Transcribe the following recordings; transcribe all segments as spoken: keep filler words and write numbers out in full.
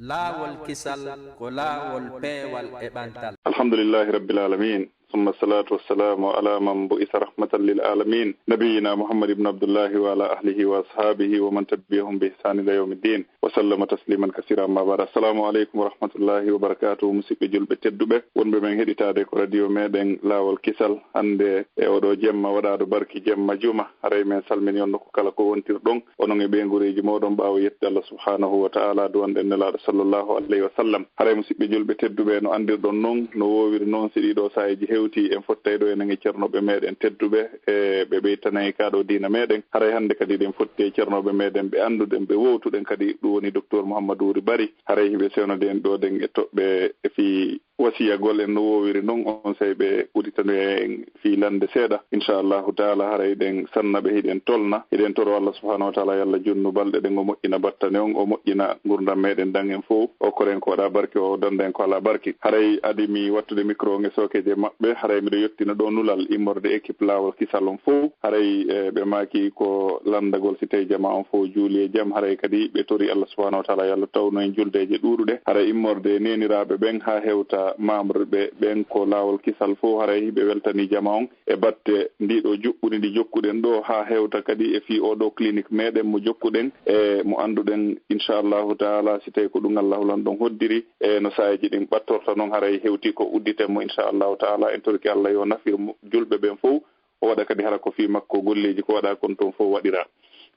Laawol kisal ko laawol peewal e ɓantal. الحمد لله رب العالمين، ثم الصلاة والسلام على من بعث رحمة للعالمين، نبينا محمد بن عبد الله وعلى آله وأصحابه ومن تبعهم بإحسان إلى يوم الدين، وسلم تسليما كثيرا. أما بعد، السلام عليكم ورحمة الله وبركاته. Musidɓe julɓe tedduɓe, wonɓe men heɗitaade ko radio meɗen Laawol Kisal, hannde e oɗo jemma waɗaaɗo barki jemma juma, haray men salmini on nokku kala ko wontirɗon. Onon e ɓeynguureeji mooɗon, ɓaawo yettude Allah subhanahu wa ta'ala, duwanɗen Nelaaɗo sallallahu alayhi wa sallam. Haray, musidɓe julɓe tedduɓe, no anndirɗon non, no woowiri non, si ɗiɗo saa'iiji hewti, en fottay ɗo enen e ceernooɓe meɗen tedduɓe, e ɓe ɓeytanay ka ɗo diina meɗen. Haray hannde kadi eɗen fotti e ceernooɓe meɗen ɓe annduɗen, ɓe wowtuɗen kadi, ɗum woni Docteur Mouhamadou Wuri Bari. Haray hiɓe sewnande en ɗo ɗen e toɓɓe e fii wasiyagol en no woowiri non, onsay ɓe udditanoya en fii lannde seeɗa. Inchallahu taala, haray hiɗen sanna ɓe, hiɗen tolna, hiɗen toro Allah subhanahu wa taala yo Allah junnu balɗe ɗen, o moƴƴina battane on, o moƴƴina ngurndan meɗen, dan en fow, o okkoren ko waɗa barki, o danda en ko ala barki. Haray adi mi wattude micro on e sookeeje maɓɓe, haray miɗo yottina ɗo nulal immorde équipe Laawol Kisal on fow. Haray, e, ɓe maaki ko lanndagol si tawi jamaa on fow juuli e jam, haray kadi ɓe tori Allah subhanahu wa taala yo Allah tawnu en juldeeje ɗuuɗuɗe. Haray immorde e neeniraaɓe ɓen haa hewta membre ɓe ɓen ko Laawol Kisal fow, haray ɓe weltani jamaa on e batte ndii ɗo juɓɓudi ndi jokkuɗen ɗo, haa hewta kadi e fii oo ɗoo clinique meɗen mo jokkuɗen e mo annduɗen, inchallahu taala, si tawi ko ɗum Allahu lanɗon hoddiri, e no saa'iiji ɗin ɓattorta non, haray hewti ko udditen mo, inchallahu taala. En torike Allah yo nafir mo, julɓe ɓen fow, o waɗa kadi hara ko fii makko golleeji ko waɗaa kon ton fow waɗiraa.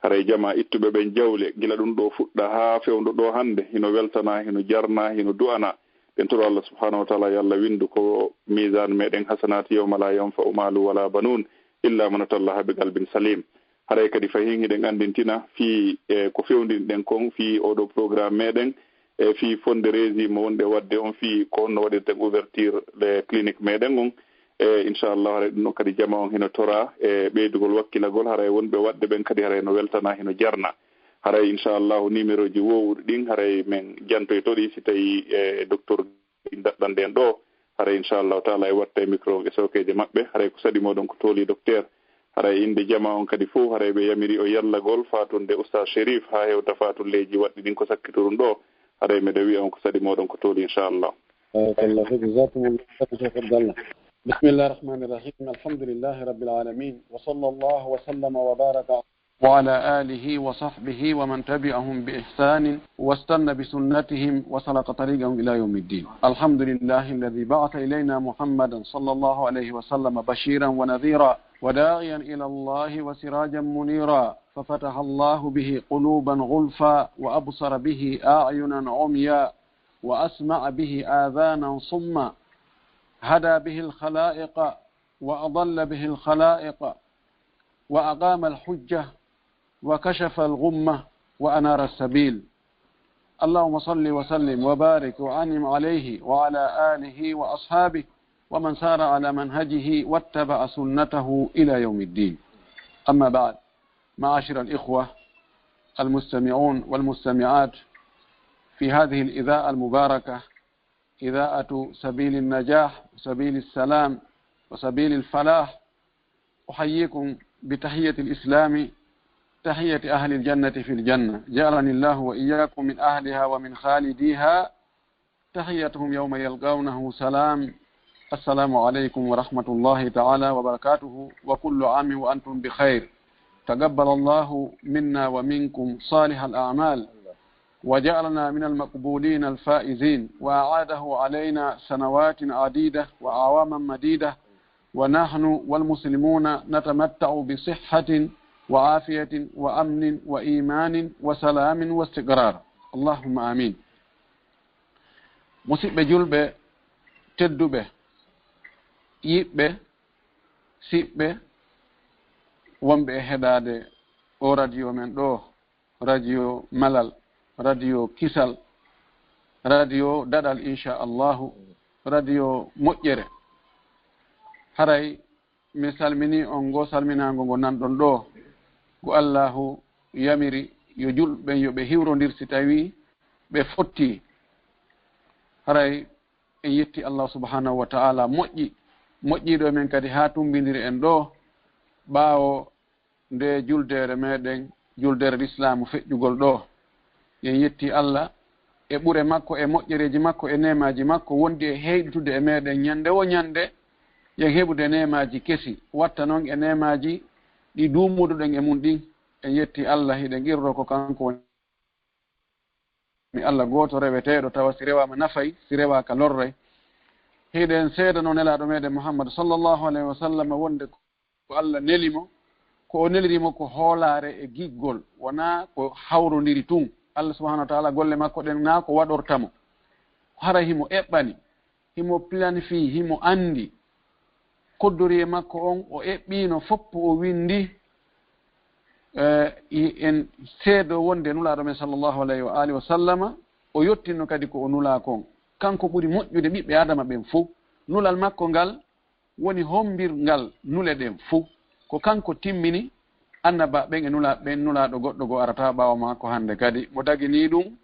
Haray jamaa ittuɓe ɓen jawle, gila ɗum ɗo fuɗɗa haa fewndo ɗo hannde, hino weltanaa, hino jarnaa, hino du'anaa. Ɗen toro Allah subhanahu wa taala yo Allah winndu ko miisaan meɗen hasanaati yawma laa yanfa'u maalu walaa banuun illaa man ataa Allaha bi qalbin saliim. Haray kadi fahin hiɗen anndintina fii, e, ko fewndinɗen kon fii oo ɗoo programme meɗen, e fii fundraising mo wonɗen waɗde on, fii ko honno waɗirten ouverture le clinique meɗen on. E, inchallah, haray ɗum ɗon kadi jamaa on hino toraa e ɓeydugol wakkilagol, haray wonɓe waɗde ɓen kadi haray no weltanaa, hino jarnaa. Haray inchallahu numéroji woowuɗi ɗin haray men jantoyto ɗi si tawi, e, docteur daɗɗande en ɗo. Haray inchallahu taala e watta e micro on e sookeeje maɓɓe. Haray ko saɗi mooɗon ko tooli docteur. Haray innde jamaa on kadi fow, haray ɓe yamiri o yallagol faatunde Oustaz Chérif haa hewta faatulleeji waɗɗi ɗin ko sakkitorum ɗo. Haray miɗo wi'a on ko saɗi mooɗon ko tooli, inchallah. بارك الله فيك، جزاكم الله خيرا شيخ عبد الله. بسم الله الرحمن الرحيم، الحمد لله رب العالمين، وصلى الله وسلم وبارك وعلى آله وصحبه ومن تبعهم بإحسان واستن بسنتهم وسلك طريقهم إلى يوم الدين. الحمد لله الذي بعث إلينا محمدا صلى الله عليه وسلم بشيرا ونذيرا وداعيا إلى الله وسراجا منيرا، ففتح الله به قلوبا غلفا وأبصر به أعينا عميا وأسمع به آذانا صما، هدى به الخلائق وأضل به الخلائق، وأقام الحجة وكشف الغمة وأنار السبيل. اللهم صل وسلم وبارك وأنعم عليه وعلى آله وأصحابه ومن سار على منهجه واتبع سنته إلى يوم الدين. أما بعد، معاشر الإخوة المستمعون والمستمعات في هذه الإذاعة المباركة، إذاعة سبيل النجاح وسبيل السلام وسبيل الفلاح، أحييكم بتحية الإسلام، تحية أهل الجنة في الجنة، جعلني الله وإياكم من أهلها ومن خالديها. تحيتهم يوم يلقونه سلام. السلام عليكم ورحمة الله تعالى وبركاته، وكل عام وأنتم بخير. تقبل الله منا ومنكم صالح الأعمال، وجعلنا من المقبولين الفائزين، وأعاده علينا سنوات عديدة وأعواما مديدة، ونحن والمسلمون نتمتع بصحة وعافية وأمن وإيمان وسلام واستقرار. اللهم آمين. Musidɓe julɓe tedduɓe, yiɓɓe, siɓɓe, wonɓe e heɗaade o radio men ɗo, radio Malal, radio Kisal, radio Daɗal, inchallahu, radio Moƴƴere. Haray mi salmini on ngo salminaango ngo nanɗon ɗo, ngo Allahu yamiri yo julɓe ɓen yo ɓe hiwrondir si tawii ɓe fottii. Haray en yetti Allah subhanahu wa ta'ala moƴƴi, moƴƴiiɗo men kadi haa tummbindiri en ɗo, ɓaawo nde juldeere meɗen, juldeere lislaamu feƴƴugol ɗo. En yetti Allah, e ɓure makko, e moƴƴereeji makko, e neemaaji makko, wondi e heyɗitude e meeɗen ñannde wo ñannde, yen heɓude neemaaji kesi, watta noon e neemaaji ɗi duumuduɗen e mum ɗin. En yetti Allah, hiɗen qirro ko kanko woni mi Allah gooto reweteeɗo, tawa si rewaama nafay, si rewaaka lorray. Hiɗen seedanoo Nelaaɗo meeɗen Muhammad sallallahu alayhi wa sallam wonde ko Allah neli mo, ko o neliri mo ko hoolaare e giggol, wonaa ko hawrondiri tun. Allah subhanahu wa taala golle makko ɗen naa ko waɗorta mo. Hara himo eɓɓani, himo planifi, himo anndi. Koddoriye makko on o eɓɓiino foppu o winndi, eh, i-, en seedo wonde Nulaaɗo men sallallahu alayhi wa alihi wa sallama, o yottinno kadi ko o nulaa kon. Kanko ɓuri moƴƴude ɓiɓɓe Aadama ɓen fow. Nulal makko ngal woni hombirngal nule ɗen fow. Ko kanko timmini annabaaɓe ɓen e nulaaɓe ɓen, nulaaɗo goɗɗo goo arataa ɓaawo maako hannde kadi. Mo dagini ɗum,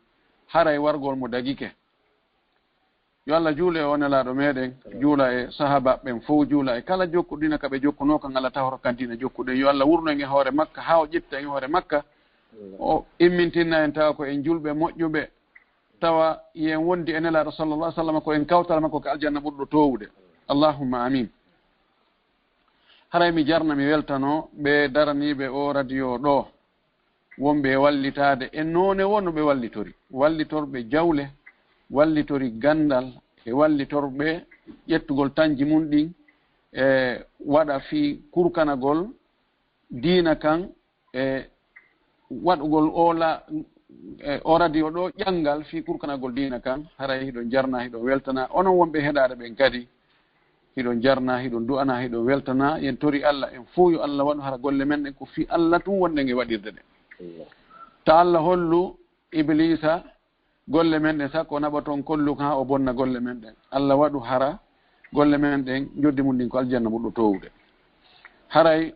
haray wargol mo dagike. Yo Allah juule e o Nelaaɗo meeɗen, juula e sahaabaaɓe ɓen fow, juula e kala jokkuɗo diina ka ɓe jokkunoo kan, Allah tahoto kan diina jokkuɗen. Yo Allah wurno en e hoore makka, haa o ƴetta en e hoore makka, o immintinna en tawa ko en julɓe moƴƴuɓe, tawa yen wondi e Nelaaɗo sallallahu alaihi wasallam ko en kawtal makko ka aljanna ɓurɗo toowude. Allahumma amin. Haray mi jarna, mi weltano ɓe daraniiɓe o radio ɗo, wonɓe e wallitaade e noone wo no ɓe wallitori. Wallitorɓe jawle, wallitori ganndal, e wallitorɓe ƴettugol tanji mum ɗin, e waɗa fii kurkanagol diina kan, e waɗugol o la-, e o radio ɗo ƴanngal fii kurkanagol diina kan. Haray hiɗon jarna, hiɗon weltana. Onon wonɓe heɗaade ɓen kadi, hiɗon jarna, hiɗon du'ana, hiɗon weltana. Yen tori Allah, en fow yo Allah waɗu hara golle men ɗen ko fii Allah tun wonɗen e waɗirde ɗen. Ta Allah hollu Ibliisa golle men ɗen, sakko naɓa toon kollu haa o bonna golle men ɗen. Allah waɗu hara golle men ɗen, njoddi mum ɗin ko aljanna ɓurɗo toowude. Haray,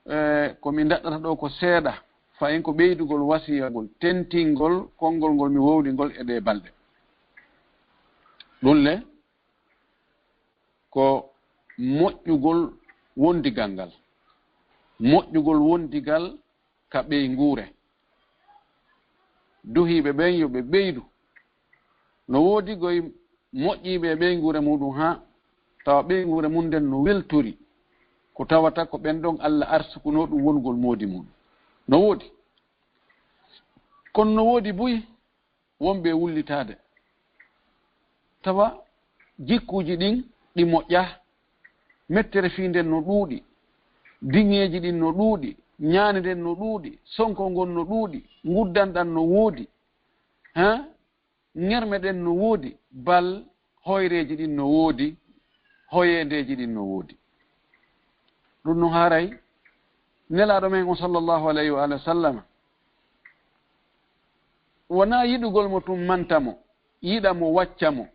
eh, ko mi daɗɗata ɗo ko seeɗa, fayin ko ɓeydugol wasiyagol, tentingol konngol ngol mi wowli ngol e ɗee balɗe. Ɗum le, ko moƴƴugol wondigal ngal. Moƴƴugol wondigal ka ɓeynguure. Duhiiɓe ɓen yo ɓe ɓeydu. No woodi goy moƴƴiiɓe e ɓeynguure muɗum haa tawa ɓeynguure mum nden no weltori. Ko tawata ko ɓen ɗon Allah arsukunoo ɗum wongol moodi muɗum. No woodi. Kono no woodi buy wonɓe e wullitaade. Tawa jikkuuji ɗin ɗi moƴƴaa, mettere fii nden no ɗuuɗi, diŋeeji ɗin no ɗuuɗi, ñaande nden no ɗuuɗi, sonkol ngol no ɗuuɗi, nguddan ɗan no woodi, haa, ŋerme ɗen no woodi, bal hoyreeji ɗin no woodi, hoyeendeeji ɗin no woodi. Ɗum no haray Nelaaɗo men on sallallahu alayhi wa alihi wa sallam, wonaa yiɗugol mo tun manta mo, yiɗa mo, wacca mo.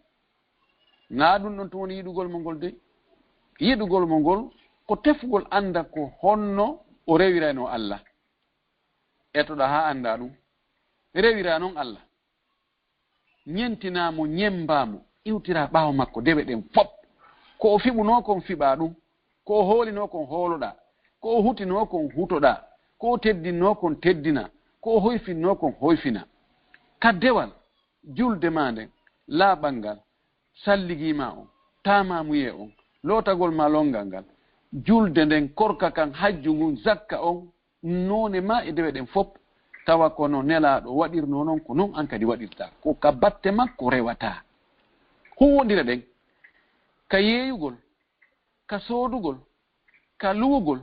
Naa ɗum ɗon tun woni yiɗugol mo ngol dey. Yiɗugol mo ngol ko tefugol annda ko honno o rewiraynoo Allah. Etoɗaa haa anndaa ɗum. Rewiraa non Allah. Ñentinaa mo, ñemmbaa mo, iwtiraa ɓaawo makko dewe ɗen fop. Ko o fiɓunoo kon fiɓaa ɗum, ko o hoolinoo kon hooloɗaa, ko o hutinoo kon hutoɗaa, ko o teddinnoo kon teddinaa, ko o hoyfinnoo kon hoyfinaa. Ka dewal julde maa nden, laaɓal ngal, salligii maa on, taamaamuyee on, lootagol maa lonngal ngal, julde nden, korka kan, hajju ngun, zakka on, noone maa e dewe ɗen fop, tawa ko no Nelaaɗo waɗirnoo non, ko non an kadi waɗirtaa. Ko ka batte makko rewataa. Huuwondira ɗen, ka yeeyugol, ka soodugol, ka luwugol,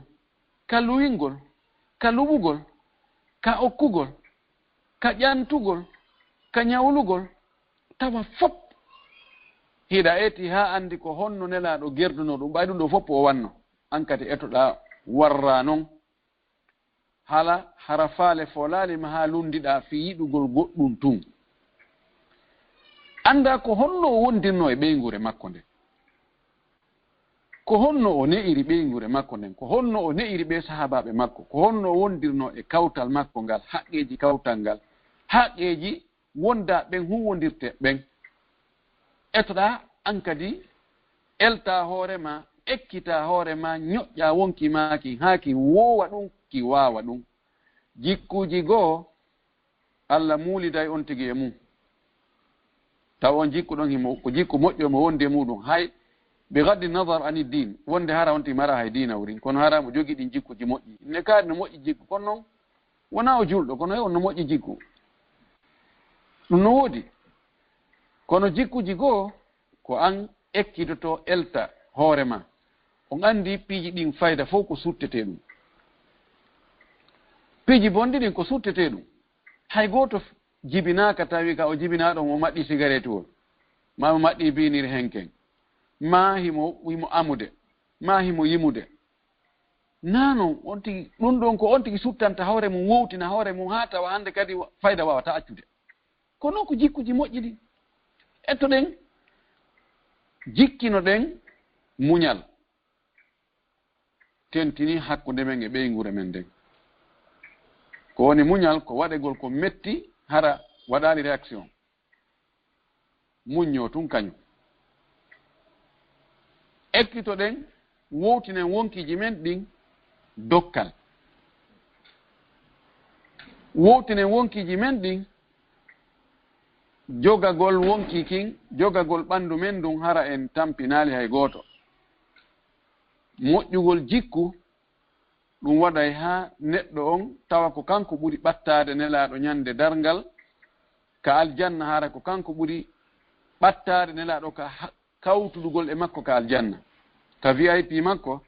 ka luwingol, ka luɓugol, ka okkugol, ka ƴantugol, ka ñawlugol, tawa fop hiɗa eti haa anndi ko honno Nelaaɗo gerdunoo ɗum, ɓay ɗum ɗoo fop o wanno. An kadi etoɗaa warraa non. Hala hara faale foolaali ma haa lunndiɗaa fii yiɗugol goɗɗum tun. Anndaa ko honno o wondirnoo e ɓeynguure makko nden. Ko honno o ne'iri ɓeynguure makko nden. Ko honno o ne'iri ɓee sahaabaaɓe makko. Ko honno o wondirnoo e kawtal makko ngal, haqqeeji kawtal ngal. Haqqeeji wondaa ɓen huuwondirte ɓen. Etoɗaa an kadi, eltaa hoore maa, ekkitaa hoore maa, ñoƴƴaa wonki maa kin, haa ki woowa ɗum, ki waawa ɗum. Jikkuuji goo, Alla muuliday on tigi e mum. Taw on jikku ɗon himo, ko jikku moƴƴo mo wondi e muɗum. Hay, bi gaddi nazar ani din, wonde hara on ti mara hay diina wurin, kono hara mo jogi ɗin jikkuji moƴƴi. Ne kaari no moƴƴi jikku, kono non wona o julɗo, kono on no moƴƴi jikku. Ɗum no woodi. Kono jikkuji goo, ko an ekkitoto elta hoore ma. On anndi piiji ɗin fayda fof ko suttetee ɗum. Piiji bonɗi ɗin ko suttetee ɗum. Hay gooto f-, jibinaaka tawi ka o jibinaa ɗon o maɗɗi sigaretuwol. Ma o maɗɗi biinir henken. Ma himo, himo amude. Ma himo yimude. Naa non, on tigi, ɗum ɗon ko on tigi suttanta hoore mum, wowtina hoore mum, haa tawa hannde kadi wa-, fayda waawata accude. Kono ko jikkuji moƴƴi ɗi. Ettoɗen, jikkinoɗen muñal. Tentini hakkunde men e ɓeynguure men nden. Ko woni muñal, ko waɗegol ko metti, hara waɗaali réaction. Muññoo tun kañum. Ekkitoɗen, wowtinen wonkiiji men ɗin dokkal. Wowtinen wonkiiji men ɗin jogagol wonkii kin, jogagol ɓanndu men ndun, hara en tampinaali hay gooto. Moƴƴugol jikku, ɗum waɗay haa neɗɗo on tawa ko kanko ɓuri ɓattaade Nelaaɗo ñande darngal ka aljanna, hara ko kanko ɓuri ɓattaade Nelaaɗo ka ha-, kawtudugol e makko ka aljanna. Ka V I P makko,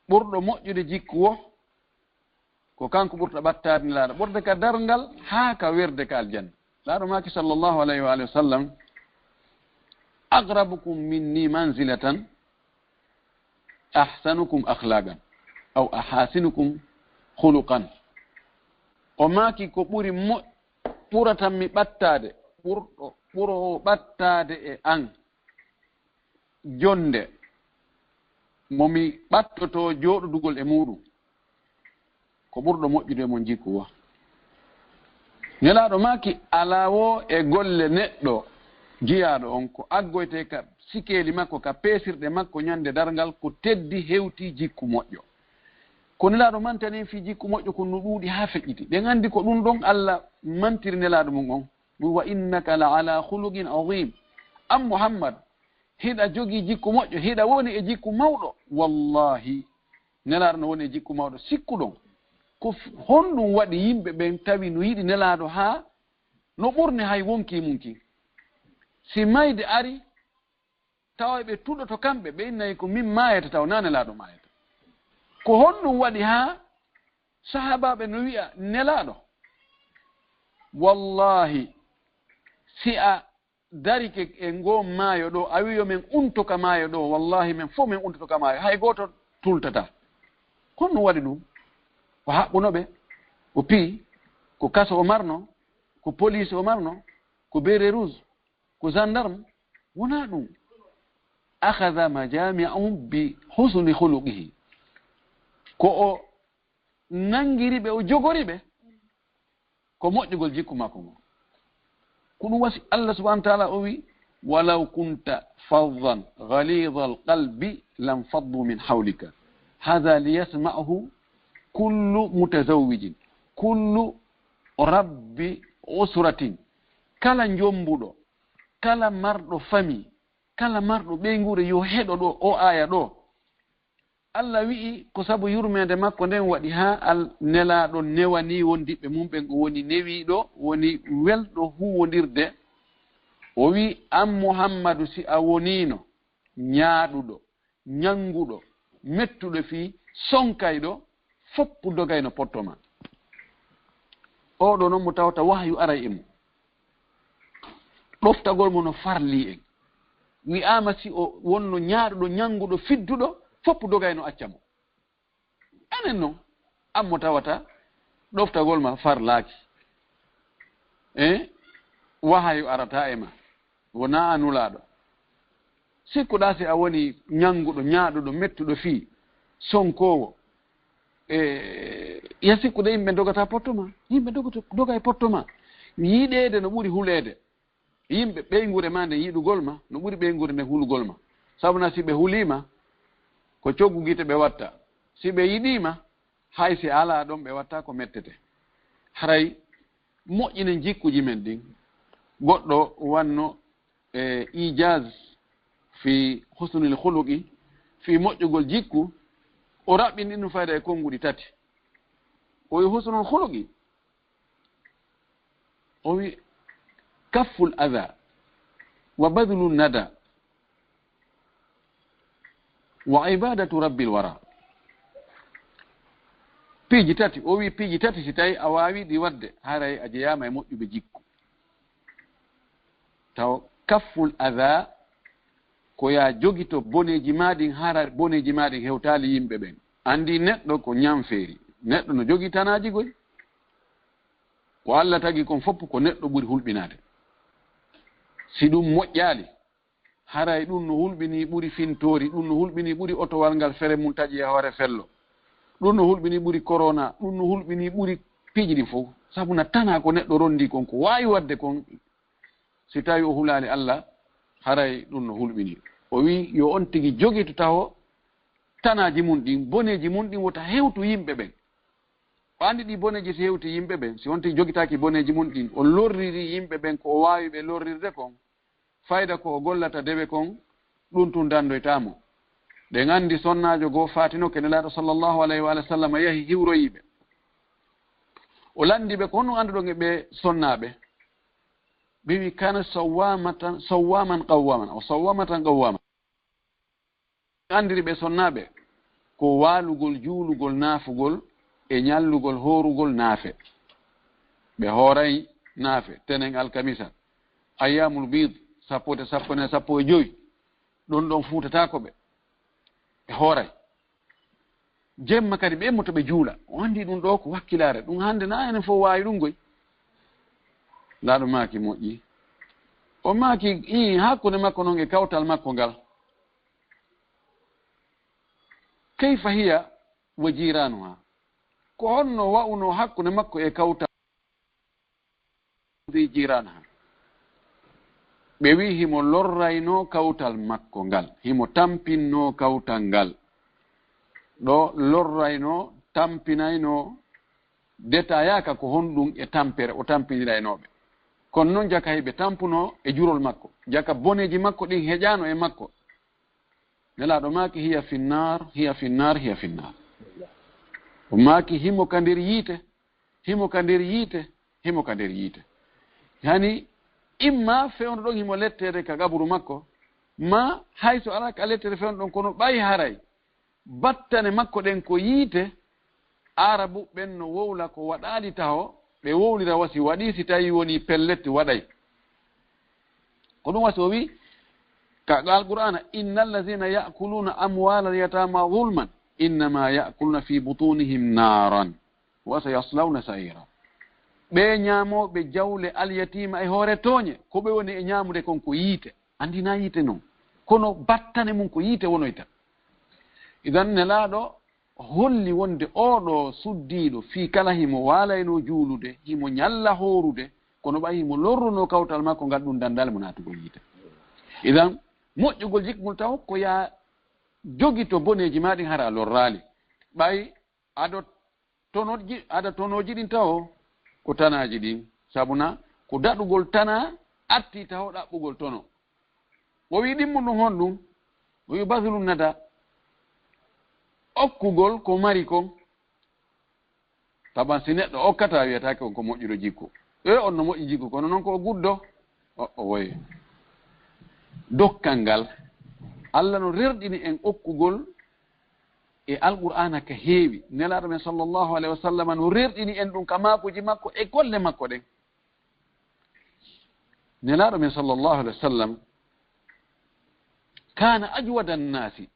ɓurɗo moƴƴude jikku wo, ko kanko ɓurta ɓattaade Nelaaɗo, ɓurde ka darngal haa ka werde ka aljanna. Nelaaɗo maaki sallallahu alayhi wa alihi wa sallam, "Aqrabukum minni manzilatan ahsanukum akhlaqan, aw ahasinukum khuluqan." O maaki, "Ko ɓuri mo-, ɓuratanmi ɓattaade, ɓurɗo, ɓuroowo ɓattaade e an jonde, mo mi ɓattotoo jooɗodugol e muuɗum, ko ɓurɗo moƴƴude e mon jikku wo." Nelaaɗo maaki, "Alaa wo e golle neɗɗo jiyaaɗo on ko aggoytee ka sikeeli makko, ka peesirɗe makko ñande darngal ko teddi hewti jikku moƴƴo." Ko Nelaaɗo mantani en fii jikku moƴƴo kon no ɗuuɗi haa feƴƴiti. Ɗen anndi ko ɗum ɗon Alla mantiri Nelaaɗo mum on. Ɗum, "Wa innaka la ala khuluqin azim." An Muhammad, hiɗa jogii jikku moƴƴo, hiɗa woni e jikku mawɗo. Wallahi, Nelaaɗo no woni e jikku mawɗo. Sikkuɗon ko f-, honɗum waɗi yimɓe ɓen tawi no yiɗi Nelaaɗo haa no ɓurni hay wonkii mum kin? Si mayde ari, tawa ɓe tuɗoto kamɓe, ɓe innay ko min maayata tawa naa Nelaaɗo maayata. Ko honɗum waɗi haa sahaabaaɓe no wi'a Nelaaɗo? Wallahi, si a darike e ngoo maayo ɗoo, a wi'i yo men unto ka maayo ɗoo, wallahi men fof men untoto ka maayo, hay gooto tultataa. Ko honɗum waɗi ɗum? O haɓɓuno ɓe, o piyi, ko kaso o marno, ko police o marno, ko béret rouge, ko gendarme, wonaa ɗum. Akhadha majami'ahum bi husni khuluqihi. Ko o nangiri ɓe, o jogori ɓe, ko moƴƴugol jikku makko ngon. Ko ɗum wasi Allah subhanahu wa ta'ala, o wi, "Walaw kunta faddan ghalidhal qalbi lam faddu min hawlika. Hadha liyasma'ahu kullu mutazawwijin, kullu rabbi usratin." Kala njombuɗo, kala marɗo fami, kala marɗo ɓeynguure yo heɗo ɗo, o aaya ɗo. Allah wi'i ko sabu yurmeende makko nden waɗi haa al-, Nelaaɗo newanii wondiɓɓe mum ɓen, o woni newiiɗo, woni welɗo huuwondirde. O wi'i, "An Muhammadu, si a woniino ñaaɗuɗo, ñannguɗo, mettuɗo fii, sonkayɗo, foppu dogayno potto ma." Oo ɗoo non mo tawata wahyu aray e mum. Ɗoftagol mo no farlii en. Wi'aama si o wonno ñaaɗuɗo, ñannguɗo, fidduɗo, foppu dogayno acca mo. Enen non, an mo tawata ɗoftagol ma farlaaki. Eh? Wahayu arata e ma. Wonaa a nulaaɗo. Sikkuɗaa si a woni ñannguɗo, ñaaɗuɗo, mettuɗo fii, sonkoowo. E, ya sikkude yimɓe dogata potto ma. Yimɓe dogoto, doga e potto ma. Yiɗeede no ɓuri huleede. Yimɓe ɓeynguure ma nden yiɗugol ma, no ɓuri ɓeynguure nden hulugol ma. Sabu na si ɓe hulii ma, ko coggu gite ɓe watta. Si ɓe yiɗii ma, hay si a alaa ɗon ɓe watta ko mettete. Haray moƴƴinen jikkuji men ɗin. Goɗɗo wanno e ijaz fi husnul khuluqi, fi moƴƴugol jikku, o raɓɓini ɗum fayda e konnguɗi tati. O wi husnul khuluqi, o wi kafful adha wa badlun nada wa ibadatu rabbil wara. Piiji tati, o wi piiji tati, si tawi a waawi ɗi waɗde, haray a jeyaama e moƴƴuɓe jikku. Taw kafful adha ko ya jogito boneeji maa ɗin, hara boneeji maa ɗin hewtaali yimɓe ɓen. Anndi neɗɗo ko ñamfeeri, neɗɗo no jogii tanaaji goy. Ko Alla tagi kon fof ko neɗɗo ɓuri hulɓinaade. Si ɗum moƴƴaali, haray ɗum no hulɓinii ɓuri fintoori, ɗum no hulɓinii ɓuri otowal ngal fere mum taƴi e hoore fello. Ɗum no hulɓinii ɓuri korona, ɗum no hulɓinii ɓuri piiji ɗin fof. Sabu na tanaa ko neɗɗo ronndii kon, ko waawi waɗde kon, si tawi o hulaali Alla, haray ɗum no hulɓinii. O wi yo on tigi jogito taho tanaaji mum ɗin, boneeji mum ɗin wota hewtu yimɓe ɓen. O anndi ɗi boneeji si hewti yimɓe ɓen, si on tigi jogitaaki boneeji mum ɗin, o lorriri yimɓe ɓen ko o waawi ɓe lorrirde kon, fayda ko o gollata dewe kon, ɗum tun danndoytaa mo. Ɗen anndi sonnaajo goo faatinoke Nelaaɗo sallallahu alayhi wa sallam yahi hiwroyi ɓe. O lanndi ɓe ko honno annduɗon e ɓe sonnaaɓe. Ɓe wi kana sawwamatan, sawwaman qawwaman, o sawwamatan qawwaman. Anndiri ɓe sonnaaɓe ko waalugol, juulugol, naafugol e ñallugol, hoorugol naafe. Ɓe hooray naafe, tenen alkamisa, ayyamul biid, sappo e sappo e sappo e jowi. Ɗon ɗon fuutataako ɓe. Ɓe hooray. Jemma kadi ɓe immoto ɓe juula. O anndi ɗum ɗo ko wakkilaare. Ɗum hannde na enen fof waawi ɗum goy. Laaɗo maaki moƴƴi. O maaki, ii, hakkunde makko noon e kawtal makko ngal. Kayfa hiya wa jiranuha? Ko honno wa'uno hakkunde makko e kawtal? Jiranaha. Ɓe wi himo lorraynoo kawtal makko ngal, himo tampinnoo kawtal ngal. Ɗo lorraynoo, tampinaynoo, detayaaka ko honɗum e tampere o tampiniraynoo ɓe. Kono noon jaka hiɓe tampunoo e jurol makko. Jaka boneeji makko ɗin heƴaano e makko. Nelaaɗo maaki, hiya finnaar, hiya finnaar, hiya finnaar. O maaki, himo ka nder yiite, himo ka nder yiite, himo ka nder yiite. Hani, imma fewndo ɗon himo letteede ka qaburu makko, ma hay so alaa ka letteede fewndo ɗon, kono ɓay haray battane makko ɗen ko yiite, Aarabu ɓen no wowla ko waɗaali taho, ɓe wowlira wasi waɗi, si tawi woni pellet waɗay. Ko ɗum wasi o wi, ka, ka Alqur'aana, "Inna allazina ya'kuluna amwalal yatama zulman, innama ya'kuluna fi butunihim naran, wa sayaslawna sa'ira." Ɓe ñaamooɓe jawle alyatima e hoore tooñe, ko ɓe woni e ñaamude kon ko yiite. Anndi na yiite non. Kono battane mum ko yiite wonoyta. Idan Nelaaɗo holli wonde oo ɗoo suddiiɗo fii kala himo waalaynoo juulude, himo ñalla hoorude, kono ɓay himo lorrunoo kawtal makko ngal, ɗum danndaale mo naatugol yiite. Idan, moƴƴugol jikku ngol taw ko yaa jogito boneeji maa ɗin hara a lorraali. Ɓay ado tonoji, ada tonoji ɗin taw ko tanaaji ɗin. Sabu na ko daɗugol tana atti taw ɗaɓɓugol tono. O wi ɗimmu ɗum honɗum? O wi basulun nada, okkugol ko mari kon. Taban si neɗɗo okkata, wiyataake on ko moƴƴuɗo jikku. E on no moƴƴi jikku, kono noon ko o guddo. O, o woye. Dokkal ngal, Alla no rerɗini en okkugol e Alqur'aana ka heewi. Nelaaɗo men sallallahu alayhi wa sallam no rerɗini en ɗum ka maakuuji makko e golle makko ɗen. Nelaaɗo men sallallahu alayhi wa sallam kana ajwada annasi,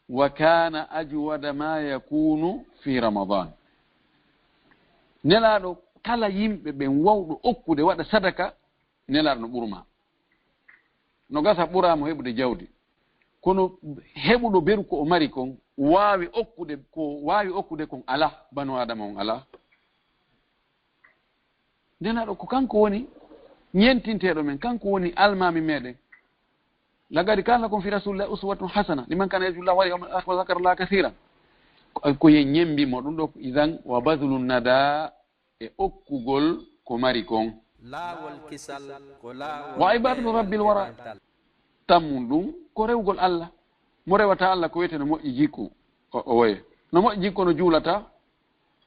wa kana ajwada ma yakunu fi Ramadan. Nelaaɗo kala yimɓe ɓen wawɗo okkude waɗa sadaka, Nelaaɗo no ɓurma. No gasa ɓuraa mo heɓude jawdi. Kono heɓuɗo beru ko o mari kon, waawi okkude, ko waawi okkude kon alaa, banu Aadama on alaa. Nelaaɗo ko kanko woni ñentinteeɗo men, kanko woni almaami meɗen. Laqad kana lakum fi rasulillahi uswatun hasana liman kana yarjullaha wal yawmal akhir wa dhakara Allaha kathiran. Ko, ko yen ñembi mo ɗum ɗo, idan wa badlun nada, e okkugol ko mari kon. Laawol kisal ko laawol Wa ibadatu rabbil wara. Tammun ɗum ko rewgol Allah. Mo rewata Allah ko wiyete no moƴƴi jikku, o, o woye. No moƴƴi jikku kono juulata.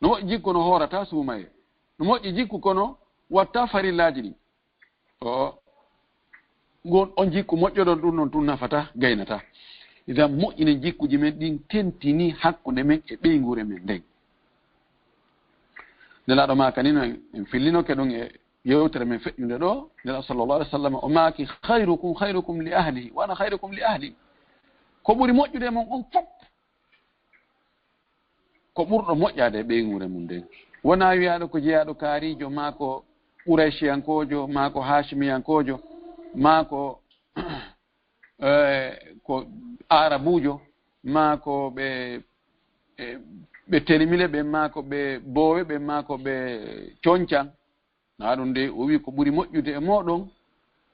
No moƴƴi jikku kono hoorata suumaye. No moƴƴi jikku kono watta farillaaji ɗin. O, ngon on jikku moƴƴoɗon ɗum non tun nafata, gaynata. Idan moƴƴinen jikkuji men ɗin tentini hakkunde men e ɓeynguure men nden. Nelaaɗo maaka ni no en, en fillinoke ɗum e yewtere men feƴƴunde ɗo. Nelaaɗo sallallahu alaihi wasallam o maaki, "Khairukum khairukum li ahlihi, wa ana khairukum li ahli." Ko ɓuri moƴƴude e mon on fof, ko ɓurɗo moƴƴaade e ɓeynguure mum nden. Wonaa wiyaaɗo ko jeyaaɗo kaariijo, maa ko Qurayshiyankoojo, maa ko Haashimiyankoojo, maa ko, eh, ko Aarabuujo, maa ko ɓe, eh, ɓe Telimile ɓe, maa ko ɓe Boowe ɓe, maa ko ɓe Coñcan. Naa ɗum de, o wii ko ɓuri moƴƴude e mooɗon,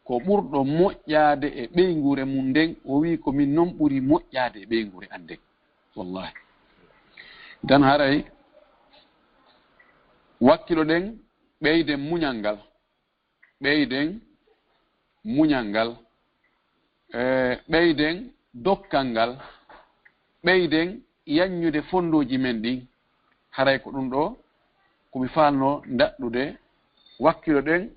ko ɓurɗo moƴƴaade e ɓeynguure mum nden, o wii ko min non ɓuri moƴƴaade e ɓeynguure an nden. Wallahi. Dan haray wakkiloɗen, ɓeyden muñal ngal. Ɓeyden muñal ngal. Eh, ɓeyden dokkal ngal, ɓeyden yaññude fonndooji men ɗin. Haray ko ɗum ɗo ko mi faalno ndaɗɗude, wakkiloɗen,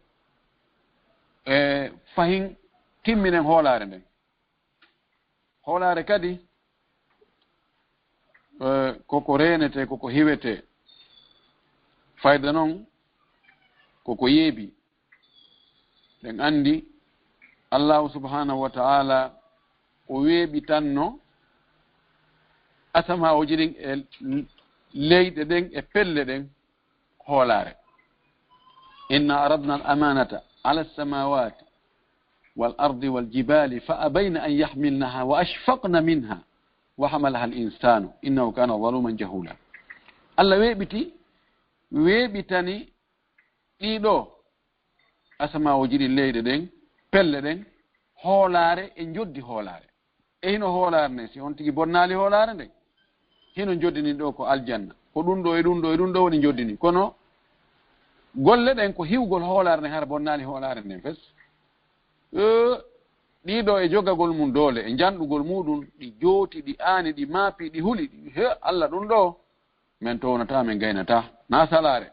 eh, fahin timminen hoolaare nden. Hoolaare kadi, eh, koko reenete, koko hiwete. Fayda non, koko yeebi. Ɗen anndi Allahu subhanahu wa ta'ala o weeɓitanno asamaaji ɗin e leyɗe ɗen e pelle ɗen hoolaare. Inna aradna al amanata ala samawati wal ardi wal jibali fa abayna an yahmilnaha wa ashfaqna minha wa hamalaha al insanu innahu kana zaluman jahula. Allah weeɓiti, weeɓitani ɗiɗo asamaaji ɗin, leyɗe ɗen, pelle ɗen, hoolaare e njoddi hoolaare. E hino hoolaare nden, si on tigi bonnaali hoolaare nden, hino njoddi ndin ɗo ko aljanna. Ko ɗum ɗo e ɗum ɗo e ɗum ɗo woni njoddi ndin. Kono golle ɗen ko hiwgol hoolaare nden, hara bonnaali hoolaare nden fes. Eh, ɗiɗo e jogagol mum doole, e njanɗugol muɗum, ɗi jooti, ɗi aani, ɗi maapi, ɗi huli, ɗi, he, Allah ɗum ɗo, men townataa, men gaynataa. Na salaare.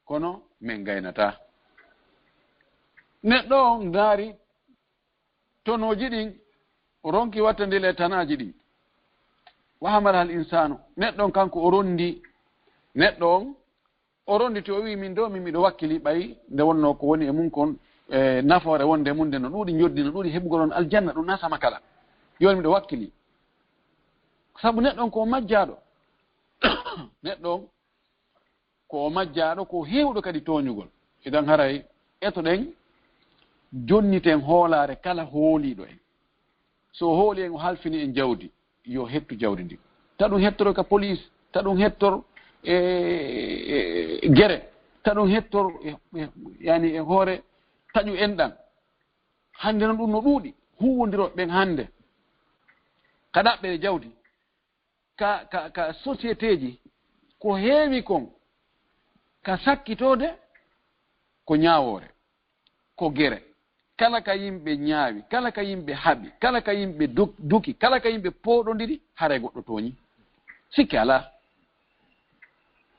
Kono men gaynataa. Neɗɗo on ndaari tonooji ɗin, o ronki wattandila e tanaaji ɗin. Wa hamalaha al insanu. Neɗɗo on kanko o rondi, neɗɗo on o ronditi, o wi'i, "Min do, min miɗo wakkili ɓay nde wonno ko woni e mum kon, e nafoore wonde e mum nde no ɗuuɗi njoddi, no ɗuuɗi heɓugol on aljanna, ɗum na sama kala. Yoni miɗo wakkili." Sabu neɗɗo on ko o majjaaɗo. Neɗɗo on ko o majjaaɗo, ko heewɗo kadi tooñugol. Idan haray etoɗen, jonniten hoolaare kala hooliiɗo en. So o hooli en, o halfini en jawdi, yo hettu jawdi ndi. Ta ɗum hettoro ka police, ta ɗum hettor e, e, e gere, ta ɗum hettor e, e, yani e hoore taƴu enɗan. Hannde noon ɗum no ɗuuɗi, huuwondirooɓe ɓen hannde ka ɗaɓɓere jawdi, ka, ka, ka sociétéji, ko heewi kon ka sakkitoode, ko ñaawoore, ko gere. Kala ka yimɓe ñaawi, kala ka yimɓe haɓi, kala ka yimɓe duk-, duki, kala ka yimɓe pooɗondiri, haray goɗɗo tooñi. Sikke alaa.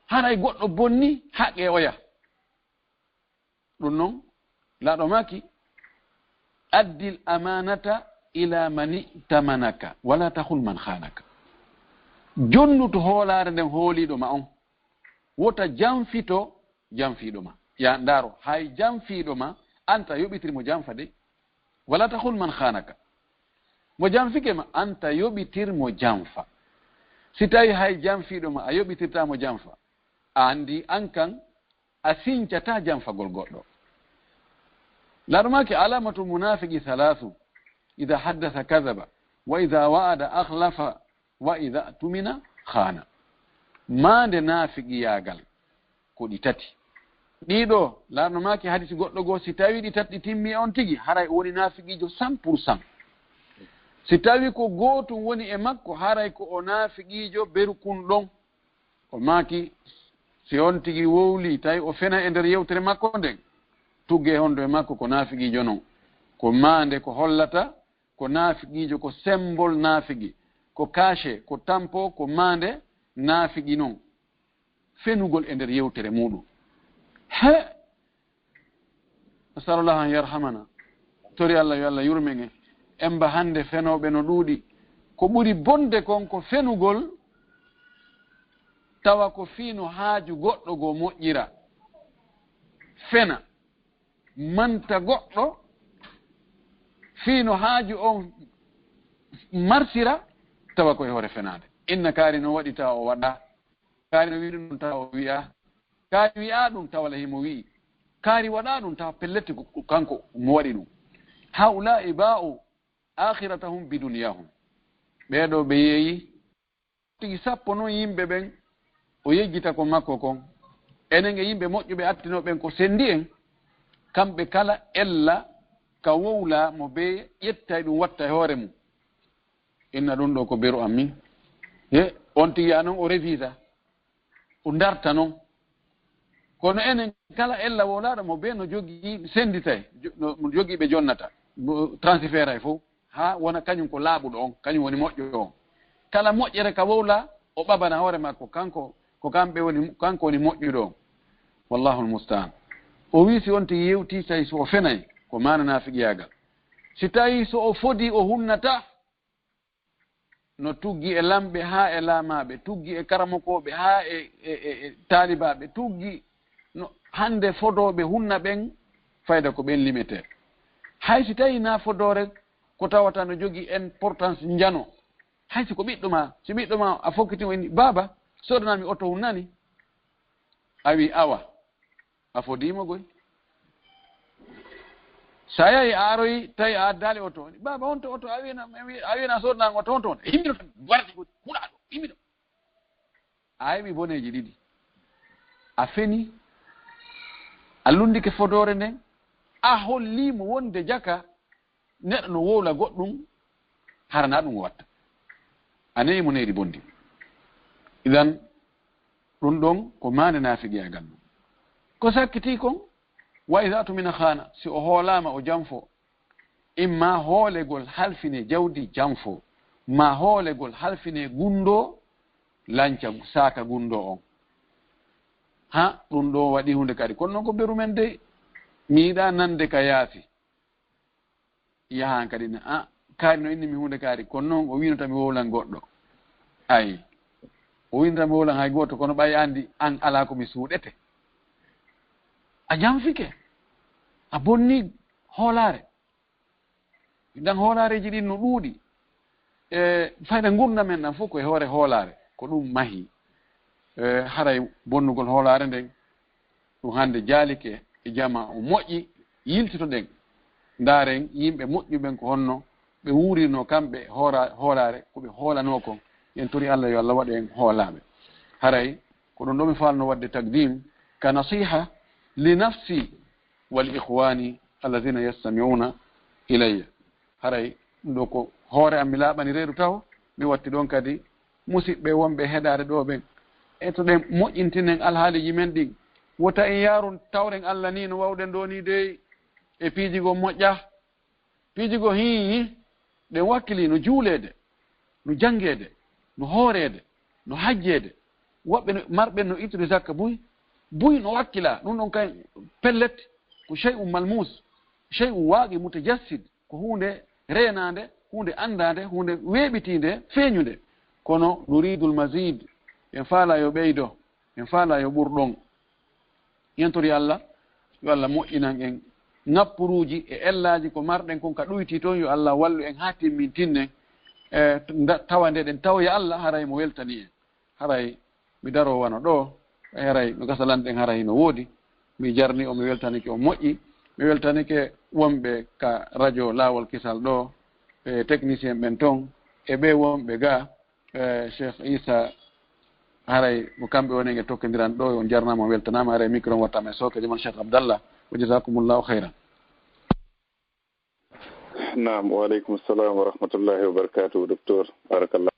Haray goɗɗo bonni, haqqe oya. Ɗum noon, laaɗo maaki, "Addil amanata ila mani tamanaka, wala tahun man khanaka." Jonnutu hoolaare nden hooliiɗo ma on. Wota janfito janfiiɗo ma. Ya ndaaro, hay janfiiɗo ma, anta yoɓitir mo janfa de. Wala tahun man khanaka. Mo janfike ma, anta yoɓitir mo janfa. Si tawi hay janfiiɗo ma, a yoɓitirta mo janfa, a anndi an kan, a sincata janfagol goɗɗo. Laaɗo maaki, "Alamatul munafiqi thalathu, idha haddatha kadhaba, wa idha wa'ada akhlafa, wa idha tumina khana." Maande naafiqiyaagal ko ɗi tati. Ɗiɗo, laaɗo maaki hadisi goɗɗo goo, si tawi ɗi tati ɗi timmi on tigi, haray o woni naafiqiijo cent pour cent. Si tawi ko gootum woni e makko, haray ko o naafiqiijo beru kun ɗon. O maaki, si on tigi wowli, tawi o fena e nder yewtere makko nden, Tuggee honto e makko ko naafiqiijo non. Ko maande ko hollata ko naafiqiijo, ko symbole naafigi, ko cachet, ko tampon, ko maande naafigi non. Fenugol e nder yewtere muuɗum. He! Asalullah an yarhamana. Tori Allah yo Allah yurmen en. Emba hannde fenooɓe no ɗuuɗi. Ko ɓuri bonde kon ko fenugol tawa ko fii no haaju goɗɗo goo moƴƴira. Fena. Manta goɗɗo fii no haaju on marsira tawa ko e hoore fenaande. Inna kaari no waɗi tawa o waɗa. Kaari no wi'i ɗum tawa o wi'a. Kaari wi'a ɗum tawa la himo wi'i. Kaari waɗa ɗum tawa pellet ko, ko kanko mo waɗi ɗum. Haula'i ba'u akhiratahum bi dunyahum. Ɓee ɗoo ɓe yeeyi tigi sappo non yimɓe ɓen o yejjita ko makko kon. Enen e yimɓe moƴƴuɓe attinoo ɓen ko sendi en. Kamɓe kala ella ka wowla mo be ƴetta e ɗum watta e hoore mum. Inna ɗum ɗoo ko beru am min. He, on tigi a non o revisa. O darta non. Kono enen kala ella wowlaaɗo mo be no jogii senditay, jo-, no, no jogii ɓe jonnata, mo transféray fof, haa wona kañum ko laaɓuɗo on, kañum woni moƴƴo on. Kala moƴƴere ka wowla, o ɓabana hoore makko, kanko, ko kamɓe woni, kanko woni moƴƴuɗo on. Wallahul musta'an. O wii si on tigi yewti tawi so o fenay, ko maana naafiqiyaagal. Si tawi so o fodi, o hunnata, no tuggi e lamɓe haa e laamaaɓe, tuggi e karamokooɓe haa e, e, e, e taalibaaɓe, tuggi no hannde fodooɓe hunna ɓen, fayda ko ɓen limetee. Hay si tawii naa fodoore ko tawata no jogii importance njano, hay si ko ɓiɗɗo maa, si ɓiɗɗo maa a fokkiti mo inni, "Baaba, soodanaa mi oto hunnani?" A wii, "Awa." A fodiima goy. Sa yahi a aroyi, tawi a addaali oto. Baaba, honto oto? A wi'na, a wi'na soodanaa oto, honto, honto? Immino tan, warti ko huɗaaɗo, immino. A heɓi boneeji ɗiɗi. A feni, a lunndike fodoore nden, a holli mo wonde jaka, neɗɗo no wowla goɗɗum, harana ɗum o watta. A ne'i mo neyri bondi. Idan, ɗum ɗon ko maande naafiqiyaagal ɗum. Ko sakkitii kon, wa iza tumina khana, si o hoolaama o janfo, imma hoolegol halfine jawdi janfo, ma hoolegol halfine gundo, lanca saaka gundo on. Ha, ɗum ɗo waɗi hunde kadi. Kono noon ko beru men dey, mi yiɗa nande ka yaasi. Yahan kadi na, a, kaari no inni mi hunde kaari, kono noon o wiino tan mi wowlan goɗɗo. Ay, o wiino tan mi wowlan hay gooto, kono ɓay anndi an alaa ko mi suuɗete. A janfike, a bonni hoolaare. Dan hoolaareeji ɗin no ɗuuɗi. E fayda ngurndan men ɗan fof ko e hoore hoolaare, ko ɗum mahi. E haray bonnugol hoolaare nden, ɗum hannde jaalike e jama o moƴƴi, yiltitoɗen, ndaaren yimɓe moƴƴuɓen ko honno ɓe wuurirnoo kamɓe hoora-, hoolaare, ko ɓe hoolanoo kon. En tori Allah yo Allah waɗu en hoolaaɓe. Haray ko ɗum ɗo mi faalno waɗde taqdim ka nasiha li nafsi wal ikhwani alladhina yastami'una ilayya. Haray ɗum ɗo ko hoore am mi laaɓani reedu taho, mi watti ɗon kadi musidɓe wonɓe heɗaade ɗo ɓen. E to ɗen moƴƴintinen alhaaliji men ɗin. Wota en yaarun tawren Allah ni no wawɗen ɗo ni dey e piiji goo moƴƴa. Piiji goo hii, hii, ɗen wakkili no juuleede, no janngeede, no hooreede, no hajjeede. Woɓɓe no, marɓe no ittude zakka buy, buy no wakkila. Ɗum ɗon kay pellet ko shay'un malmus, shay'un waaqi mutajassid, ko huunde reenaande, huunde anndaande, huunde weeɓitiinde, feeñunde. Kono nuridul mazid, en faala yo ɓeydo, en faala yo ɓur ɗon. Yentori Allah, yo Allah moƴƴinan en ŋappuruuji e ellaaji ko marɗen kon ka ɗuyti toon, yo Allah wallu en haa timmintinnen, e, nda-, tawa nde ɗen tawoya Allah, haray mo weltani en. Haray mi daroo wano ɗo, haray no gasa lanɗen, haray no woodi. Mi jarni o, mi weltanike o moƴƴi. Mi weltanike wonɓe ka radio Laawol Kisal ɗo, e technicien ɓen toon, e ɓe wonɓe ga, e Cheikh Issa, haray ko kamɓe woni e tokkondiral ɗo, on jarnaama, on weltanaama, haray micro on wattaama e sooke, joom on Cheikh Abdallah, wa jazakumullahu khairan. Naam, wa aleykum salam wa rahmatullahi wa barakatuhu, docteur. Barakallah.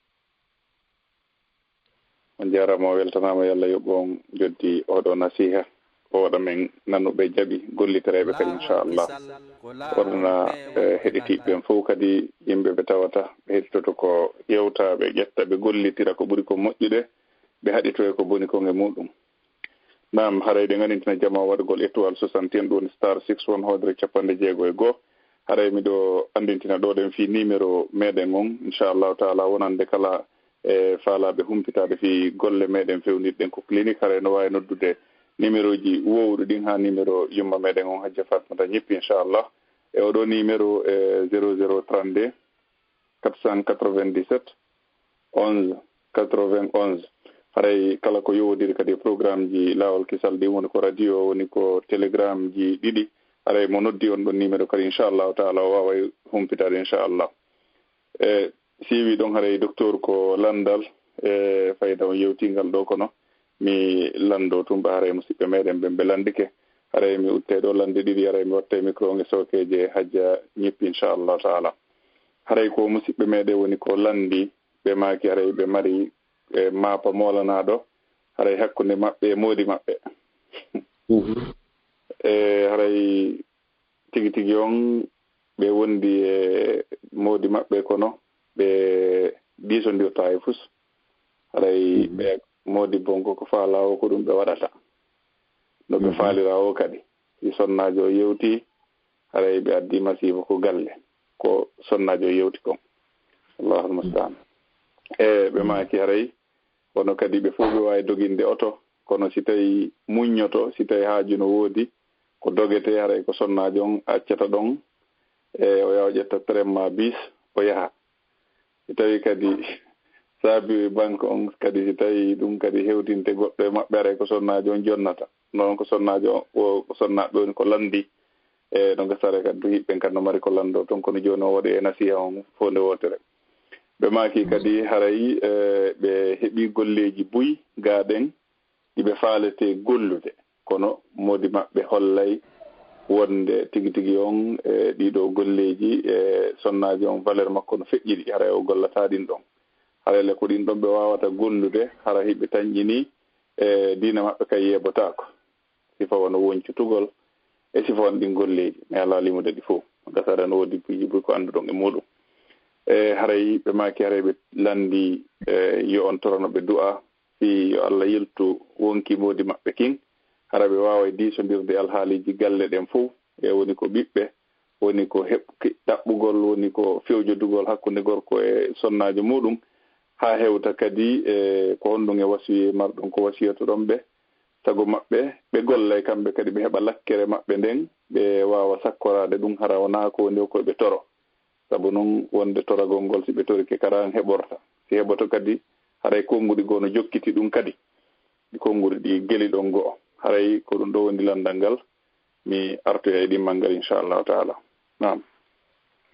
On jaaraama, on weltanaama, yo Allah yoɓ on joddi oɗo nasiha. o waɗa men nanuɓe jaɓi gollitereeɓe kadi inchallah. Wonana e heɗitiiɓe ɓen fof kadi yimɓe ɓe tawata ɓe heɗitoto ko yewtaaɓe ƴetta ɓe gollitira ko ɓuri ko moƴƴude, ɓe haɗito e ko boni kon e muɗum. Naam, haray ɗe ngandintina jamaa waɗugol étoile soixante et un ɗum woni star six one hoodere capanɗe jeego e goo. Haray miɗo andintina ɗo ɗen fii numéro meɗen on inchallahu taala wonande kala e faalaaɓe humpitaade fii golle meɗen fewnirɗen ko clinique, haray no waawi noddude numéroji wowɗi ɗin haa numéro yumma meɗen on Hajja Fatmata Ñippi inchallah. E oɗo numéro e zéro zéro trente-deux quatre cent quatre-vingt-dix-sept onze quatre-vingt-onze. Haray kala ko yowodiri kadi e programmeji Laawol Kisal ɗin woni ko radio woni ko telegrammeji ɗiɗi, haray mo noddi on ɗon numéro kadi inchallahu taala o waaway humpitaade inchallah. E siiwi ɗon haray docteur ko landal e fayda on yewtingal ɗo kono mi lando tun ɓe haray musiɓɓe meɗen ɓen ɓe landike. Haray mi utte ɗo lande ɗiɗi haray mi watta e micro on e sookeje Hajja Ñippi inchallahu taala. Haray ko musiɓɓe meɗen woni ko landi ɓe maaki haray ɓe mari e maapa moolanaɗo haray hakkunde maɓɓe e moodi maɓɓe. E haray tigi tigi on ɓe wondi e moodi maɓɓe kono ɓe diisondirta e fus. Haray ɓe moodi bonko ko faala o ko ɗum ɓe waɗata. No ɓe faalira o kadi si sonnaajo o yewti haray ɓe addi masiiba ko galle ko sonnaajo o yewti kon. Allahul mustaan. E ɓe maaki haray kono kadi ɓe fof ɓe waawi doginde oto kono si tawi muññoto si tawi haaju no woodi ko dogete haray ko sonnaajo on accata ɗon e o yaha o ƴetta traitement bis o yaha. Si tawi kadi saabi banque on kadi si tawi ɗum kadi hewtinte goɗɗo e maɓɓe haray ko sonnaajo on jonnata noon ko sonnaajo o ko sonnaaɓe woni ko landi e no gasare kadi to hiɓɓen kadi no mari ko lando toon kono jooni o waɗi e nasiha on fof nde wootere. Ɓe maaki kadi haray ɓe heɓi golleeji buy gaaɗen ɗi ɓe faalete gollude kono moodi maɓɓe hollay wonde tigi tigi on e ɗiɗo golleeji e sonnaaji on valeur makko no feƴƴiɗi haray o gollata ɗin ɗon. Haray le ko ɗin ɗon ɓe waawata gollude hara hiɓe tanƴini e diina maɓɓe kay yeebotaako. Sifa wano woncutugol e sifa wano ɗin golleeji mi alaa limude ɗi fof. Gasare no woodi piiji buy ko annduɗon e muɗum. E haray ɓe maaki haray ɓe lanndi e yo on torano ɓe du'a fii yo Allah yiltu wonki moodi maɓɓe kin hara ɓe waaway diisondirde alhaaliiji galle ɗen fof e woni ko ɓiɓɓe woni ko heɓki ɗaɓɓugol woni ko fewjodugol hakkunde gorko e sonnaajo muɗum haa hewta kadi e ko honɗum e wasiyee marɗon ko wasiyatoɗon ɓe sago maɓɓe ɓe golla e kamɓe kadi ɓe heɓa lakkere maɓɓe nden ɓe waawa sakkoraade ɗum hara wonaa ko woni ko ɓe toro. Sabu noon wonde toragol ngol si ɓe torike kara an heɓorta si heɓoto kadi haray konnguɗi goo no jokkiti ɗum kadi ɗi konnguɗi ɗi geli ɗon go'o haray ko ɗum ɗo wondi lanndal ngal mi artoya e ɗimmal ngal inchallahu taala. Naam.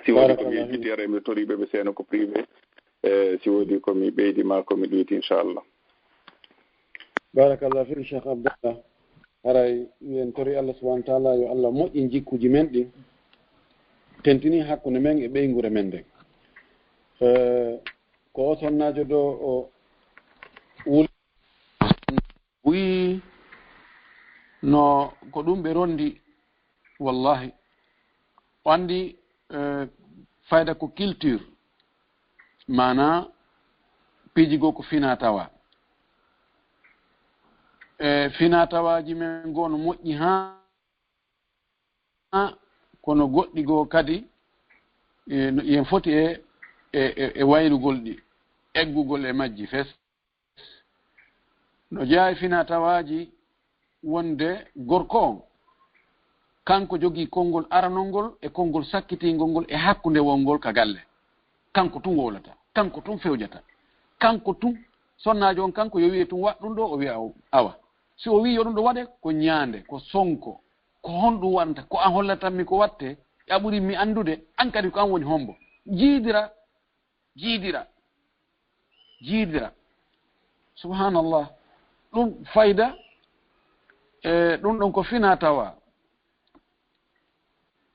Si woodi ko mi yejjiti haray mi toriɓe ɓe seeno ko privé e si woodi ko mi ɓeydi ma ko mi ɗuyti inchallah. Barakallah fik Cheikh Abdallah. Haray en tori Allah subhanahu wa taala yo Allah moƴƴin jikkuji men ɗin tentini hakkunde men e ɓeynguure men nden. Ko o sonnaajo ɗo o wuli wi no ko ɗum ɓe rondi wallahi o anndi fayda ko culture maana piiji goo ko fina tawa e fina tawaaji men goo no moƴƴi haa kono goɗɗi goo kadi yen foti e e waylugol ɗi eggugol e majji fes no jeyaa e fina tawaaji wonde gorko on kanko jogii konngol aranol ngol e konngol sakkitingol ngol e hakkunde wongol ka galle kanko tun wowlata kanko tun fewjata kanko tun sonnaajo on kanko yo wiye tun waɗ ɗum ɗo o wiya awa si o wii yo ɗum ɗo waɗe ko ñaande ko sonko ko honɗum waɗanta ko an hollatanmi ko watte a ɓuri mi anndude an kadi ko an woni hombo jiidira jiidira jiidira subhanallah ɗum fayda e ɗum ɗon ko fina tawa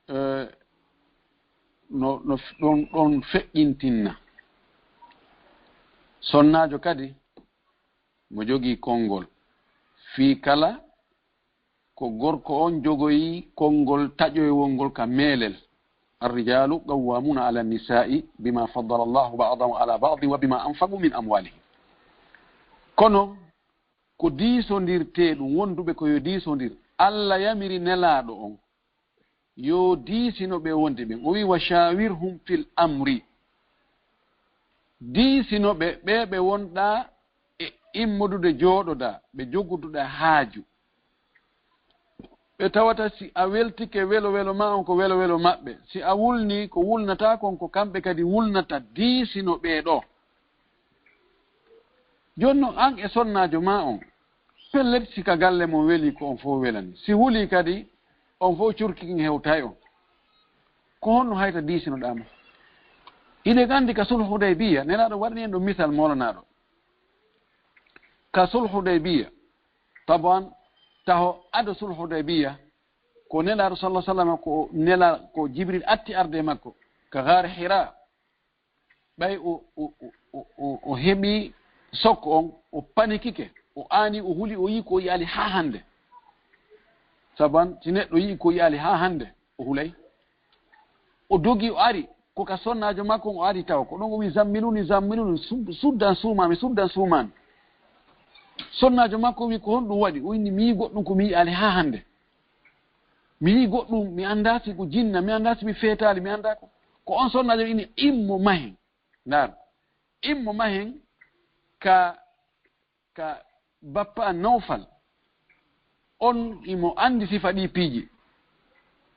e no no ɗon ɗon feƴƴintinna sonnaajo kadi mo jogii konngol fii kala ko gorko on jogoyi konngol taƴoywol ngol ka meelel. Arrijalu qawwamuna ala nisai bima faddala Allahu ba'dahum ala ba'din wa bima anfaqu min amwalihim. Kono ko diisondirtee ɗum, wonduɓe ko yo diisondir. Allah yamiri Nelaaɗo on yo diisino ɓe wondi ɓen. O wi, "Wa shawirhum fil amri." Diisino ɓe, ɓe ɓe wonɗaa e immodude jooɗoɗaa, ɓe jogguduɗaa haaju. Ɓe tawata si a weltike welo welo ma on ko welo welo maɓɓe. Si a wulni ko wulnata kon ko kamɓe kadi wulnata, diisino ɓee ɗoo. Jooni non an e sonnaajo ma on, pellet si ka galle mon weli ko on fof welani. Si wuli kadi on fof curki kin hewtay on. Ko honno hayta diisinoɗaa mo? Hiɗen anndi ka sulhu Hudaybiya, Nelaaɗo waɗani en ɗo misal moolanaaɗo. Ka sulhu Hudaybiya, taban taho ado sulhu Hudaybiya, ko Nelaaɗo sallallahu alaihi wasallam ko nela, ko Jibril atti arde e makko ka gaare Hira. Ɓay o, o, o, o, o, o heɓi sokko on, o panikike, o aani, o huli, o yi'i ko yi'ali haa hannde. Saban si neɗɗo yi'i ko yi'ali haa hannde, o hulay. O dogi, o ari, ko ka sonnaajo makko on o ari tawa. Ko ɗon o wi, "Zammiluni, zammiluni, sud-, suddan suumaami, suddan suumaami." Sonnaajo makko wi, "Ko honɗum waɗi?" O inni, "Mi yi'i goɗɗum ko mi yi'ali haa hannde." Mi yi'i goɗɗum, mi anndaa si ko jinna, mi anndaa si mi feetaali, mi anndaa ko. Ko on sonnaajo ini, "Immo mahen." Ndaar, immo mahen ka, ka bappa an Nawfal. On imo anndi sifa ɗi piiji.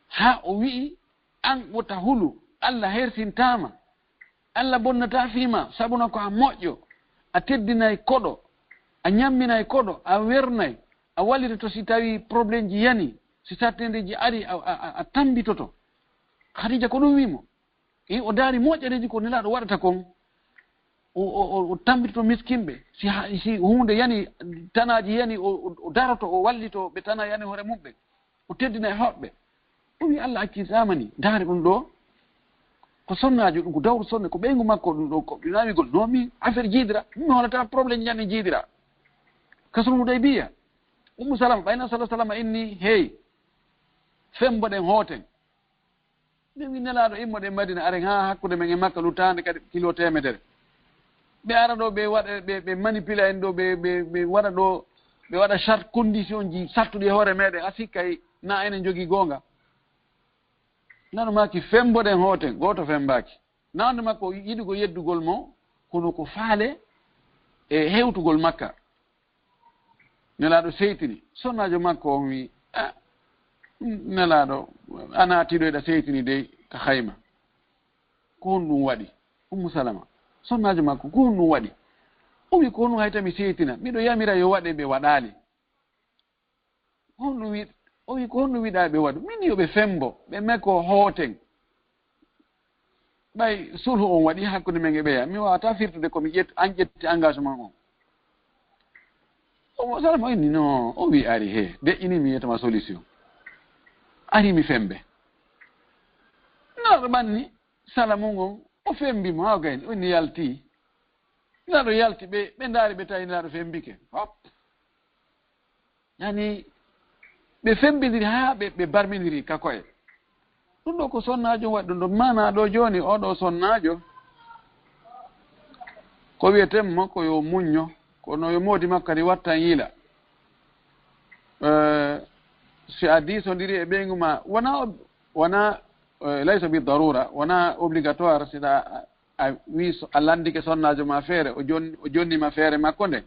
Haa o wi'i, "An wota hulu, Allah hersintaama. Allah bonnataa fii ma, sabuna ko a moƴƴo, a teddinay koɗo, a ñamminay koɗo, a wernay, a wallitoto si tawi problèmeji yani, si sattendeji ari, a, a, a, a tambitoto." Khadija ko ɗum wi'i mo. E o daari moƴƴareeji ko Nelaaɗo waɗata kon. O, o, o, o tambitoto miskinɓe. Si ha, si huunde yani, tanaaji yani, o, o, o daroto, o wallito ɓe tana yani hoore mum ɓe. O teddina e hoɓɓe. O wi, "Allah accitaama ni. Ndaare ɗum ɗo." Ko sonnaajo ɗum, ko dawru sonne, ko ɓeyngu makko ɗum ɗo, ko ɗum nawigol. No mi affaire jiidira, mi hoolata problème ñande jiidira. Ka sulhu Hudaybiya. Ummu Salama, ɓayna sallallahu alaihi wasallam inni, "Hey, femboɗen hooten." Ɓe wi, "Nelaaɗo, immoɗen Madina, aren haa hakkunde men e Makka, luttaande kadi kilo teemedere." Ɓe ara ɗo, ɓe waɗa, ɓe, ɓe manipula en ɗo, ɓe, ɓe, ɓe waɗa ɗo, ɓe waɗa charte, condition ji sattuɗi e hoore meɗen, a sikkay na enen jogii goonga. Nano maaki, "Femboɗen hooten", gooto fembaaki. Naande makko yiɗugol yeddugol mo, kono ko faale e hewtugol Makka. Nelaaɗo seytini. Sonnaajo makko on wi, "Ah, Nelaaɗo, a naatiiɗo eɗa seytini dey ka hayma. Ko honɗum waɗi?" Ummu Salama. Sonnaajo makko, "Ko honɗum waɗi?" O wi, "Ko honɗum hayta mi seytina? Miɗo yamira yo waɗe, ɓe waɗaali." Honɗum wi-, o wi, "Ko honɗum wiɗaa ɓe waɗu?" Min yo ɓe fembo, ɓe meko hooten. Ɓay sulhu on waɗi hakkunde men e ɓeya, mi waawata firtude ko mi ƴett-, an ƴetti engagement on. Ummu Salama inni, "No." O wi, "Ari he, deƴƴini mi yetama solution. Ari mi fembe." Nelaaɗo ɓanni sala mum on, o fembi mo haa o gayni, o inni, "Yalti." Nelaaɗo yalti, ɓe, ɓe ndaari, ɓe tawi Nelaaɗo fembike. Hop. Yani, ɓe fembindiri haa ɓe, ɓe barmindiri ka koye. Ɗum ɗo ko sonnaajo waɗi ɗum ɗo. Maanaa ɗo jooni, oo ɗo sonnaajo, ko wiyeten mo ko yo muñño, kono yo moodi makko kadi wattan yila. Eh, si a diisondiri e ɓeyngu ma, wona ob-, wona, eh, laysa bi darura, wona obligatoire si ɗa a wi so a landike sonnaajo ma feere, o jon-, o jonni ma feere makko nde,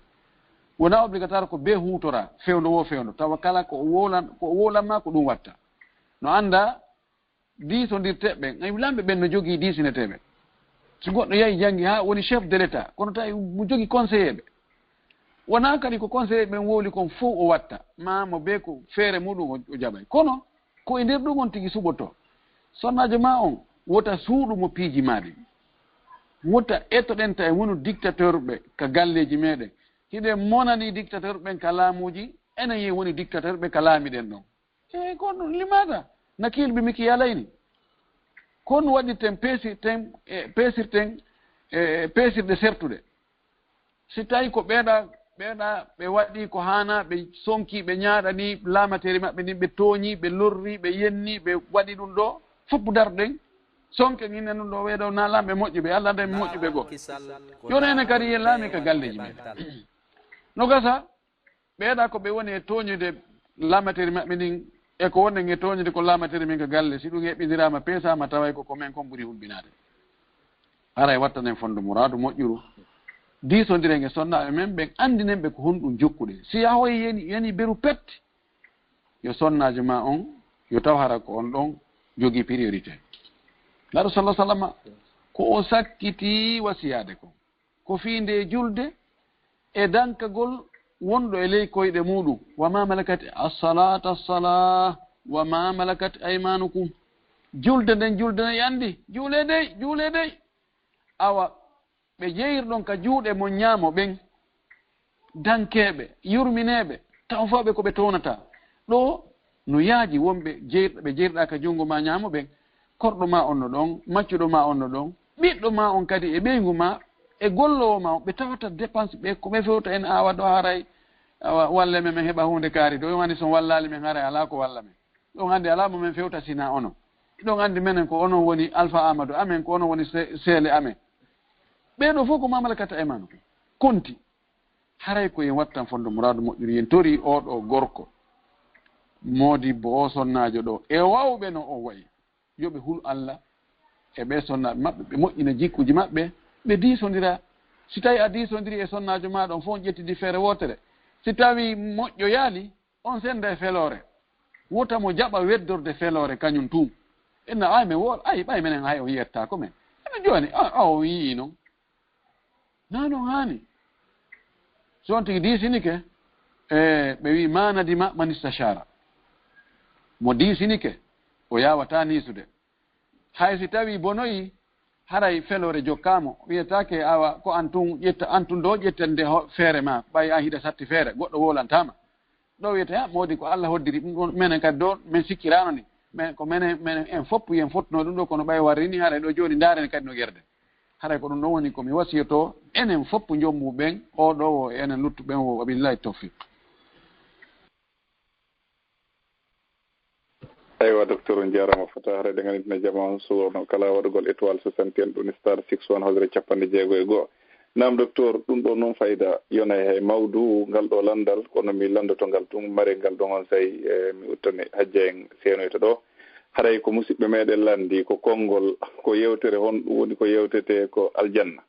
wona obligatoire ko bee huutora, fewndo wo fewndo. Tawa kala ko o wowlan-, ko o wowlan ma ko ɗum watta. No annda diisondirte ɓen, ay lamɓe ɓen no jogii diisineteeɓe. So goɗɗo yahi janngi haa woni chef de l'État, kono tawi mo jogii conseiller ɓe. Wona kadi ko conseiller ɓen wowli kon fow o watta, ma mo bee ko feere muɗum o, o jaɓay. Kono ko e nder ɗum on tigi suɓoto. Sonnaajo ma on, wota suuɗu mo piiji ma ɗin. Wota etoɗen tawi wonu dictateur ɓe ka galleeji meɗen. Hiɗen monani dictateur ɓen ka laamuuji, enen ye woni dictateur ɓe ka laamiɗen ɗon. E ko ɗum limaata, nakiil bi miki yalayni. Ko ɗum waɗirten, peesirten, e, peesirten, e, peesirɗe sertuɗe. Si tawi ko ɓeeɗa Ɓeeɗa ɓe waɗi ko haana, ɓe sonki, ɓe ñaaɗani laamateri maɓɓe ndin, ɓe tooñi, ɓe lorri, ɓe yenni, ɓe waɗi ɗum ɗo. Fof darɗen, sonken inen ɗum ɗo, ɓeeɗo na laamɓe moƴƴuɓe, Allah dañi moƴƴuɓe goo. Yo enen kadi yen laami ka galleeji men. No gasa, ɓeeɗa ko ɓe woni e tooñude laamateri maɓɓe ndin, e ko wonɗen e tooñude ko laamateri men ka galle, si ɗum eɓɓindiraama, peesaama, taway ko ko men kon ɓuri hulɓinaade. Haray wattanen fondo muraadu moƴƴuru. Diisondiren e sonnaaɓe men ɓen, anndinen ɓe ko honɗum jokkuɗen. Si yahoyi yani, yani beru pet, yo sonnaajo ma on, yo taw hara ko on ɗon jogii priorité. Naɗo sallallahu alaihi wasallam, ko o sakkiti wasiyaade kon, ko fii nde julde e dankagol wonɗo e ley koyɗe muɗum. Wa ma malakat as-salata as-salah, wa ma malakat aymanukum. Julde nden, julde nden yandi, juule dey, juule dey. Awa, ɓe jeyirɗon ka juuɗe mon ñaamo ɓen, dankeeɓe, yurmineeɓe, taw fawɓe ko ɓe townata. Ɗo no yaaji wonɓe jeyir-, ɓe jeyirɗa ka junngo ma ñaamo ɓen, korɗo ma on no ɗon, maccuɗo ma on no ɗon, ɓiɗɗo ma on kadi e ɓeyngu ma, e golloowo ma on, ɓe tawata dépense ɓe, ko ɓe fewta en awa ɗo haray, awa, walle men, men heɓa huunde kaari ɗo, on anndi so on wallaali men haray alaa ko walla men. Ɗon anndi alaa mo men fewta sina ono. Ɗon anndi menen ko onon woni Alfa Amadou amen, ko onon woni se-, seele amen. Ɓee ɗo fof ko ma malakat aymanukum. Konti. Haray ko en wattan fondo muraadu moƴƴuru, en tori oo ɗo gorko, moodibbo o sonnaajo ɗo, e wawɓe no o wayi. Yo ɓe hulu Allah e ɓe sonnaaɓe maɓɓe, ɓe moƴƴina jikkuuji maɓɓe, ɓe diisondira. Si tawi a diisondiri e sonnaajo maaɗa on fof, on ƴettidi feere wootere. Si tawi moƴƴo yaali, on senda e feloore. Wota mo jaɓa weddorde feloore kañum tun. Inna ay men wol-, ay ɓay menen hay o yettaako men. Ene jooni, a, a o yii non. Na non haani. So on tigi diisinike, e, ɓe wi ma nadima man istashara. Mo diisinike, o yawata niisude. Hay si tawi bonoyi, haray feloore jokkaamo, wiyetaake awa ko an tun ƴetta, an tun ɗo ƴettande ho-, feere ma, ɓay an hiɗa satti feere, goɗɗo wolantama. Ɗo wiyete, ha, moodi ko Allah hoddiri, ɗum ɗon menen kadi ɗo, men sikkirano ni. Men, ko menen, menen en foppu yen fottuno ɗum ɗo, kono ɓay warri ni, haray ɗo jooni ndaaren kadi no gerde. Haray ko ɗum ɗon woni ko mi wasiyoto, enen foppu jommu ɓen, o ɗo o, enen luttu ɓen o, wabillahi tawfiq. Aywa, docteur, on jaaraama fota. Haray ɗen anndi no jamaa on suwano kala waɗugol étoile soixante et un ɗon star six one hosere capanɗe jeego e go'o. Naam, docteur, ɗum ɗo noon fayda yonay hay mawdu ngal ɗo lanndal, kono mi lanndoto ngal tun, mare ngal ɗon on say, e, mi uttane hajja en seenoyta ɗo. Haray ko musidɓe meɗen lanndi, ko konngol, ko yewtere hon, ɗum woni ko yewtete ko aljanna.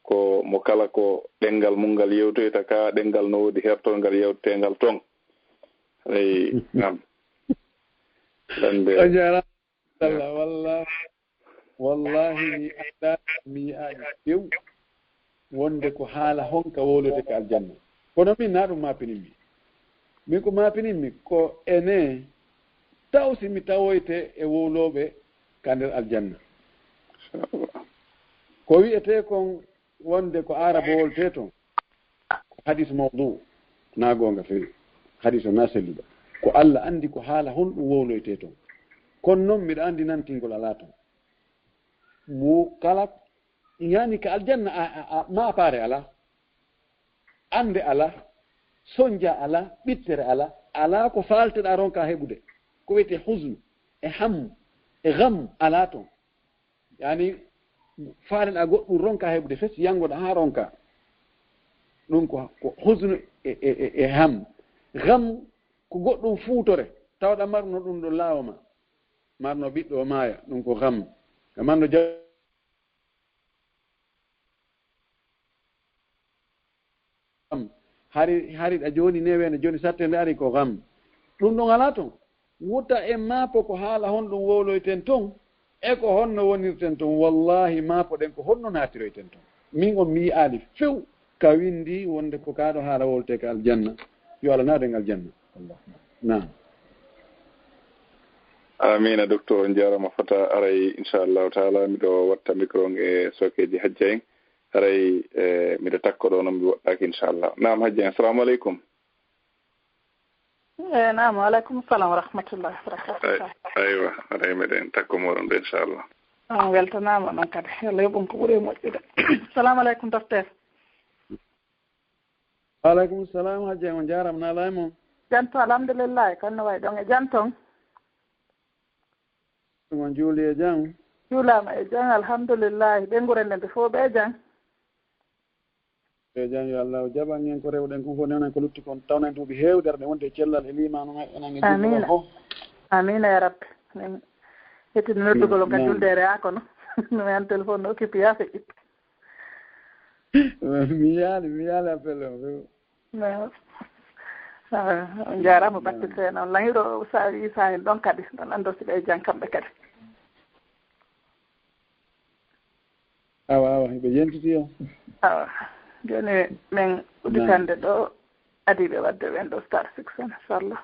Ko mo kala ko ɗenngal mum ngal yewtoyta ka, ɗenngal no woodi hertorgal yewteengal ton. Eyi, naam. Ɗande. A jaaraama, Allah, wallahi, wallahi, mi anndaa, mi yi'aani few wonde ko haala honka wowloyte ka aljanna. Kono min, na ɗum maapininmi. Min ko maapininmi ko ene taw si mi tawoyte e wowlooɓe ka nder aljanna. Ko wi'etee kon wonde ko aarabowol te ton, ko hadis mawdu, na goonga fewi. Hadis o na selluɗo. Ko Allah anndi ko haala honɗum wowloyte ton. Kono non miɗo anndi nantingol alaa ton. Mo kala yani ka aljanna, a, a, a, maapaare alaa. Annde alaa, sonja alaa, ɓittere alaa, alaa ko faalteɗaa ronka heɓude. Ko wiyetee huznu, e hammu, e gammu alaa ton. Yani, faaleɗaa goɗɗum ronka heɓude, fes yangoɗaa haa ronka. Ɗum ko, ko huznu e, e, e, e hammu. Gammu ko goɗɗum fuutore, tawɗaa marno ɗum ɗo laawo ma. Marno ɓiɗɗo o maaya, ɗum ko gammu. Ka marno ja- Gam. Hari, hari ɗa jooni newene, jooni sattende ari ko gam. Ɗum ɗon alaa ton. Wuta en maapo ko haala honɗum wowloyten ton, e ko honno wonirten ton. Wallahi, maapoɗen ko honno naatiroyten ton. Min on mi yi'aali few ka winndi wonde ko kaa ɗo haala wowltee ka aljanna. Yo Allah naadu en aljanna. Naam. Amiina, docteur, on jaaraama fota. Aray, inchallahu taala, miɗo watta micro on e sookeeji hajja en. Aray, eh, miɗo takko ɗo, non mi woɗɗaaki, inchallah. Naam, hajja en, assalamu aleykum. Eh, naam, wa aleykum salam wa rahmatullahi wa barakatuh. Ay-, aywa, aray, meɗen takko moɗon ɗo, inchallah. On weltanaama non kadi. Yo Allah yoɓ on ko ɓuri e moƴƴude. Assalamu aleykum, docteur. Waaleykum salam, Hajji, on njaaraama, naalaa e mon? Janto, alhamdulillahi, kono no wayi ɗon e janton? Ɗum on juuli e jam? Juulaama e jam, alhamdulillahi. Ɓe ngure nden ɓe fof ɓe e jam? Ɓe jam, yo Allah o jaɓan en ko rewɗen kon fof, newnen ko lutti kon, tawna en duuɓi heewde, arde wonde e cellal e liimaanu, men enen e juulɓe ɓen fof. Amiina ya rabbi. Min hettino noddugol on ka julde e reyaa kono. No mi an téléphone no occupé yaa feƴƴi. Mi yaali, mi yaali appel o. No. Ah, on njaaraama batte seena. On lahiɗo sa wi sa en ɗon kadi. Ɗon anndo si ɓe e jam kamɓe kadi. Awa, awa, hiɓe yentiti o. Awa. Jooni men udditande ɗo adiiɓe wadde ɓen ɗo Star Six, inchallah.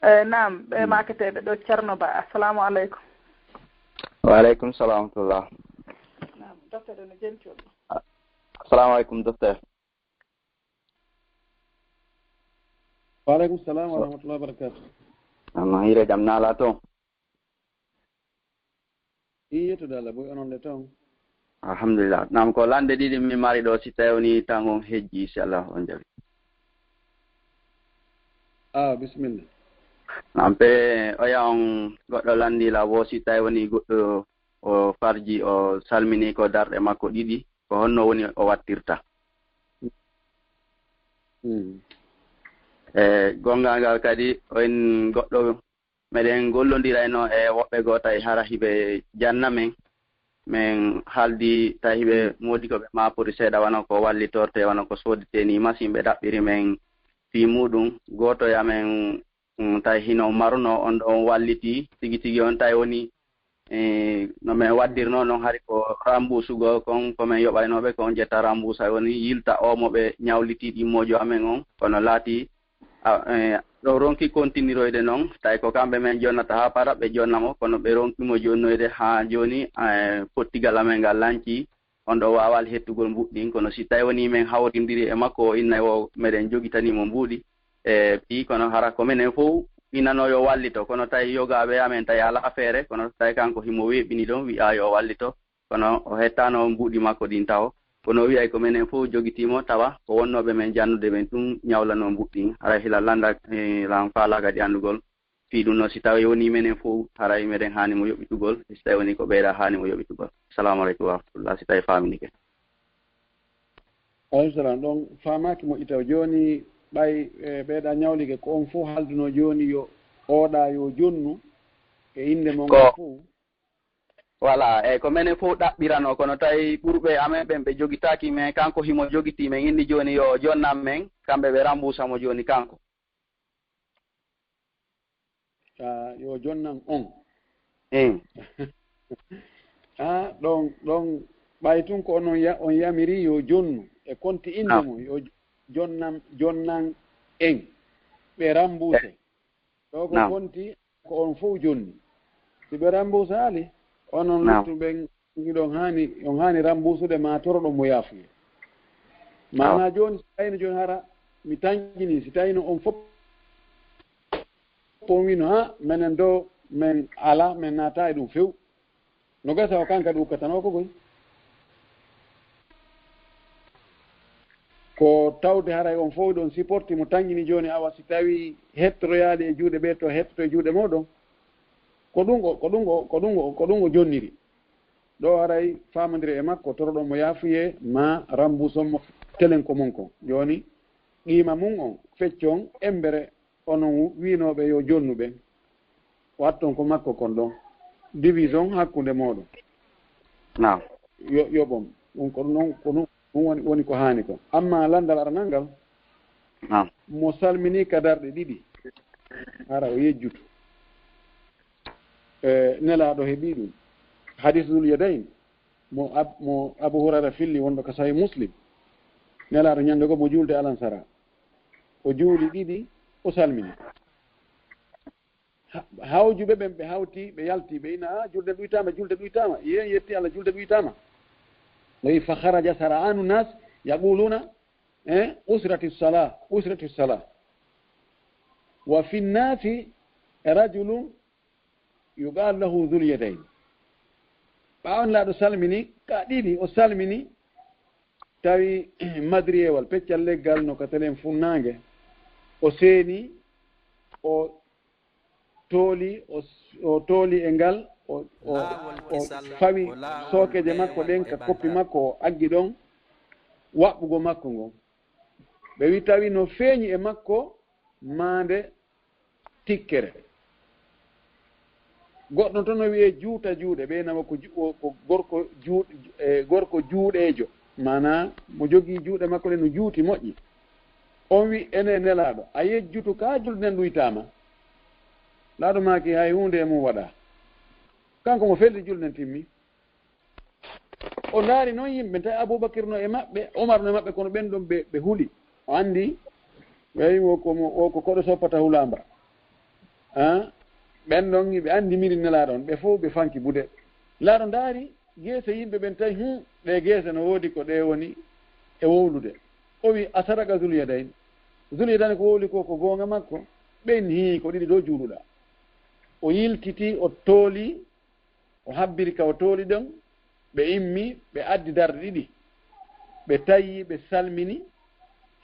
Eh, naam, ɓe maketeɓe ɗo, Ceerno Ba, assalamu aleykum. Wa aleykum salam wa rahmatullah. Naam, docteur no jenti on. Assalamu aleykum, docteur. Wa aleykum salam wa rahmatullahi wa barakatuh. Amma hire jam nala to. Ii, yettude Allah, boy, onon le toon? Alhamdulillah. Naam, ko lande ɗiɗi mi mari ɗo, si tawi woni tan on hejji, si Allah on jaɓi. Ah, bismillah. Naam, pe oya on goɗɗo landi la wo, si tawi woni goɗɗo o farji, o salmini ko darɗe makko ɗiɗi, ko honno woni o wattirta? Hmm. E gonga ngal kadi, on goɗɗo meɗen gollondirayno e woɓɓe goo tawi hara hiɓe janna men. Men haaldi tawi hiɓe moodi ko ɓe maapori seeɗa, wano ko wallitorte, wano ko soodete ni, machine ɓe ɗaɓɓiri men fii muuɗum. Gooto e amen, mm, tawi hino maruno on ɗon walliti tigi tigi on tawi woni, e, no men waddirno non, hari ko rambusugol kon, ko men yoɓaynooɓe kon ƴetta rambusa woni yilta o mo ɓe ñawliti ɗimmojo amen on, kono laati a, e, ɗo ronki kontiniroyde non, tawi ko kamɓe men jonnata haa para ɓe jonna mo, kono ɓe ronki mo jonnoyde haa jooni, e, pottigal amen ngal lanci, on ɗo waawali hettugol mbuuɗi ɗin, kono si tawi woni men hawrindiri e makko, o inna o meɗen jogitani mo mbuuɗi, e, fii kono hara ko menen fof innano yo wallito, kono tawi yogaaɓe amen tawi alaa feere, kono tawi kanko himo weeɓini ɗon, wi'a yo wallito. Kono o hettaano mbuuɗi makko ɗin taho. Kono o wi'ay ko menen fof jogitii mo, tawa ko wonnooɓe men jannude ɓen tun ñawlanoo mbuuɗi ɗin. Haray hila landa, eh, lan faalaaka ɗi anndugol. Fii ɗum no, si tawi woni menen fof, haray meɗen haani mo yoɓitugol. Si tawi woni ko ɓeyda haani mo yoɓitugol. Assalamu aleykum wa rahmatullah, si tawi faaminike. Aleykum salam. Ɗon faamaaki moƴƴi taw. Jooni ɓay, eh, ɓeyda ñawlike ko on fof haalduno jooni yo oɗa yo jonnu e innde mon ngal fof. Voilà, e ko menen fof ɗaɓɓirano, kono tawi ɓurɓe amen ɓen ɓe jogitaaki, mais kanko himo jogitii, men inni jooni yo jonnan men, kamɓe ɓe rambusa mo jooni kanko. Ah, yo jonnan on. Hein. Ah, ɗon, ɗon ɓay tun ko onon ya-, on yamiri yo jonnu e konti innde mum, yo jonnan, jonnan en ɓe rambuse. Ɗo ko konti ko on fof jonni. Si ɓe rambusaali, onon luttuɓe ɓen, hiɗon haani, on haani rambusude ma toroɗon mo yaafuye. Maana jooni, si tawino jooni hara mi tanƴini, si tawino on fof on wino, ha, menen do, men ala, men naata e ɗum few. No gasa o kanka ɗum ukkatano ko goy. Ko tawde haray on fof ɗon supporti mo tanƴini jooni, awa si tawi hettoroyaali e juuɗe ɓe to hettoto e juuɗe moɗon. Ko ɗum o, ko ɗum o, ko ɗum o, ko ɗum o jonniri. Ɗo haray faamondire e makko, toroɗon mo yaafuye, ma rambuson mo telen ko mon kon. Jooni, qiima mum on, feccon, embere, onon wiinooɓe yo jonnu ɓen, watton ko makko kon ɗon. Division hakkunde mooɗon. Naam. Yo, yoɓon. Ɗum ko non, ko non, ɗum woni, woni ko haani kon. Amma landal aranal ngal, naam, mo salmini ka darɗe ɗiɗi, hara o yejjutu. E, Nelaaɗo heɓi ɗum. Hadis Zul Yadayn, mo Ab-, mo Abu Hurayra filli, wonɗo ka Sahih Muslim. Nelaaɗo ñande goo mo juulde alansara. O juuli ɗiɗi, o salmini. Ha-, hawjuɓe ɓen ɓe hawti, ɓe yalti, ɓe ina, "Ah, julde ɗuytaama, julde ɗuytaama." Yeen yetti Allah, julde ɗuytaama. O wi, "Fa kharaja sara'anu nas yaquluna, eh, usrati sala, usrati sala. Wa fi nasi rajulun yuqalu lahu Dhul Yadayn." Ɓaawo Nelaaɗo salmini, ka ɗiɗi, o salmini, tawi madriyewal, peccal leggal no ka telen funnaange, o seeni, o tooli, o, o tooli e ngal, o, o, o fawi sookeeje makko ɗen ka koppi makko, o aggi ɗon waɓɓugo makko ngon. Ɓe wi tawi no feeñi e makko maande tikkere. Goɗɗo to no wi'ee juuta juuɗe, ɓe nawa ko ju-, ko, ko gorko juuɗ-, e, gorko juuɗeejo, maanaa mo jogii juuɗe makko ɗen no juuti moƴƴi. On wi, ene Nelaaɗo, a yejjutu ka julde nden ɗuytaama? Nelaaɗo maaki, hay huunde e mum waɗaa. Kanko mo felli julde nden timmi. O ndaari noon yimɓe, tawi Abubakir no e maɓɓe, Umar no e maɓɓe, kono ɓen ɗon ɓe, ɓe huli. O anndi, ɓe wi wo ko mo, wo ko koɗo soppata hulaamba. Ah, ɓen ɗon ɓe anndi miri Nelaaɗo on, ɓe fof ɓe fanki bude. Nelaaɗo ndaari geese yimɓe ɓen, tawi, hum, ɗe geese no woodi ko ɗe woni e wowlude. O wi, a sadaka Zul Yadayn. Zul Yadayn ko wowli ko, ko goonga makko. Ɓen hii ko ɗiɗi ɗo juuluɗaa. O yiltiti, o tooli, o habbiri ka o tooli ɗon, ɓe immi, ɓe addi darɗe ɗiɗi, ɓe tawi, ɓe salmini,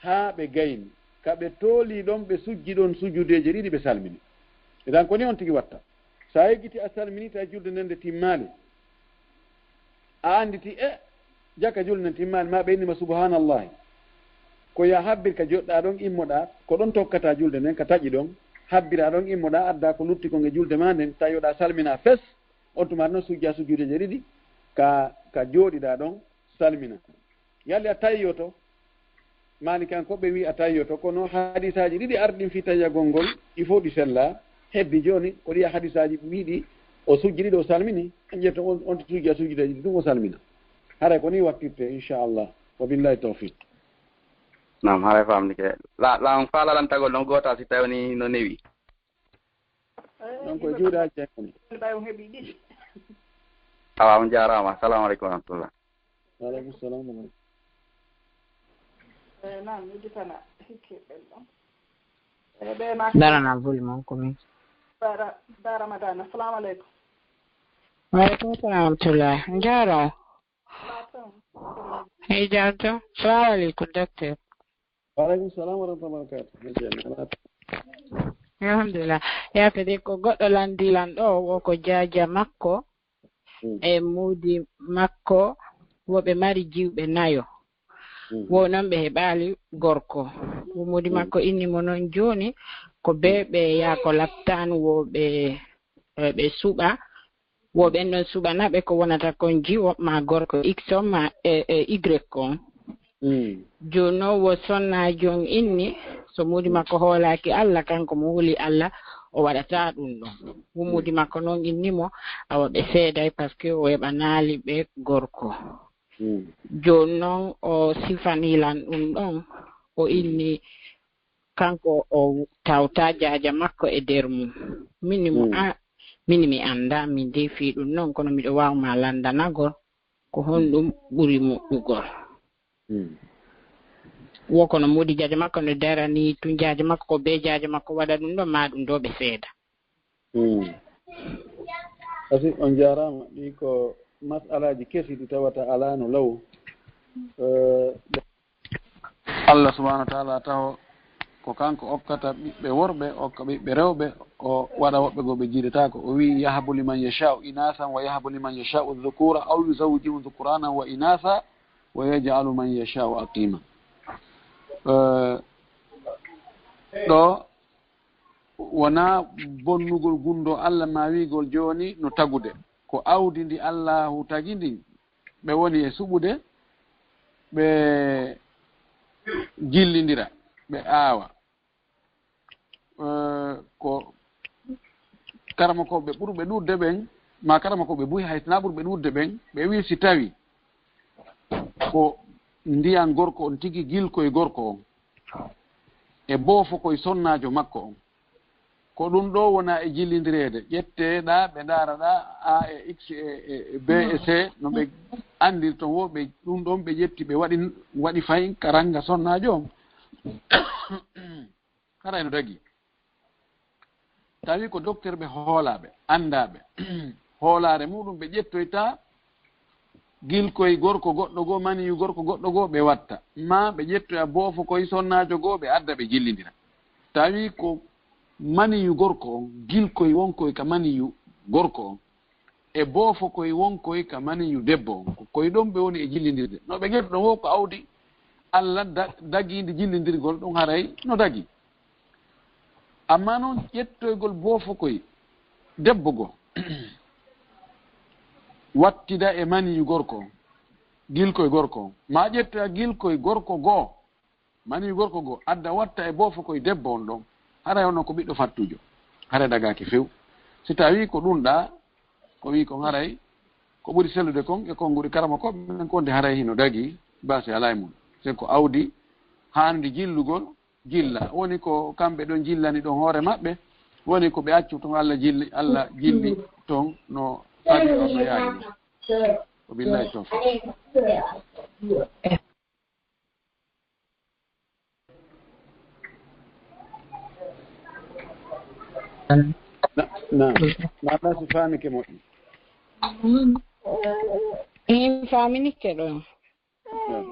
haa ɓe gayni. Ka ɓe tooli ɗon, ɓe sujji ɗon sujudeeje ɗiɗi, ɓe salmini. Idan ko ni on tigi watta. So a yeggiti a salmini, tawi julde nden nde timmaali, a annditi, e, jaka julde nden timmaali, ma ɓe innima subhanallahi. Ko ya habbir ka joɗɗaa ɗon, immoɗaa, ko ɗon tokkataa julde nden, ka taƴi ɗon, habbiraa ɗon, immoɗaa, addaa ko lutti kon e julde maa nden, tawi yoɗaa salminaa fes, on tuma non sujja sujjudeeje ɗiɗi ka, ka jooɗiɗaa ɗon salmina. Yalli a tayyoto? Maalikankoɓe wi a tayyoto, kono hadisaaji ɗiɗi arɗin fii tayyagol ngol, ɗi fof ɗi sella. Heddi jooni ko ɗi hadisaaji ɗiɗi, o sujji ɗiɗi o salmini, ƴetta on, on sujja sujjudeeje ɗiɗi ɗum o salmina. Haray ko ni wattirte, inchallah. Wa billahi tawfiq. Naam, haray famdike. La, la, on faalaa lantagol ɗon gootal si tawi ni no newi. Donc, ko juuɗe Hajji en woni. Ɓay on heɓi ɗiɗi. Awa, on jaaraama. Assalamu aleykum wa rahmatullah. Wa aleykum salam wa rahmatullah. Eh, naam, mi udditana hikke ɓen ɗon. Eh, ɓe ma- Darana volume on ko min. Bara, Bara Madana. Assalamu aleykum. Wa aleykum salam wa rahmatullah. Njaaraama. Hey, Janto. Salamu aleykum, docteur. Wa aleykum salam wa rahmatullahi wa barakatuh. Alhamdulillah. Yaafe de ko goɗɗo lanndi lan ɗo, wo ko jaaja makko, mm, e muudi makko, wo ɓe mari jiwɓe nayo. Mm. Wo non ɓe heɓaali gorko. Wo muudi, mm, makko inni mo non jooni, ko be, mm, ɓe yaa ko laptaan, wo ɓe, e, ɓe suɓa. Wo ɓen ɗon suɓana ɓe ko wonata kon ji, wo ma gorko X on, ma, e, e, Y on. Mm. Jooni non wo sonnaajo on inni, so muudi, mm, makko hoolaaki Alla, kanko mo huli Alla, o waɗataa ɗum ɗon. Wo, mm, muudi makko non inni mo, awa ɓe seeday, parce que o heɓanaali ɓe gorko. Mm. Jooni non o sifanii lan ɗum ɗon, o, mm, inni, kanko o tawta jaaja makko e nder mum. Min mi mo, mm, a, min mi annda, min de fii ɗum non, kono miɗo waawa ma lanndanagol ko honɗum ɓuri moƴƴugol. Mm. Wo kono muudi jaaja makko no darani tun jaaja makko, ko be jaaja makko waɗa ɗum ɗo, ma ɗum ɗo ɓe seeda. Mm. Asi, on jaaraama. Ɗi ko masalaaji kesi ɗi tawata alaano law. Eh, Allah subhanahu wa ta'ala taho ko kanko okkata ɓiɓɓe worɓe, okka ɓiɓɓe rewɓe, o waɗa woɓɓe goo ɓe jiidataako. O wi'i, "Yahabu liman yasha'u inasan wa yahabu liman yasha'u dhukura aw yuzawwijuhum dhukurana wa inasa wa yaj'alu man yasha'u aqima." Eh, ɗo wonaa bonnugol gunndoo Allah ma wi'gol jooni no tagude. Ko awdi ndi Allaahu tagi ndin, ɓe woni e suɓude, ɓe jillindira, ɓe aawa. Eh, ko karamokooɓe ɓurɓe ɗuuɗde ɓen, ma karamokooɓe buy hay sinaa ɓurɓe ɗuuɗde ɓen, ɓe wi'i si tawi ko ndiyan gorko on tigi gilko e gorko on, e boofo ko e sonnaajo makko on, ko ɗum ɗo wona e jillindireede, ƴetteeɗaa, ɓe ndaaraɗaa, A e X e, e, e B e C, no ɓe anndiri ton wo, ɓe, ɗum ɗon ɓe ƴetti, ɓe waɗi, waɗi fayin karanga sonnaajo on. Hara eno dagi. Tawi ko docteur ɓe hoolaaɓe, anndaaɓe. Hoolaare muɗum ɓe ƴettoyta, gilkoy gorko goɗɗo goo, maniyu gorko goɗɗo goo, ɓe watta. Maa ɓe ƴettoya boofokoy sonnaajo goo, ɓe adda, ɓe jillindira. Tawi ko maniyu gorko on, gilkoy wonkoy ka maniyu gorko on, e boofokoy wonkoy ka maniyu debbo on, ko koy ɗon ɓe woni e jillindirde. No ɓe ngeɗu ɗon woo ko awdi Allah da-, dagiindi jillindirgol ɗum haray no dagi. Amma noon ƴettoygol boofokoy debbo goo, wattida e maniyu gorko on, gilkoy gorko on, maa ƴettoya gilkoy gorko goo, maniyu gorko goo, adda watta e boofokoy debbo on ɗon, haray on ko ɓiɗɗo fattuujo. Haray dagaaki few. Si tawii ko ɗum ɗaa, ko wii kon haray, ko ɓuri sellude kon e konguɗi karamokooɓe ɓen kon de haray hino dagi, baasi alaa e mun. Se ko awdi haandi jillugol, jilla. Woni ko kamɓe ɗon jillani ɗon hoore maɓɓe, woni ko ɓe accu ton Allah jilli, Allah jilli ton no fawi on no yaari. Wa billahi tawfiq. Na, na, na, na si faami ke moƴƴi. In faamini ke ɗo. Na.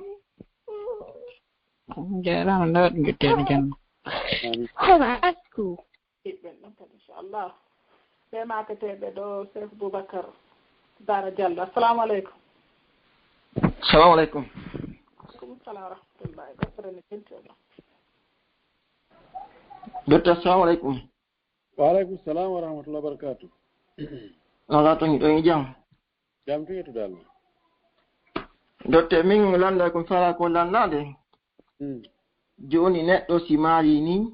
Jaaraama, ndaa ɗum ƴetteede janngo. Amin. Kono asku. Ɓen ɗon kadi, inchallah. Ɓe maaketeeɓe ɗo, Cheikh Boubacar Dara Diallo. Assalamu aleykum. Salamu aleykum. Aleykum salam wa rahmatullahi. Goɗɗo ne jenti o ɗo. Docteur, assalamu aleykum. Wa aleykum salam wa rahmatullahi wa barakatuh. Ala to hiɗo e jam. Jam tigi to dal. Docteur, min lannda ko fala ko lannade. Hmm. Jooni neɗɗo si maari ni,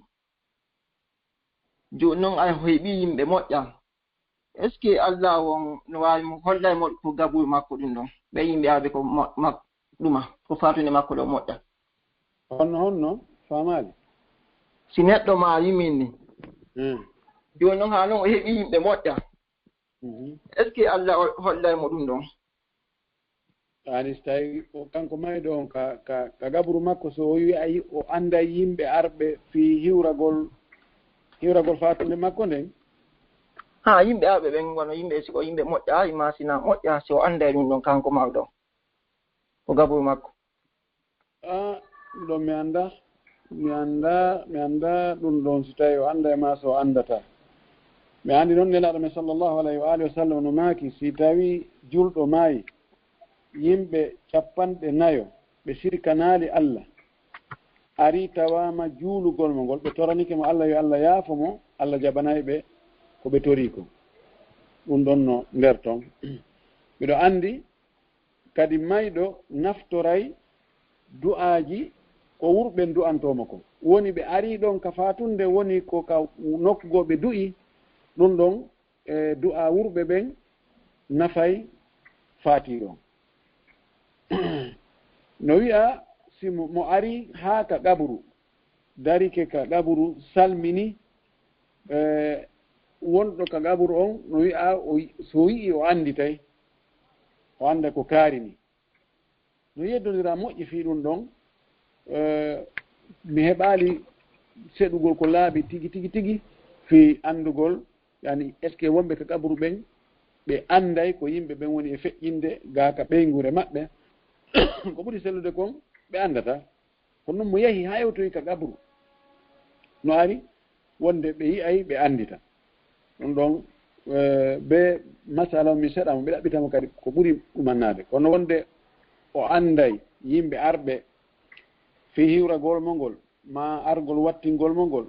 jooni noon ay o heɓi yimɓe moƴƴa. Est-ce que Allah on no waawi mo hollay mo ko gaburu makko ɗum ɗon? Ɓe yimɓe arɓe ko mo-, mak-, ɗuma, ko fatunde makko ɗo moƴƴa. Honno, honno? Faamaali? Si neɗɗo maari min ni. Hmm. Jooni noon haa noon o heɓi yimɓe moƴƴa. Mhm. Est-ce que Allah o hollay mo ɗum ɗon? Ani so tawi o, kanko mayɗo on ka, ka, ka gaburu makko, so o wi'ay o anday yimɓe arɓe fii hiwragol, hiwragol fatunde makko nden? Haa yimɓe arɓe ɓen, wano yimɓe, si ko yimɓe moƴƴa, ima sina moƴƴa, si o anday ɗum ɗon kanko mawɗo, ko gaburu makko. Ah, ɗum ɗon mi anndaa. Mi anndaa, mi anndaa ɗum ɗon si tawii o annday maa so o anndataa. Mi anndi noon Nelaaɗo men sallallahu alayhi wa alihi wa sallam no maaki, si tawii julɗo maayi, yimɓe capanɗe nayo ɓe sirkanaali Allah, arii tawaama juulugol mo ngol, ɓe toranike mo Allah yo Allah yaafo mo, Allah jaɓanay ɓe ko ɓe torii kon. Ɗum ɗon no nder ton. Miɗo anndi kadi mayɗo naftoray du'aaji ko wurɓe du'antoo mo kon. Woni ɓe arii ɗon ka faatunde, woni ko ka nokku goo ɓe du'ii, ɗum ɗon, e, du'aa wurɓe ɓen nafay faatiiɗo on. No wi'a, si mo, mo arii haa ka qaburu, darike ka qaburu, salmini, e, wonɗo ka qaburu on, no wi'a, o yi-, so yi'i o annditay, o annda ko kaari ni. No yeddondira moƴƴi fii ɗum ɗon, e, mi heɓaali seɗugol ko laaɓi tigi, tigi, tigi fii anndugol, yani, est-ce que wonɓe ka qaburu ɓen, ɓe annday ko yimɓe ɓen woni e feƴƴinde gaa ka ɓeynguure maɓɓe? Ko ɓuri sellude kon, ɓe anndataa. Kono ɗum mo yahi haa hewtoyi ka qaburu, no ari wonde ɓe yi'ay, ɓe anndita. Ɗum ɗon, eh, be masala on mi seɗa mo, ɓe ɗaɓɓita mo kadi ko ɓuri ɗumannaade. Kono wonde o annday yimɓe arɓe fii hiwragol mo ngol, maa argol wattingol mo ngol,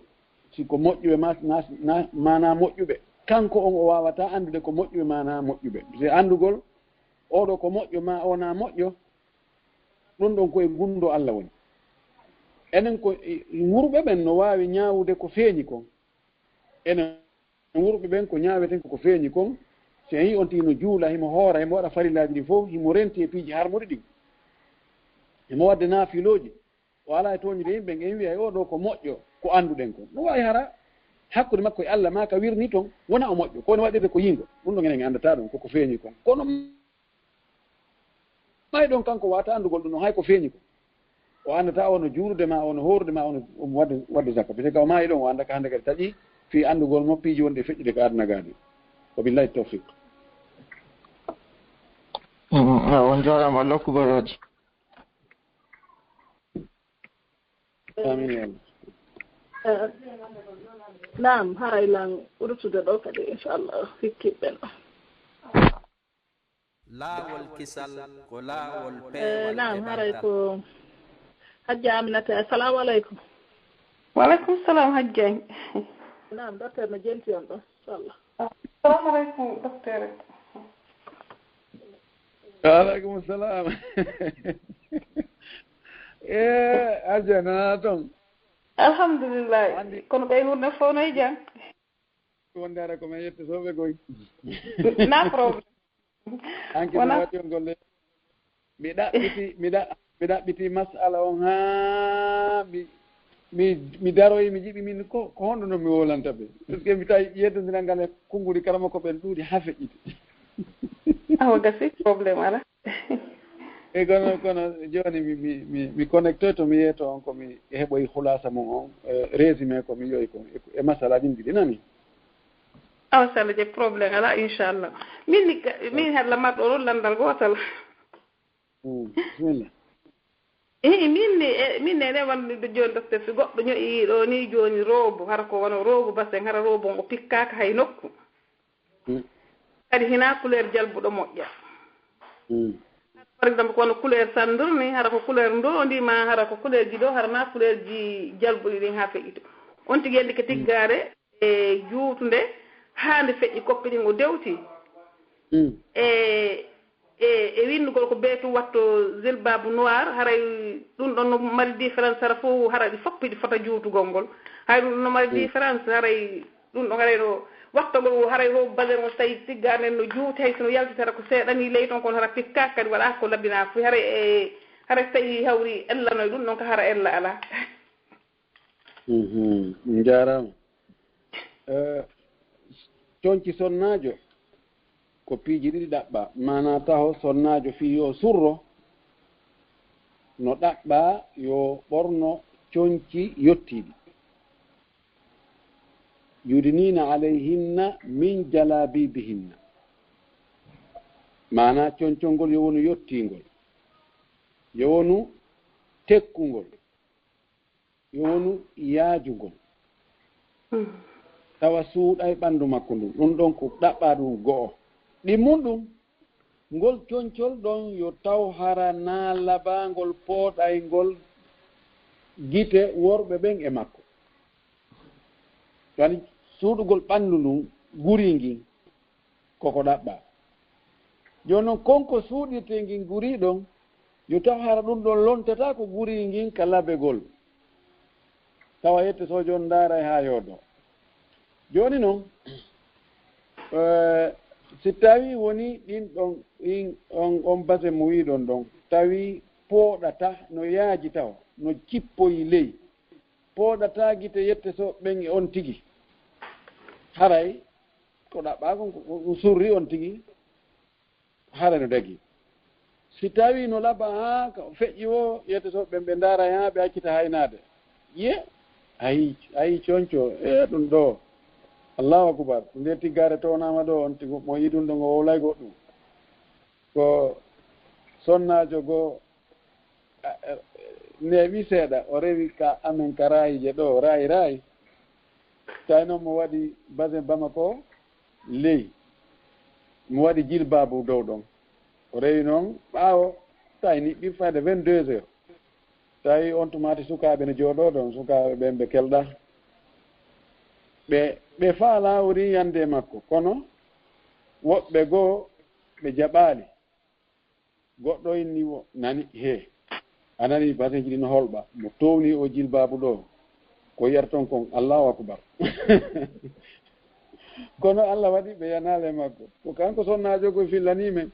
si ko moƴƴuɓe ma, na, na, maa na moƴƴuɓe, kanko on o waawataa anndude ko moƴƴuɓe maa na moƴƴuɓe. Se anndugol, oo ɗoo ko moƴƴo, maa oo na moƴƴo, ɗum ɗon ko e gunndoo Allah woni. Enen ko, e, wurɓe ɓen no waawi ñaawude ko feeñi kon. Enen wurɓe ɓen ko ñaaweten ko, ko feeñi kon. Si en yi'i on tigi no juula, himo hoora, himo waɗa farillaaji ɗin fof, himo renti e piiji harmuɗi ɗin. Himo waɗde naafilooji. O alaa e tooñude yimɓe, en wi'ay oo ɗoo ko moƴƴo, ko annduɗen kon. No waawi hara hakkunde makko e Allah, maa ka wirni ton, wona o moƴƴo. Ko no waɗirde ko yingo. Ɗum ɗon enen en anndataa ɗum, ko ko feeñi kon. Kono may ɗon kanko waata anndugol ɗum ɗon, hay ko feeñi ko. O anndataa o no juulude ma, o no hoorude ma, o no, o no waɗde, waɗde zakka. Parce que o maayi ɗon, o annda ka hannde kadi taƴi fii anndugol mo piiji wonɗi e feƴƴude ka aduna gaa ɗi. Wa billahi tawfiq. Mm, mm, Ah, on njaaraama, Allah okku barooji. Amin ya Allah. Naam, haray lan rutude ɗo kadi, inchallah, hikkiɓɓe no. Laawol kisal ko laawol Eh, peewal naam, e haray ɓantal. Ko Hajja Aminata. Assalamu aleykum. Waleykum salam, Hajja. Naam, docteur no jenti on ɗo, inchallah. Assalamu aleykum, docteur. Waaleykum salam. E Hajja, nana toon? Alhamdulillah. Kono ɓeynguure fof no e jam? Wonde hara ko men yetto soɓe goy. Na problème. Anki Wona- wati on golle. Mi ɗaɓɓiti mi ɗa mi ɗaɓɓiti masala on ha mi mi mi daroyi, mi jiɗi min ko ko honɗo non mi wolanta ɓe, parce que mi tawi yeddodiral ngal e konnguli kala makko ɓen ɗuuɗi ha feƴƴiti. Awa gasi, problème ala. E kono kono joni mi mi mi mi connectoy to mi yeeto on ko mi heɓoyi hulasa mum on, eh, résumé ko mi yoyi ko e- e masalaji ɗiɗi nani. Awa sala je, problème ala, inchallah. Min ni ka- min hella marɗo ɗon landal gotal. Mm, bisimilla. Ii, min ni e- min nene wonde joni, docteur, si goɗɗo ñoƴi ɗo ni joni robo, hara ko wano robo basen, hara robo ngo pikkaka hay nokku. Mm, Kadi hina couleur jalbuɗo moƴƴa. mm, Par exemple, ko wano couleur sandur ni, hara ko couleur ndondi ma, hara ko couleur ji ɗo, hara ma couleur ji jalbuɗi ɗin ha feƴƴito. On tigi yandi ke tiggare e juutunde ha nde feƴƴi koppi ɗin o dewti. mm, E e e winnugol ko beetu watto jilbabu noir, haray ɗum ɗon no mari différence, hara fof, hara ɗi fof hiɗi fota juutugol ngol. Hay ɗum ɗon no mari différence, haray ɗum ɗon haray no wattagol o, haray robo basen o, so tawi tigga nden no juuti, hay so no yalti hara ko seeɗani ley ton, kono hara pikkaaka kadi waɗa ko labina fuu, haray e haray so tawi hawri ella noy, ɗum ɗon ka hara ella ala. Mhm, on njaaraama. Eh, conci sonnaajo ko piiji ɗiɗi ɗaɓɓaa, maanaa taho sonnaajo fii yo surro, no ɗaɓɓaa yo ɓorno conci yottiiɗi. Yudniina alayhinna min jalaabiibihinna. Maanaa concol ngol yo wonu yottiingol, yo wonu tekkungol, yo wonu yaajungol, tawa suuɗay ɓanndu makko ndun. Ɗun ɗon ko ɗaɓɓaa ɗun go'o. Ɗimmun ɗun, ngol concol ɗon yo taw hara naa labaangol pooɗayngol gite worɓe ɓen e makko. Wani suuɗugol ɓanndu ndun, gurii ngin, koko ɗaɓɓaa. Jooni non, kon ko suuɗirtee ngin gurii ɗon, yo taw hara ɗun ɗon lontataa ko gurii ngin ka labegol. Tawa yette soojo on ndaaray haa yooɗoo. Jooni non, eh, si tawii wonii ɗin ɗon, ɗin, on, on basen mo wi'uɗon ɗon, tawii pooɗataa, no yaaji tawa, no cippoyi ley, pooɗataa gite yette sooɓe ɓen e on tigi. Haray ko ɗaɓɓaa kon ko ɗun surri on tigi, haray no dagii. Si tawii no laba haa ka feƴƴi woo, yette sooɓe ɓen ɓe ndaaray haa ɓe accita haynaade. Ye, ayi, ayi conco, e ɗun ɗoo. Allahu akubar, nde tiggaare townaama ɗoo, on tigi mo yi'uɗon ɗon o wowlay goɗɗun. Ko sonnaajo goo, a, a, neeɓi seeɗa, o rewi ka amen ka raayi je ɗoo, raayi, raayi. Tawi non mo waɗi basen Bamako ley, mo waɗi jilbaabu dow ɗon. O rewi non ɓaawo, tawi niɓɓi fayde vingt-deux heures. Tawi on tumaati sukaaɓe no jooɗoo ɗon, sukaaɓe ɓen ɓe kelɗaa. Ɓe, ɓe faalaa o rii yande e makko, kono woɓɓe goo ɓe jaɓaali. Goɗɗo inni mo, nani, hee, a nanii basenji ɗin no holɓa, mo towni o jilbaabu ɗoo, ko yi'ata ton kon, Allahu akubar. Kono Allah waɗi ɓe yanaali e makko. Ko kanko sonnaajo ko fillanii men.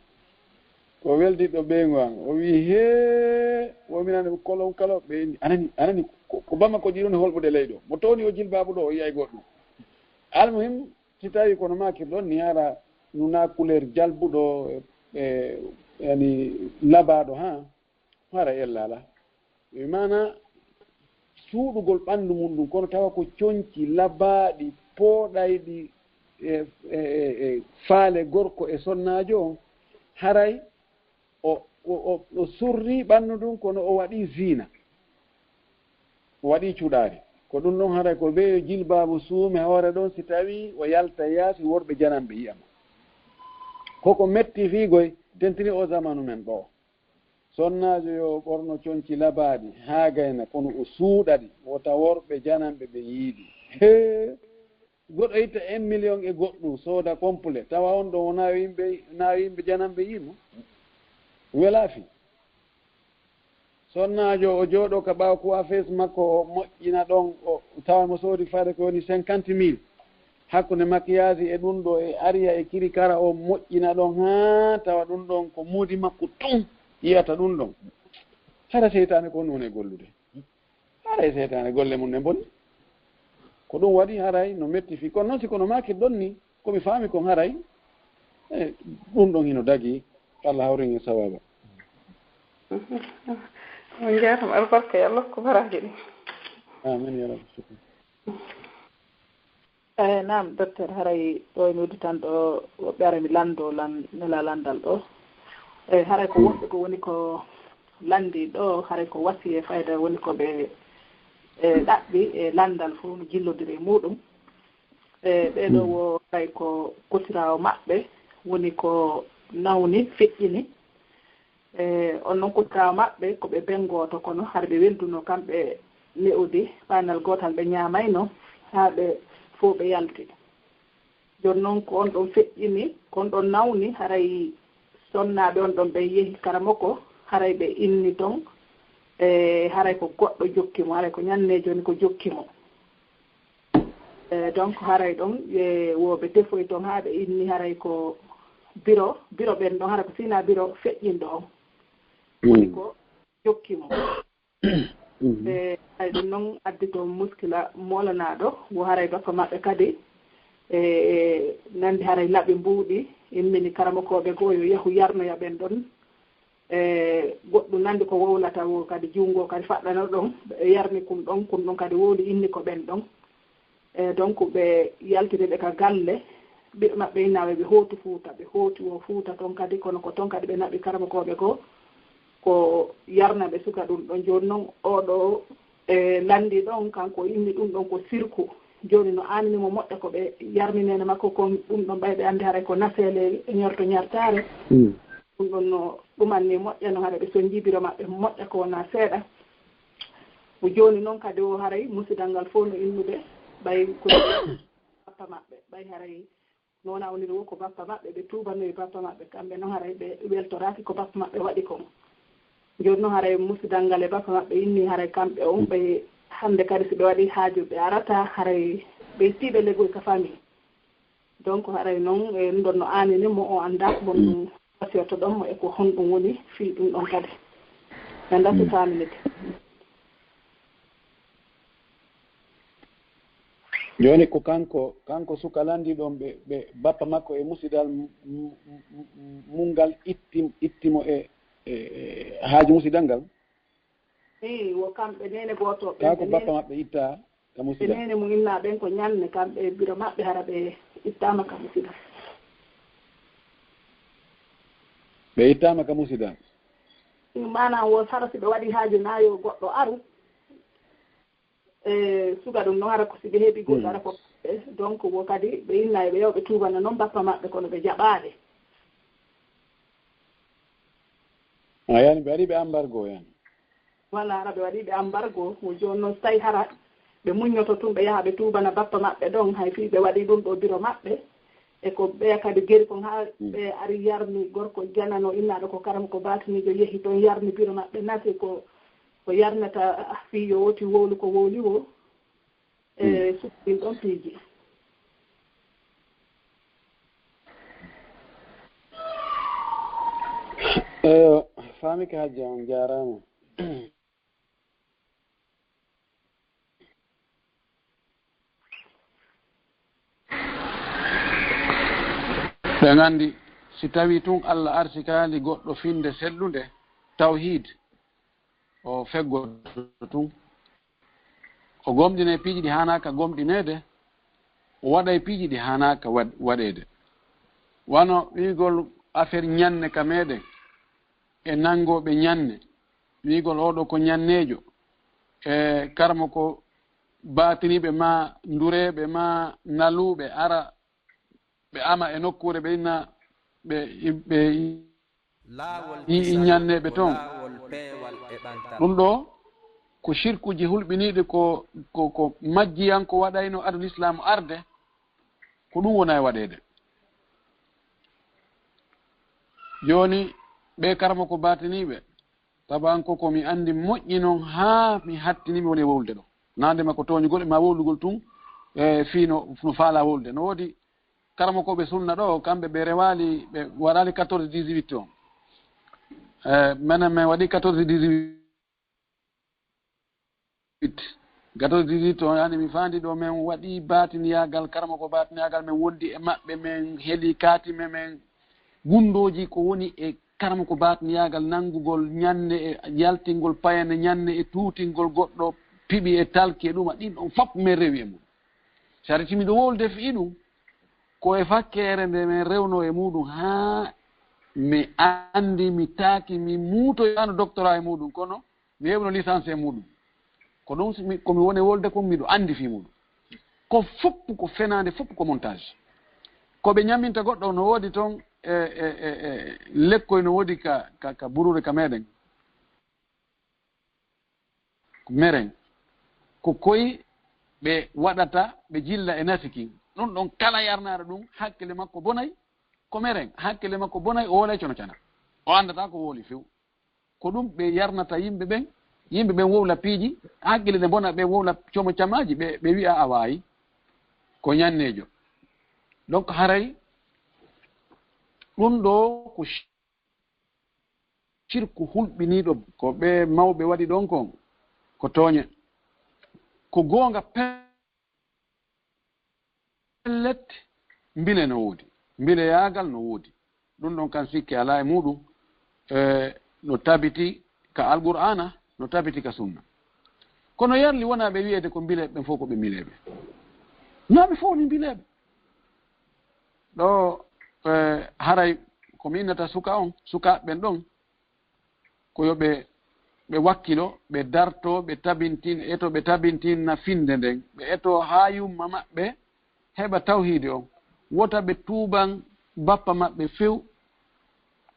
Ko weldiɗɗo ɓeyngu an. O wi'i, hee, o minani ko kolon kala ɓe inni, a nanii, a nanii, ko, ko Bamako ji ɗon e holɓude ley ɗoo. Mo towni o jilbaabu ɗoo, o yi'ay goɗɗum. Almuhim, si tawii kono maakir ɗon ni, hara nunaa couleur jalbuɗo, e, yani labaaɗo, haa, hara ella alaa. E maanaa suuɗugol ɓanndu mun ɗun, kono tawa ko conci labaaɗi, pooɗayɗi, e, e, e, e faale gorko e sonnaajo on, haray o, o, o, o surri ɓannu ɗum, kono o waɗi zina. O waɗi cuɗaari. Ko ɗum ɗon haray ko ɓe yo jilbaabu suume hoore ɗon si tawi o yalta yaasi worɓe jananɓe yi'a mo. Koko metti fii goy tentini o zamanu men ɗoo. Sonnaajo yo ɓorno conci labaaɗi haa gayna, kono o suuɗa ɗi, wota worɓe jananɓe ɓe yiiɗi. Hee! Goɗɗo itta un million e goɗɗum, sooda complet, tawa on ɗon wonaa yimɓe, naa yimɓe jananɓe yiimo. Welaa fii. Sonnaajo o jooɗo ka ɓaawo coiffeuse makko, o moƴƴina ɗon, o tawa mo soodi fayda ko woni cinquante mille. Hakkunde maquillage e ɗum ɗo e ariya e kiri kara, o moƴƴina ɗon haa tawa ɗum ɗon ko moodi makko tun yi'ata ɗum ɗon. Hara seytaane ko on woni e gollude. Haray seytaane golle mum ɗen bonni. Ko ɗum waɗi haray no metti fii. Kono noon si kono maaki ɗon ni, ko mi faami kon haray, e, ɗum ɗon hino dagi, Allah hawrin en sawaaba. On njaaraama, albarka, yo Allah ko baraaji ɗin. Amin ya rabbi. Shukran. Eyi, naam, docteur, haray ɗo e mi udditan ɗo woɓɓe ara mi lanndo lan nela lanndal ɗo. Eyi, haray ko woɓɓe ko woni ko lanndi ɗo, haray ko wasiye fayda woni ko ɓe e ɗaɓɓi e lanndal fof no jillodiri e muɗum. E ɓee ɗo wo haray ko kotiraawo maɓɓe woni ko nawni feƴƴini. E on non kotiraawo maɓɓe ko ɓe ben gooto, kono hara ɓe welduno kamɓe ne'udi paanal gootal ɓe ñaamayno haa ɓe fof ɓe yalti. Jooni noon ko on ɗon feƴƴini, ko on ɗon nawni, haray sonnaaɓe on ɗon ɓe yehi Karamoko, haray ɓe inni ton, e haray ko goɗɗo jokki mo, haray ko ñanne jooni ko jokki mo. E donc haray ɗon e wo ɓe tefoy ton haa ɓe inni haray ko biro, biro ɓen ɗon haray ko sina biro feƴƴinɗo on. Woni ko jokki mo. E ay ɗum noon addi toon muskila moolanaaɗo, wo haray bappa maɓɓe kadi e nanndi haray laɓi mbuuɗi, immini karamokooɓe goo yo yahu yarnoya ɓen ɗon. E goɗɗum nanndi ko wowlata wo kadi junngo kadi faɗɗano ɗon, ɓe yarni kun ɗon, kun ɗon kadi wowli inni ko ɓen ɗon. E donc ɓe yaltiri ɓe ka galle, ɓiɓɓe maɓɓe innaaɓe ɓe hooti Fuuta, ɓe hooti wo Fuuta toon kadi, kono ko toon kadi ɓe naɓi karamokooɓe goo, ko yarna ɓe suka ɗum ɗon. Jooni noon oo ɗoo e lanndii ɗon, kanko o inni ɗum ɗon ko sirku. Jooni no aanini mo moƴƴa ko ɓe yarni neene makko kon, ɗum ɗon ɓay ɓe anndi haray ko naseele e ñorto ñartaare. Ɗum ɗon no ɗumanni moƴƴa no haray ɓe sonnjii biro maɓɓe moƴƴa ko wonaa seeɗa. Ko jooni noon kadi o haray musidal ngal fof no innude ɓay ko bappa maɓɓe, ɓay haray no wonaa woniri wo ko bappa maɓɓe, ɓe tuubanoyi bappa maɓɓe, kamɓe noon haray ɓe weltoraaki ko bappa maɓɓe waɗi kon. Jooni noon haray musidal ngal e bappa maɓɓe inni haray kamɓe on ɓe hannde kadi si ɓe waɗii haaju ɓe arataa, haray ɓe tiiɓe legoy ka famille. Donc haray noon e ɗum ɗon no aanini mo, o anndaa ko honɗum wasiyotoɗon mo e ko honɗum woni fii ɗum ɗon kadi. Ɓe anndaa so faaminike. Jooni ko kanko, kanko suka lanndii ɗon ɓe, ɓe bappa makko e musidal m-, m-, m-, mum ngal itti, itti mo e, e, e haaju musidal ngal? Ii, wo kamɓe neene gooto ɓen. Kaa ko bappa maɓɓe ittaa ka musidal? Ɓe neene mum innaa ɓen ko ñanne, kamɓe e biro maɓɓe hara ɓe ittaama ka musidal. Ɓe ittaama ka musidal? Ii, maanaam wo hara si ɓe waɗii haaju naa yo goɗɗo aru. E suga ɗum noon hara ko si ɓe heɓi goɗɗo ara ko ɓe, donc wo kadi ɓe innaa ɓe yo ɓe tuubana noon bappa maɓɓe kono ɓe jaɓaali. A yani ɓe waɗi ɓe ambargo yani. Voilà, hara ɓe waɗi ɓe ambargo, wo jooni noon so tawi hara ɓe muññoto tun ɓe yaha ɓe tuubana bappa maɓɓe ɗon, hay fii ɓe waɗi ɗum ɗo biro maɓɓe, e ko ɓeya kadi geri kon haa ɓe ari yarni gorko janano innaaɗo ko karam ko baatiniijo yehi toon yarni biro maɓɓe nati ko, ko yarnata fii yo woti wowlu ko wowli wo, e suɓɗin ɗon piiji. Eyo, faami ka hajja on jaaraama. Ɓe nganndi si tawii tun Allah arsikaali goɗɗo finnde sellunde, tawhiid, o feggoto tun. O gomɗinay piiji ɗi haanaaka gomɗineede, o waɗay piiji ɗi haanaaka waɗ-, waɗeede. Wano wi'ugol affaire ñanne ka meeɗen, e nanngooɓe ñanne, wiigol oo ɗoo ko ñanneejo, e karmo ko baatiniiɓe ma ndureeɓe ma naluuɓe ara ɓe ama e nokkuure ɓe inna ɓe ɓe Laawol Yii kisalol ñanneeɓe ko toon. Laawol peewal e ɓantal. Ɗum ɗoo ko sirkuuji hulɓiniiɗi ko ko ko majjiyanko waɗayno adu lislaam arde, ko ɗum wona e waɗeede. Jooni ɓee karmo ko baatiniiɓe, tabanko ko mi anndi moƴƴi noon haa mi hattini mi woni e wowlude ɗo. Naande ma ko tooñugol e ma wowlugol tun e fii no no faalaa wowlude. No woodi karmokooɓe sunna ɗo, kamɓe ɓe rewaali, ɓe waɗaali quatorze dix-huit on. E, menen men waɗi quatorze dix-huit. Quatorze dix-huit on, yani mi faandi ɗo men waɗi baatiniyaagal, karmoko baatiniyaagal, men wondi e maɓɓe, men heli kaati men, men gunndooji ko woni e karmoko baatiniyaagal, nanngugol ñanne e yaltingol payane ñanne e tuutingol goɗɗo piɓi e talki e ɗuma, ɗin on fof men rewi e mum. Sariti miɗo wowlude fii ɗum, ko e fakkeere nde men rewno e muɗum haa mi anndi, mi taaki, mi muutoyaano doctorat e muɗum, kono mi heɓno licence e muɗum. Ko ɗum si mi- ko mi woni e wowlude kon, miɗo anndi fii muɗum. Ko fof ko fenaande, fof ko montage. Ko ɓe ñaminta goɗɗo no woodi toon e, e, e, e lekkoy no woodi ka, ka, ka buruure ka meɗen. Ko meren. Ko koy ɓe waɗata, ɓe jilla e nasikin. Ɗum ɗon kala yarnaaɗo ɗum, hakkille makko bonay, ko meren. Hakkille makko bonay, o woolay cono cana. O anndataa ko wooli few. Ko ɗum ɓe yarnata yimɓe ɓen, yimɓe ɓen wowla piiji, hakkille ɗe bona, ɓe wowla como camaaji, ɓe, ɓe wi'a a waayi. Ko ñanneejo. Donc haray ɗum ɗoo ko sirku hulɓiniiɗo, ko ɓe mawɓe waɗi ɗon kon, ko tooñe. Ko goonga pellet, mbile no woodi, mbileyaagal no woodi. Ɗum ɗon kan sikke alaa e muɗum, e, no tabiti ka Alqur'aana, no tabiti ka Sunna. Kono yarli wonaa ɓe wi'eede ko mbileeɓe ɓen fof ko ɓe mbileeɓe. Naa ɓe fof ni mbileeɓe. Ɗo, e, haray ko mi innata suka on, sukaaɓe ɓen ɗon, ko yo ɓe, ɓe wakkilo, ɓe darto, ɓe tabintin, eto ɓe tabintinna finnde nden, ɓe eto haa yumma maɓɓe heɓa tawhiidi on. Wota ɓe tuuban bappa maɓɓe few,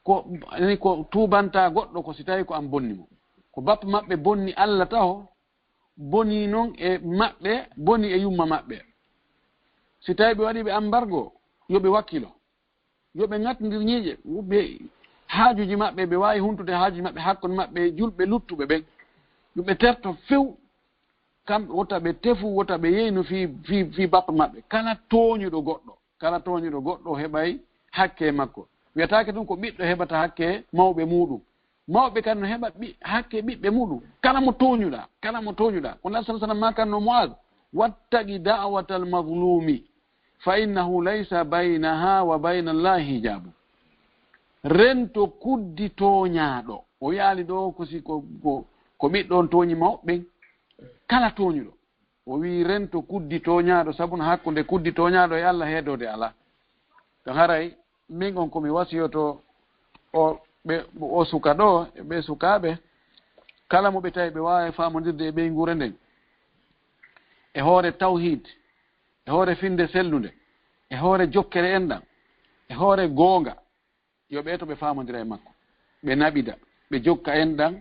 ko, ni ko tuubanta goɗɗo ko si tawi ko an bonni mo. Ko bappa maɓɓe bonni Alla taho, boni noon e maɓɓe, boni e yumma maɓɓe. Si tawi ɓe waɗi ɓe ambargo, yo ɓe wakkilo. Yo ɓe ŋattindir ñiiƴe, ɓe haajuuji maɓɓe, ɓe waawi huntude haajuuji maɓɓe hakkunde maɓɓe e julɓe luttuɓe ɓen. Yo ɓe terto few, kamɓe wota ɓe tefu, wota ɓe yeynu fii, fii, fii bappa maɓɓe. Kala tooñuɗo goɗɗo, kala tooñuɗo goɗɗo heɓay hakke makko. Wiyataake tun ko ɓiɗɗo heɓata hakke mawɓe muuɗum. Mawɓe kadi no heɓa ɓi-, hakke ɓiɓɓe muuɗum. Kala mo tooñuɗaa, kala mo tooñuɗaa. Ko Nabi sallallahu alaihi wasallam maakannoo Mu'aaz, "Wattaqi da'watal mazlumi, fa innahu laysa baynaha wa bayna Allahi hijabu." Rento kuddi tooñaaɗo. O wi'aali ɗo ko si ko, ko, ko ɓiɗɗo on tooñi mawɓe ɓen. Kala tooñuɗo. O wi'i rento kuddi tooñaaɗo, sabu no hakkunde kuddi tooñaaɗo e Alla heedoode alaa. Ɗon haray, min on ko mi wasiyoto o, ɓe, o suka ɗo, e ɓe sukaaɓe, kala mo ɓe tawi ɓe waawi faamondirde e ɓeynguure nden, e hoore tawhiid, e hoore finnde sellunde, e hoore jokkere enɗam, e hoore goonga, yo ɓe eto ɓe faamondira e makko, ɓe naɓida, ɓe jokka enɗam,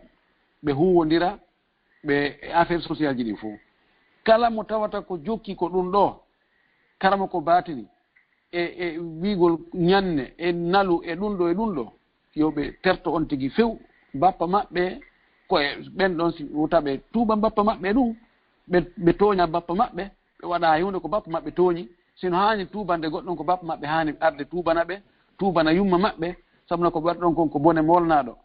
ɓe huuwondira, ɓe e affaire social ji ɗin fof. Kala mo tawata ko jokki ko ɗum ɗo, karama ko baatini, e, e wiigol ñanne, e nalu, e ɗum ɗo, e ɗum ɗo, yo ɓe terto on tigi few. Bappa maɓɓe, ko e ɓen ɗon si wota ɓe tuuba bappa maɓɓe ɗum, ɓe, ɓe tooña bappa maɓɓe, ɓe waɗa hay huunde ko bappa maɓɓe tooñi. Sino haani tuubande goɗɗum ko bappa maɓɓe haani arde tuubana ɓe, tuubana yumma maɓɓe, sabu no ko ɓe waɗi ɗon kon ko bone moolnaaɗo.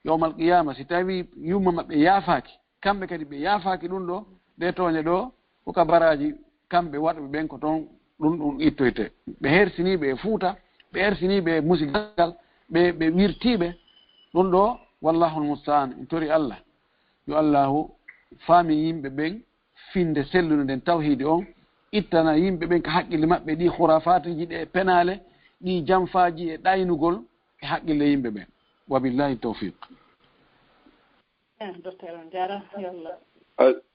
Yawmal qiyaama, si tawi yumma maɓɓe yaafaaki, kamɓe kadi ɓe yaafaaki ɗum ɗo, ɗe tooñe ɗo, ko ka baraaji kamɓe waɗɓe ɓen ko toon ɗum ɗum ittoyte. Ɓe hersiniiɓe e Fuuta, ɓe hersiniiɓe e musigal, ɓe, ɓe wirtiiɓe ɗum ɗo, wallahul musta'an, en tori Allah. Yo Allahu faamin yimɓe ɓen finnde sellunde nden tawhiidi on, ittana yimɓe ɓen ka haqqille maɓɓe ɗi khurafaatuuji ɗe e penaale, ɗi jamfaaji e ɗaynugol e haqqille yimɓe ɓen. Wa billahi tawfiq. Eh, docteur on jaara yalla.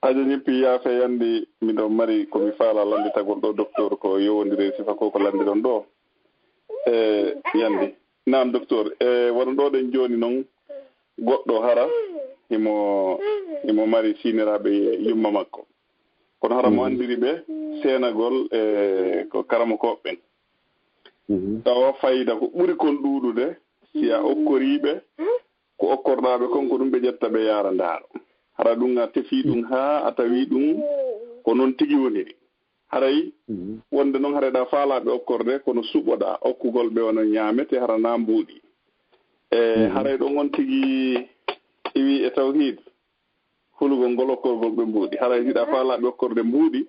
Hajo Ñippi yaafe yandi, miɗo mari ko mi faala lannditagol ɗo docteur ko yowondiri e sifa ko ko lanndiron ɗo. E yandi. Naam docteur, e wano ɗo ɗen jooni noon, goɗɗo hara himo himo mari siiniraaɓe e yumma makko. Kono hara mo anndiri ɓe seenagol e ko karamokooɓe ɓen. Tawa fayda ko ɓuri kon ɗuuɗude si a okkorii ɓe ko okkorɗaa ɓe kon, ko ɗum ɓe ƴetta ɓe yaara ndaaro. Hara ɗum a tefii ɗum haa a tawii ɗum ko noon tigi woniri. Haray wonde noon haray ɗa faalaa ɓe okkorde, kono suɓoɗaa okkugol ɓe wano ñaamete hara na mbuuɗi. E haray ɗon on tigi iwi e tawhiid, hulugol ngol okkorgol ɓe mbuuɗi. Haray hiɗa faalaa ɓe okkorde mbuuɗi,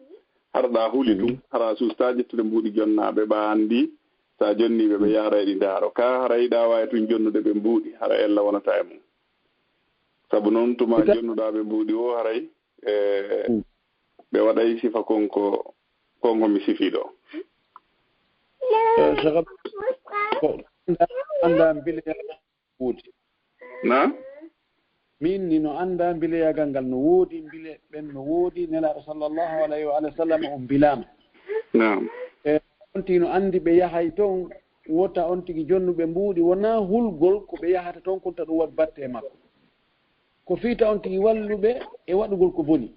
hara ɗa huli ɗum, hara suustaa ƴettude mbuuɗi jonnaaɓe ɓa anndi, sa jonnii ɓe, ɓe yaara e ɗi ndaaro. Ka hara hiɗa waawi tun jonnude ɓe mbuuɗi, hara ella wonata e mum. Sabu noon tuma jonnuɗaa ɓe mbuuɗi o, haray e ɓe waɗay sifa kon ko kon ko mi sifii ɗo. Cheikh Abdou, ko annda mbileyagal no woodi. Na? Min ni no annda mbileyagal ngal no woodi, mbile ɓen no woodi, Nelaaɗo sallallahu alayhi wa alihi wa sallam o mbilaama. Naam. E on tigi no anndi ɓe yahay toon, wota on tigi jonnuɓe mbuuɗi, wonaa hulgol ko ɓe yahata toon kon ta ɗum waɗi batte e makko. Ko fii ta on tigi walluɓe e waɗugol ko boni.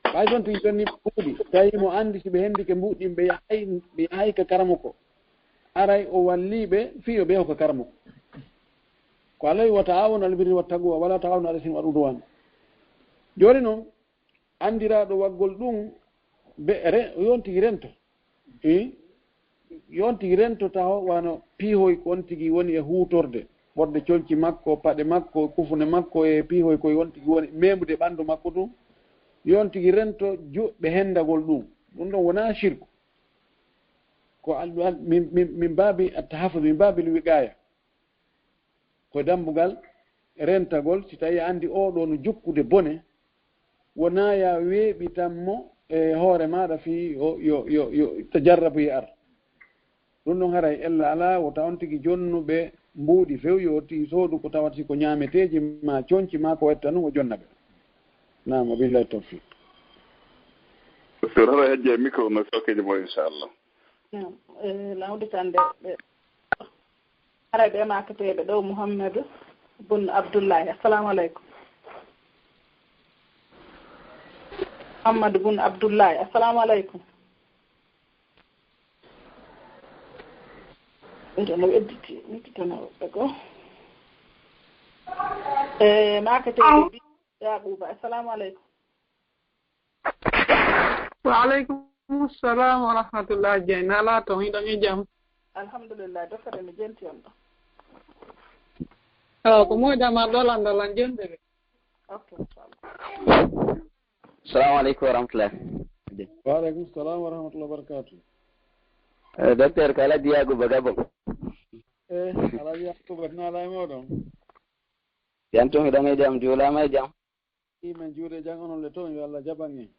Ɓay ɗon tigi jonni mbuuɗi, tawi mo anndi si ɓe hendike mbuuɗi ɓe yahay, ɓe yahay ka karamoko. Aray o walliɓe fii yo ɓe hokka karamoko. Ko alay wa ta'awanu alal birri wa taqwa wala ta'awanu alal ismi wal udwan. Jooni noon, anndiraaɗo waggol ɗum, be, re, yo on tigi rento. I? Yo on tigi rento taho wano piihoy ko on tigi woni e huutorde, ɓorde conci makko, paɗe makko, kufune makko e piihoy koye on tigi woni meemude ɓanndu makko ɗum. Yo on tigi rento juɓɓe hendagol ɗum. Ɗum ɗon wonaa shirku. Ko al-, al-, min, min, min baabi at-tahafuz, min baabi al-wiqaya. Ko dambugal rentagol, si tawi a anndi oo ɗoo no jokkude bone, wonaa ya weeɓitan mo e hoore maaɗa fii o, yo, yo, yo tajarrabu e ar. Ɗum ɗon haray ella alaa, wota on tigi jonnuɓe mbuuɗi few, yo tigi soodu ko tawata si ko ñaameteeji ma conci ma ko watta ɗum o jonna ɓe. Naam, wa billahi tawfiq. Docteur, haray hejje e micro no sokkeji mo, inchallah. Naam, e lawdi tan de, ɓe, haray ɓe maakateeɓe ɗo, Muhammadu bun Abdullahi. Assalamu aleykum. Muhammadu bun Abdullahi, assalamu aleykum. Ɓeɗo no wedditi, wedditano woɓɓe goo. E maakateeɓe bi-, Yaquba, assalamu aleykum. Wa aleykum salam wa rahmatullah. Jeyna, alaa toon, hiɗon e jam? Alhamdulillah, dokere mi jenti on ɗo. Awa, ko moƴƴa ma dolan dolan jenti ɓe. Ok, inchallah. Salamu aleykum wa rahmatullah. Wa aleykum salam wa rahmatullah wa barakatuh. Eh, docteur ko Alhaji Yakuba Gabon. Eh, Alhaji Yakuba, tinaala e moɗon. Yan toon, hiɗon e jam, juulaama e jam? Imen juuɗe jam, onon le toon, yo Allah jaɓan en.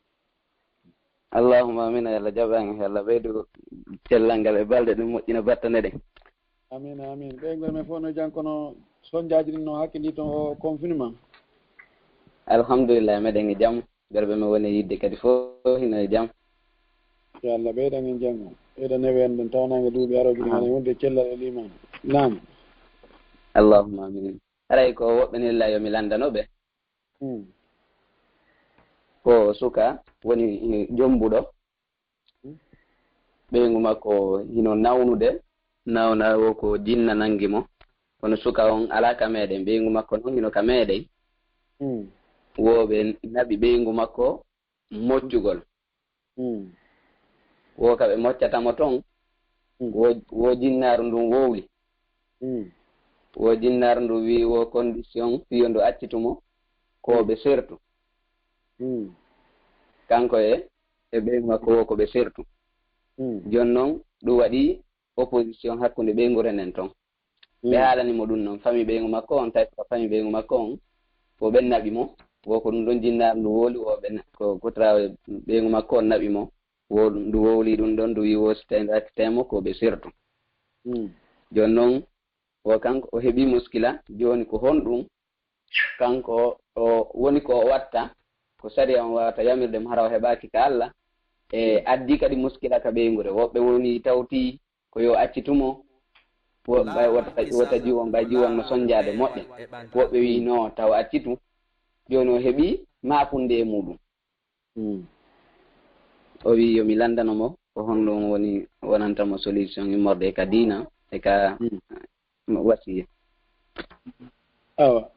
Allahumma amin, yo Allah jaɓan en, yo Allah ɓeydu cellal ngal e balɗe ɗum moƴƴina battane ɗen. Amin, amin. Ɓeynguure men fof no jam, kono sonjaaji ɗin no hakkildi toon o confinement? Alhamdulillah, meɗen e jam. Ɓerɓe men woni e yidde kadi fof hino e jam. Yo Allah ɓeydan en janngo. Ɓeyda neweende nden tawnaange duuɓi arooji ɗin, hano wonde cellal e liimaan. Naam. Allahumma amin. Haray ko woɓɓe nilla yo mi lanndano ɓe. Hmm. Ko suka woni, eh, jombuɗo. Hmm. Ɓeyngu makko hino nawnude. Nawna o ko jinna nangi mo. Kono suka on alaa ka meɗen. Ɓeyngu makko non hino ka meɗen. Hmm. Wo ɓe naɓi ɓeyngu makko moccugol. Hmm. Wo ka ɓe moccata mo ton. Hmm. Wo, wo jinnaaru ndun wowli. Hmm. Wo jinnaaru ndu wi wo condition fiyo ndu accitu mo ko ɓe sertu. Hmm. Kanko e, e ɓeyngu makko wo ko ɓe sertu. Hmm. Jon non ɗum waɗi opposition hakkunde ɓeynguure nden ton. Ɓe haalani mo ɗum non, fami ɓeyngu makko on, tawi ko fami ɓeyngu makko on, ko ɓen naɓi mo, wo ko ɗum ɗon jinnaaru ndu wowli, wo ɓe na-, ko, ko tra ɓeyngu makko on naɓi mo, wo ndu wowli ɗum ɗon, ndu wi wo si tawi ndu accitay mo, ko ɓe sertu. Hmm. Jon non, Wo kanko o heɓii muskila, jooni ko honɗum kanko o woni ko o watta, ko sariya on wawata yamirde mo hara o heɓaaki ka Allah? E addi kadi muskila ka ɓeynguure, woɓɓe woni tawti ko yo accitu mo, woɓɓe wota, wota jiwon, ɓay jiwon no sonjaade moƴƴa, woɓɓe wi no taw accitu, jooni o heɓii maafunde e muɗum. Hmm. O wi yo mi lanndano mo ko honɗum woni wonanta mo solution immorde e ka diina e ka wasiya. Awa.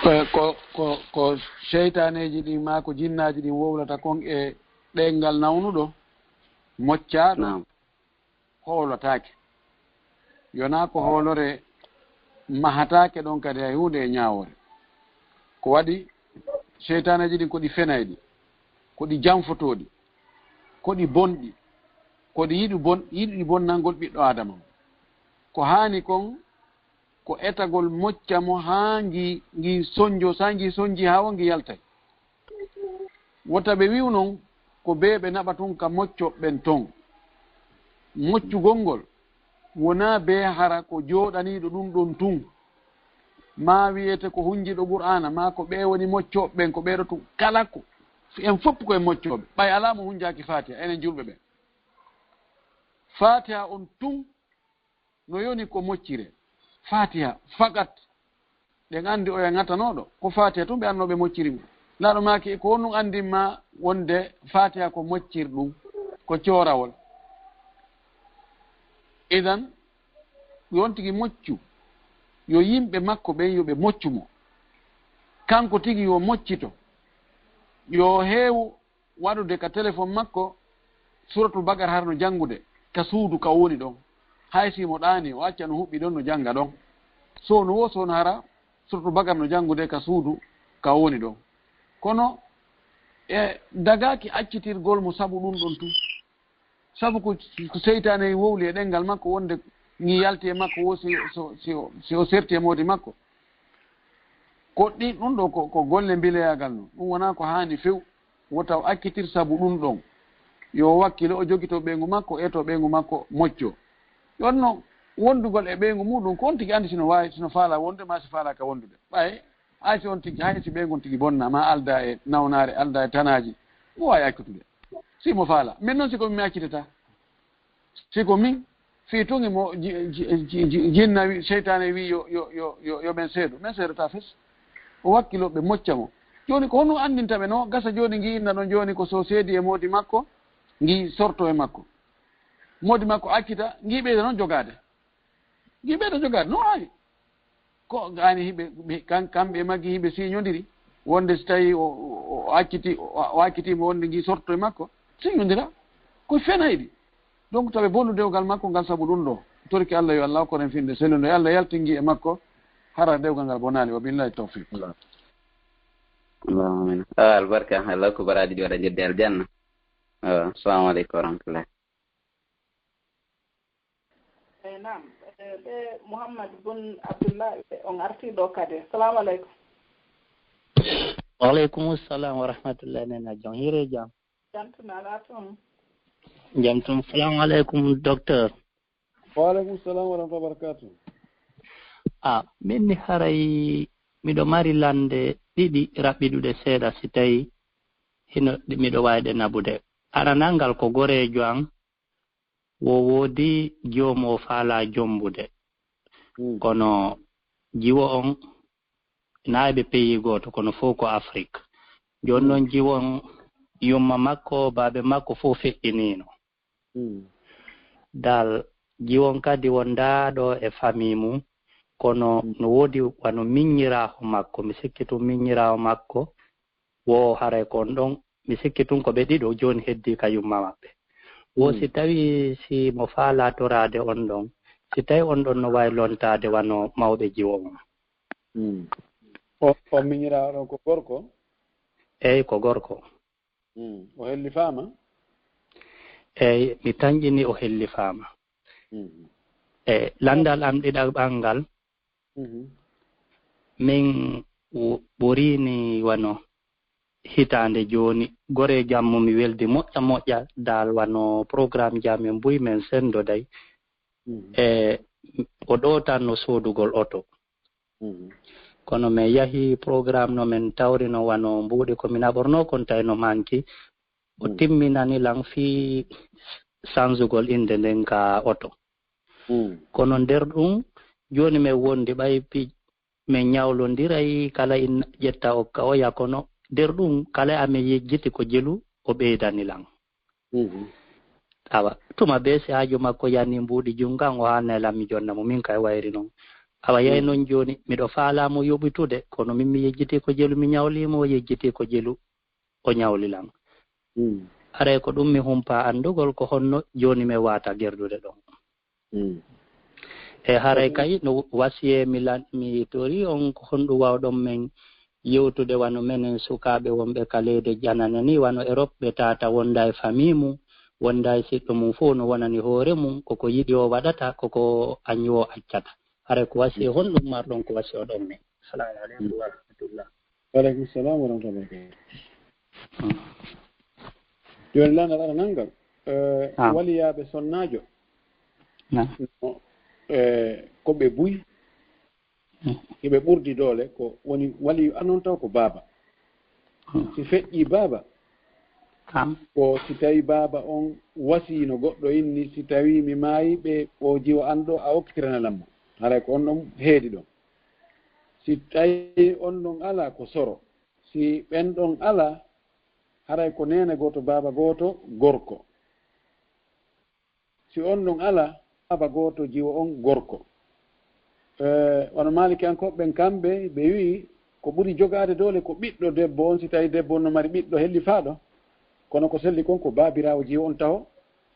Ko, ko, ko, ko seytaaneeji ɗin maa ko jinnaaji ɗin wowlata kon e ɗenngal nawnuɗo, moccaaɗo, hoolataake. Yonaa ko hoolore mahataake ɗon kadi hay huunde e ñaawoore. Ko waɗi seytaaneeji ɗin ko ɗi fenayɗi, ko ɗi janfotooɗi, ko ɗi bonɗi, ko ɗi yiɗi bon, yiɗi bonnangol ɓiɗɗo Aadama. Ko haani kon ko etagol mocca mo haa ngi, ngi sonjo, so ngi sonji haa won ngi yaltay. Wota ɓe wi'u non ko bee ɓe naɓa tun ka moccoɓe ɓen ton. Moccugol ngol wonaa bee hara ko jooɗaniiɗo ɗun ɗon tun. Maa wi'ete ko hunjiiɗo Qur'aana, maa ko ɓee woni moccooɓe ɓen, ko ɓee ɗo tun. Kala ko, en fof ko en moccooɓe. Ɓay alaa mo hunjaaki Faatiha, enen julɓe ɓen. Faatiha on tun no yoni ko moccire. Faatiha fakat. Ɗen anndi oya ŋatanooɗo, ko Faatiha tun ɓe annoo ɓe mocciri mo. Laaɗo maaki, ko honɗum anndin ma wonde Faatiha ko moccirɗum, ko coorawol? Idan, yo on tigi moccu, yo yimɓe makko ɓen yo ɓe moccu mo. Kanko tigi yo moccito, yo heewu waɗude ka telefon makko Suratul Baqara hara no janngude ka suudu ka o woni ɗon. Hay si mo ɗaanii, o acca no huɓɓi ɗon no jannga ɗon. Sowno woo sowno hara Suratul Baqara no janngude ka suudu ka o woni ɗon. Kono e dagaaki accitirgol mo sabu ɗun ɗon tun. Sabu ko, ko seytaane wowli e ɗenngal makko wonde ngi yalti e makko woo si, so, si, o, si o serti e moodi makko. Ko ɗi, ɗun ɗoo ko, ko golle mbileyagal non. Ɗun wonaa ko haani few. Wota o accitir sabu ɗun ɗon. Yo o wakkilo, o jogito ɓeyngu makko, eto ɓeyngu makko moƴƴo. Ɗon non, wondugol e ɓeyngu muɗum, ko on tigi anndi si no waawi, si no faalaa wonde, maa si faalaaka wondude. Ɓay, hay si on tigi, hay si ɓeyngu on tigi bonna, maa aldaa e nawnaare, aldaa e tanaaji, mo waawi accitude. Si mo faalaa. Min non si ko mi accitata. Si ko min, fii tun imo ji-, ji-, ji-, ji-, jinna wi-, seytaane wi yo, yo, yo, yo, yo ɓen seedo. Men seedotaa fes. O wakkilo ɓe mocca mo. Jooni ko honɗum anndinta ɓe no gasa jooni ngi inna ɗon jooni ko so seedi e moodi makko, ngi sorto e makko. Moodi makko accita, ngi ɓeyda non jogaade. Ngi ɓeyda jogaade, no waawi. Ko gani hiɓe, ɓe, kan-, kamɓe e maggi hiɓe siñondiri. Wonde si tawi o, o, o acciti, o, o acciti mo wonde ngi sorto e makko, siñondira. Ko fenayɗi. Donc, tawi bonnu dewgal makko ngal sabu ɗum ɗo. Torki Allah yo Allah okkoren finde sellundo. Yo Allah yaltin gi e makko. Hara dewgal ngal bonaali. Wa billahi tawfiq. Allah. Allahumma amin. Ah, albarka. Allah ko baraji ɗi waɗa jedde aljanna. Ah, assalamu alaikum wa rahmatullah. Eyi, naam. E, ɓe Mouhammad Boun Abdallah, ɓe on artii ɗo kadi. Assalamu aleykum. Waaleykum salam wa rahmatullah, nena jam. Hiire jam. Jantuno alaa toon. Jam toon. Salamu aleykum, docteur. Waaleykum salam wa rahmatullah wa barakatuh. A, min ni haray miɗo mari lande ɗiɗi raɓɓiɗuɗe seeɗa si tawi hino, miɗo waawi ɗe naɓude. Aranal ngal ko goreejo an, wo woodi jiwo mo o faalaa jombude. Kono jiwo on, na e ɓe peyi gooto, kono fof ko Afrik. Jooni noon jiwo on, yumma makko, baabe makko fof feƴƴiniino. Dal, jiwo on kadi wondaa ɗo e famii mum, kono no woodi wano miññiraaho makko, mi sikki tun miññiraaho makko, wo haray ko on ɗon, mi sikki tun ko ɓe ɗiɗo jooni heddii ka yumma maɓɓe. Wo si tawii si mo faalaa toraade on ɗon, si tawii on ɗon no waawi lontaade wano mawɓe jiwo on. O, o miñiraaɗo ko gorko? Eey, ko gorko. O hellifaama? Eey, mi tanƴini o hellifaama. E landal am ɗiɗaɓal ngal, min ɓuriini wano hitaande jooni. Gore jammu mi weldi moƴƴa moƴƴa dal wano programme jam en buy men sendo day. E o ɗo tan no soodugol oto. Kono mi yahi programme no min tawrino wano mbuuɗi ko mi naɓorno kon tawi no manki. O timminani lan fii sanzugol innde nden ka oto. Kono nder ɗum, jooni min wondi ɓay pi-, min ñawlondiray kala in ƴetta okka oya, kono nder ɗum kala amin yejjiti ko jelu o ɓeydani lan. Awa, tuma be si haaju makko yani mbuuɗi jungan o haanay lan mi jonna mo, min kay wayri non. Awa, yay non jooni, miɗo faalaa mo yoɓitude, kono min mi yejjiti ko jelu mi ñawli mo, o yejjiti ko jelu o ñawli lan. Haray ko ɗum mi humpa anndugol ko honno jooni mi waata gerdude ɗon. E haray kay no wasiyee mi lan, mi tori on ko honɗum wawɗon men yewtude wano menen sukaaɓe wonɓe ka leyde janane ni wano Europe, ɓe tata wonda e famille mum, wonda e siɗɗo mum fof no wonani hoore mum, koko yiɗi o waɗata, koko añi o accata. Haray ko wasiyee honɗum marɗon ko wasiyoo ɗon men? Assalamu aleykum wa rahmatullah. Wa aleykum salam wa rahmatullahi wa barakatuh. Jooni lan aɗa nanngal, eh, waliyaaɓe sonnaajo. No, eh, ko ɓe buy, ko ɓe ɓurdi doole, ko woni waliyu anon taw ko baaba. Si feƴƴi baaba, ko si tawi baaba on wasiino goɗɗo inni, si tawi mi maayi ɓe o jiwo an ɗo, a okkitirana lammo. Haray ko on ɗon heedi ɗon. Si tawi on ɗon alaa ko soro. Si ɓen ɗon alaa, haray ko neene gooto, baaba gooto, gorko. Si on ɗon alaa, baaba gooto, jiwo on, gorko. Eh, wano Maalikiyankooɓe ɓen kamɓe, ɓe wi'i ko ɓuri jogaade doole ko ɓiɗɗo debbo on, si tawi debbo on no mari ɓiɗɗo hellifaaɗo. Kono ko selli kon ko baabiraawo jiwo on taho.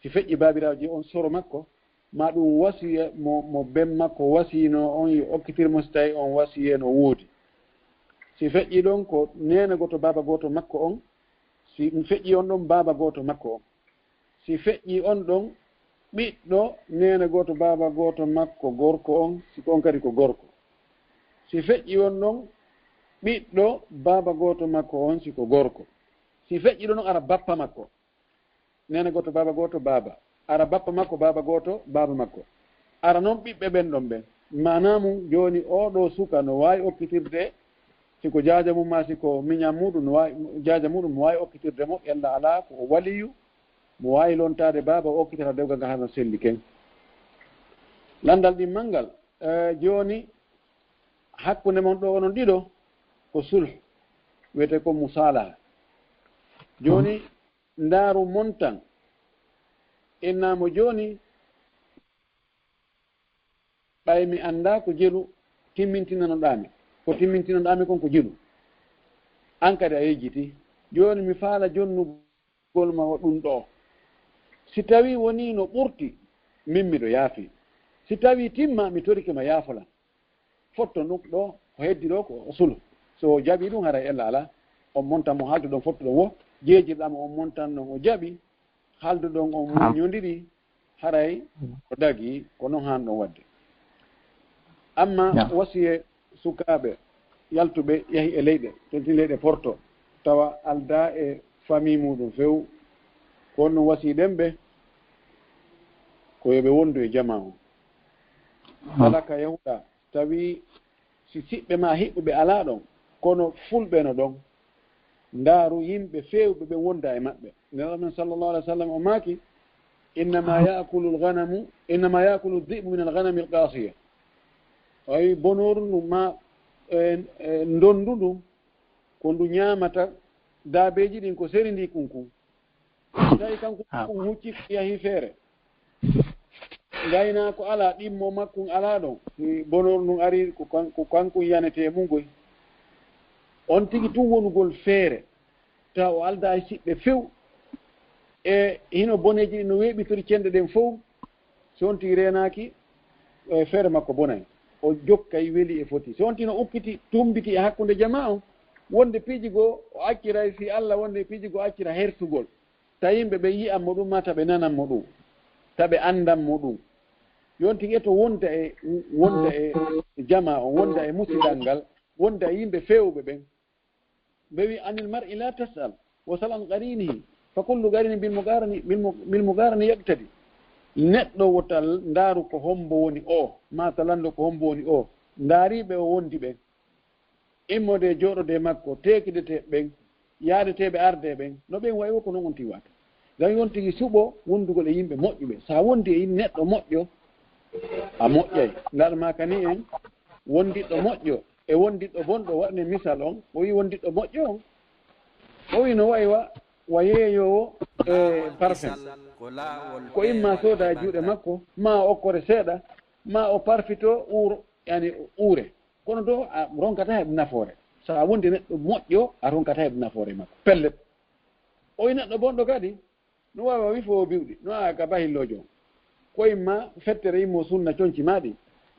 Si feƴƴi baabiraawo jiwo on soro makko, ma ɗum wasiya mo, mo ben makko wasiyino on yo okkitir mo si tawi on wasiyee no woodi. Si feƴƴi ɗon ko neene gooto baaba gooto makko on, si feƴƴi on ɗon baaba gooto makko on. Si feƴƴi on ɗon ɓiɗɗo neene gooto baaba gooto makko gorko on, si ko on kadi ko gorko. Si feƴƴi on ɗon ɓiɗɗo baaba gooto makko on, si ko gorko. Si feƴƴi ɗon ara bappa makko. Neene gooto, baaba gooto, baaba. Ara bappa makko, baaba gooto, baaba makko. Ara non ɓiɓɓe ɓen ɗon ɓen. Maanaa mum, jooni oo ɗoo suka no waawi okkitirde, si ko jaaja mum maa si ko miñan muɗum, no waawi, jaaja muɗum no waawi okkitirde mo, ella alaa ko o waliyu, mo waawi lontaade baaba, o okkitata dewgal ngal hara no selli ken. Lanndal ɗimmal ngal, eh, jooni hakkunde mon ɗoo onon ɗiɗo ko sulh, wiyetee ko musaalaha. Jooni, ndaaru montan. Innaa mo jooni, ɓay mi anndaa ko jelu timmintinanoɗaa mi. Ko timmintinanoɗaa mi kon ko jelu. An kadi a yejjiti. Jooni mi faala jonnugol ma o ɗum ɗoo. Si tawii wonii no ɓurti, min miɗo yaafi. Si tawii timma, mi torike ma yaafolan. Fotto ɗum ɗoo, ko heddi ɗoo ko o sulu. So o jaɓii ɗum, haray ella alaa. On montan mo haalduɗon fottuɗon wo, jeejirɗaa mo on montan ɗon o jaɓi, haalduɗon on muññondiri, haray ko dagi, ko non haanɗon waɗde. Amma wasiyee sukaaɓe yaltuɓe yahi e leyɗe, tentin leyɗe Porto, tawa aldaa e famii muuɗum few, ko on ɗum wasiyiɗen ɓe, ko yo ɓe wondu e jamaa on. Kala ka yahuɗaa, tawi si siɓɓe maa hiɓɓuɓe alaa ɗon, kono fulɓe no ɗon. Ndaaru yimɓe feewɓe ɓe wonda e maɓɓe. Nelaaɗo men sallallahu alaihi wasallam o maaki, "Innama yaakulu al-ghanamu, innama yaakulu dhi'bu min al-ghanami al-qasiya." Ay bonooru ndu ma, e, e, ndondu ndu, ko ndu ñaamata daabeeji ɗin ko seri ndi kunkun. Tawi kanko kun hucci yahi feere. Ngaynaako alaa, ɗimmo makkun alaa ɗon. Si bonor ndun ari, ko kan-, ko kankun yanetee mun goy. On tigi tun wonugol feere, tawa o aldaa e siɓɓe few. E hino boneeji ɗin no weeɓitori cenɗe ɗen fow. Si on tigi reenaaki, e feere makko bonay. O jokkay weli e foti. Si on tigi no ukkiti, tumbiti e hakkunde jamaa on, wonde piiji goo o acciray fii Alla, wonde piiji goo accira hertugol. Ta yimɓe ɓen yi'an mo ɗum, maa ta ɓe nanan mo ɗum, ta ɓe anndan mo ɗum. Yon tigi e to wonda e, wonda e jamaa on, wonda e musidal ngal, wonda e yimɓe feewɓe ɓen. Ɓe wi, "Anil mar'i la tas'al, wa sal an qarinihi, fa kullu qarinin bil muqarani, bil mu-, bil muqarani yaqtadi." Neɗɗo wota ndaaru ko hombo woni o, ma ta lanndo ko hombo woni o. Ndaariiɓe o wondi ɓen. Immode e jooɗode makko, teekideteeɓe ɓen, yaadeteeɓe arde ɓen, no ɓen wayi wo ko non on tigi wata. Ngam yon tigi suɓo wondugol e yimɓe moƴƴuɓe. Sa wondi e yim-, neɗɗo moƴƴo, a moƴƴay. Ngal ma kani en, wondiɗɗo moƴƴo e wondiɗɗo bonɗo, waɗne misal on, o wi wondiɗɗo moƴƴo on. O wi no wayi wa, wa yeeyoowo e parfum. Ko imma sooda e juuɗe makko, ma o okkore seeɗa, ma o parfito uuro, yani uure. Kono do a ronkata heɓ nafoore. So a wondi neɗɗo moƴƴo, a ronkata heɓ nafoore makko. Pellet. O wi neɗɗo bonɗo kadi, no waawa wifo o biwɗi, no a ka bahilloojo on. Ko imma fettere immo sunna conci ma ɗi,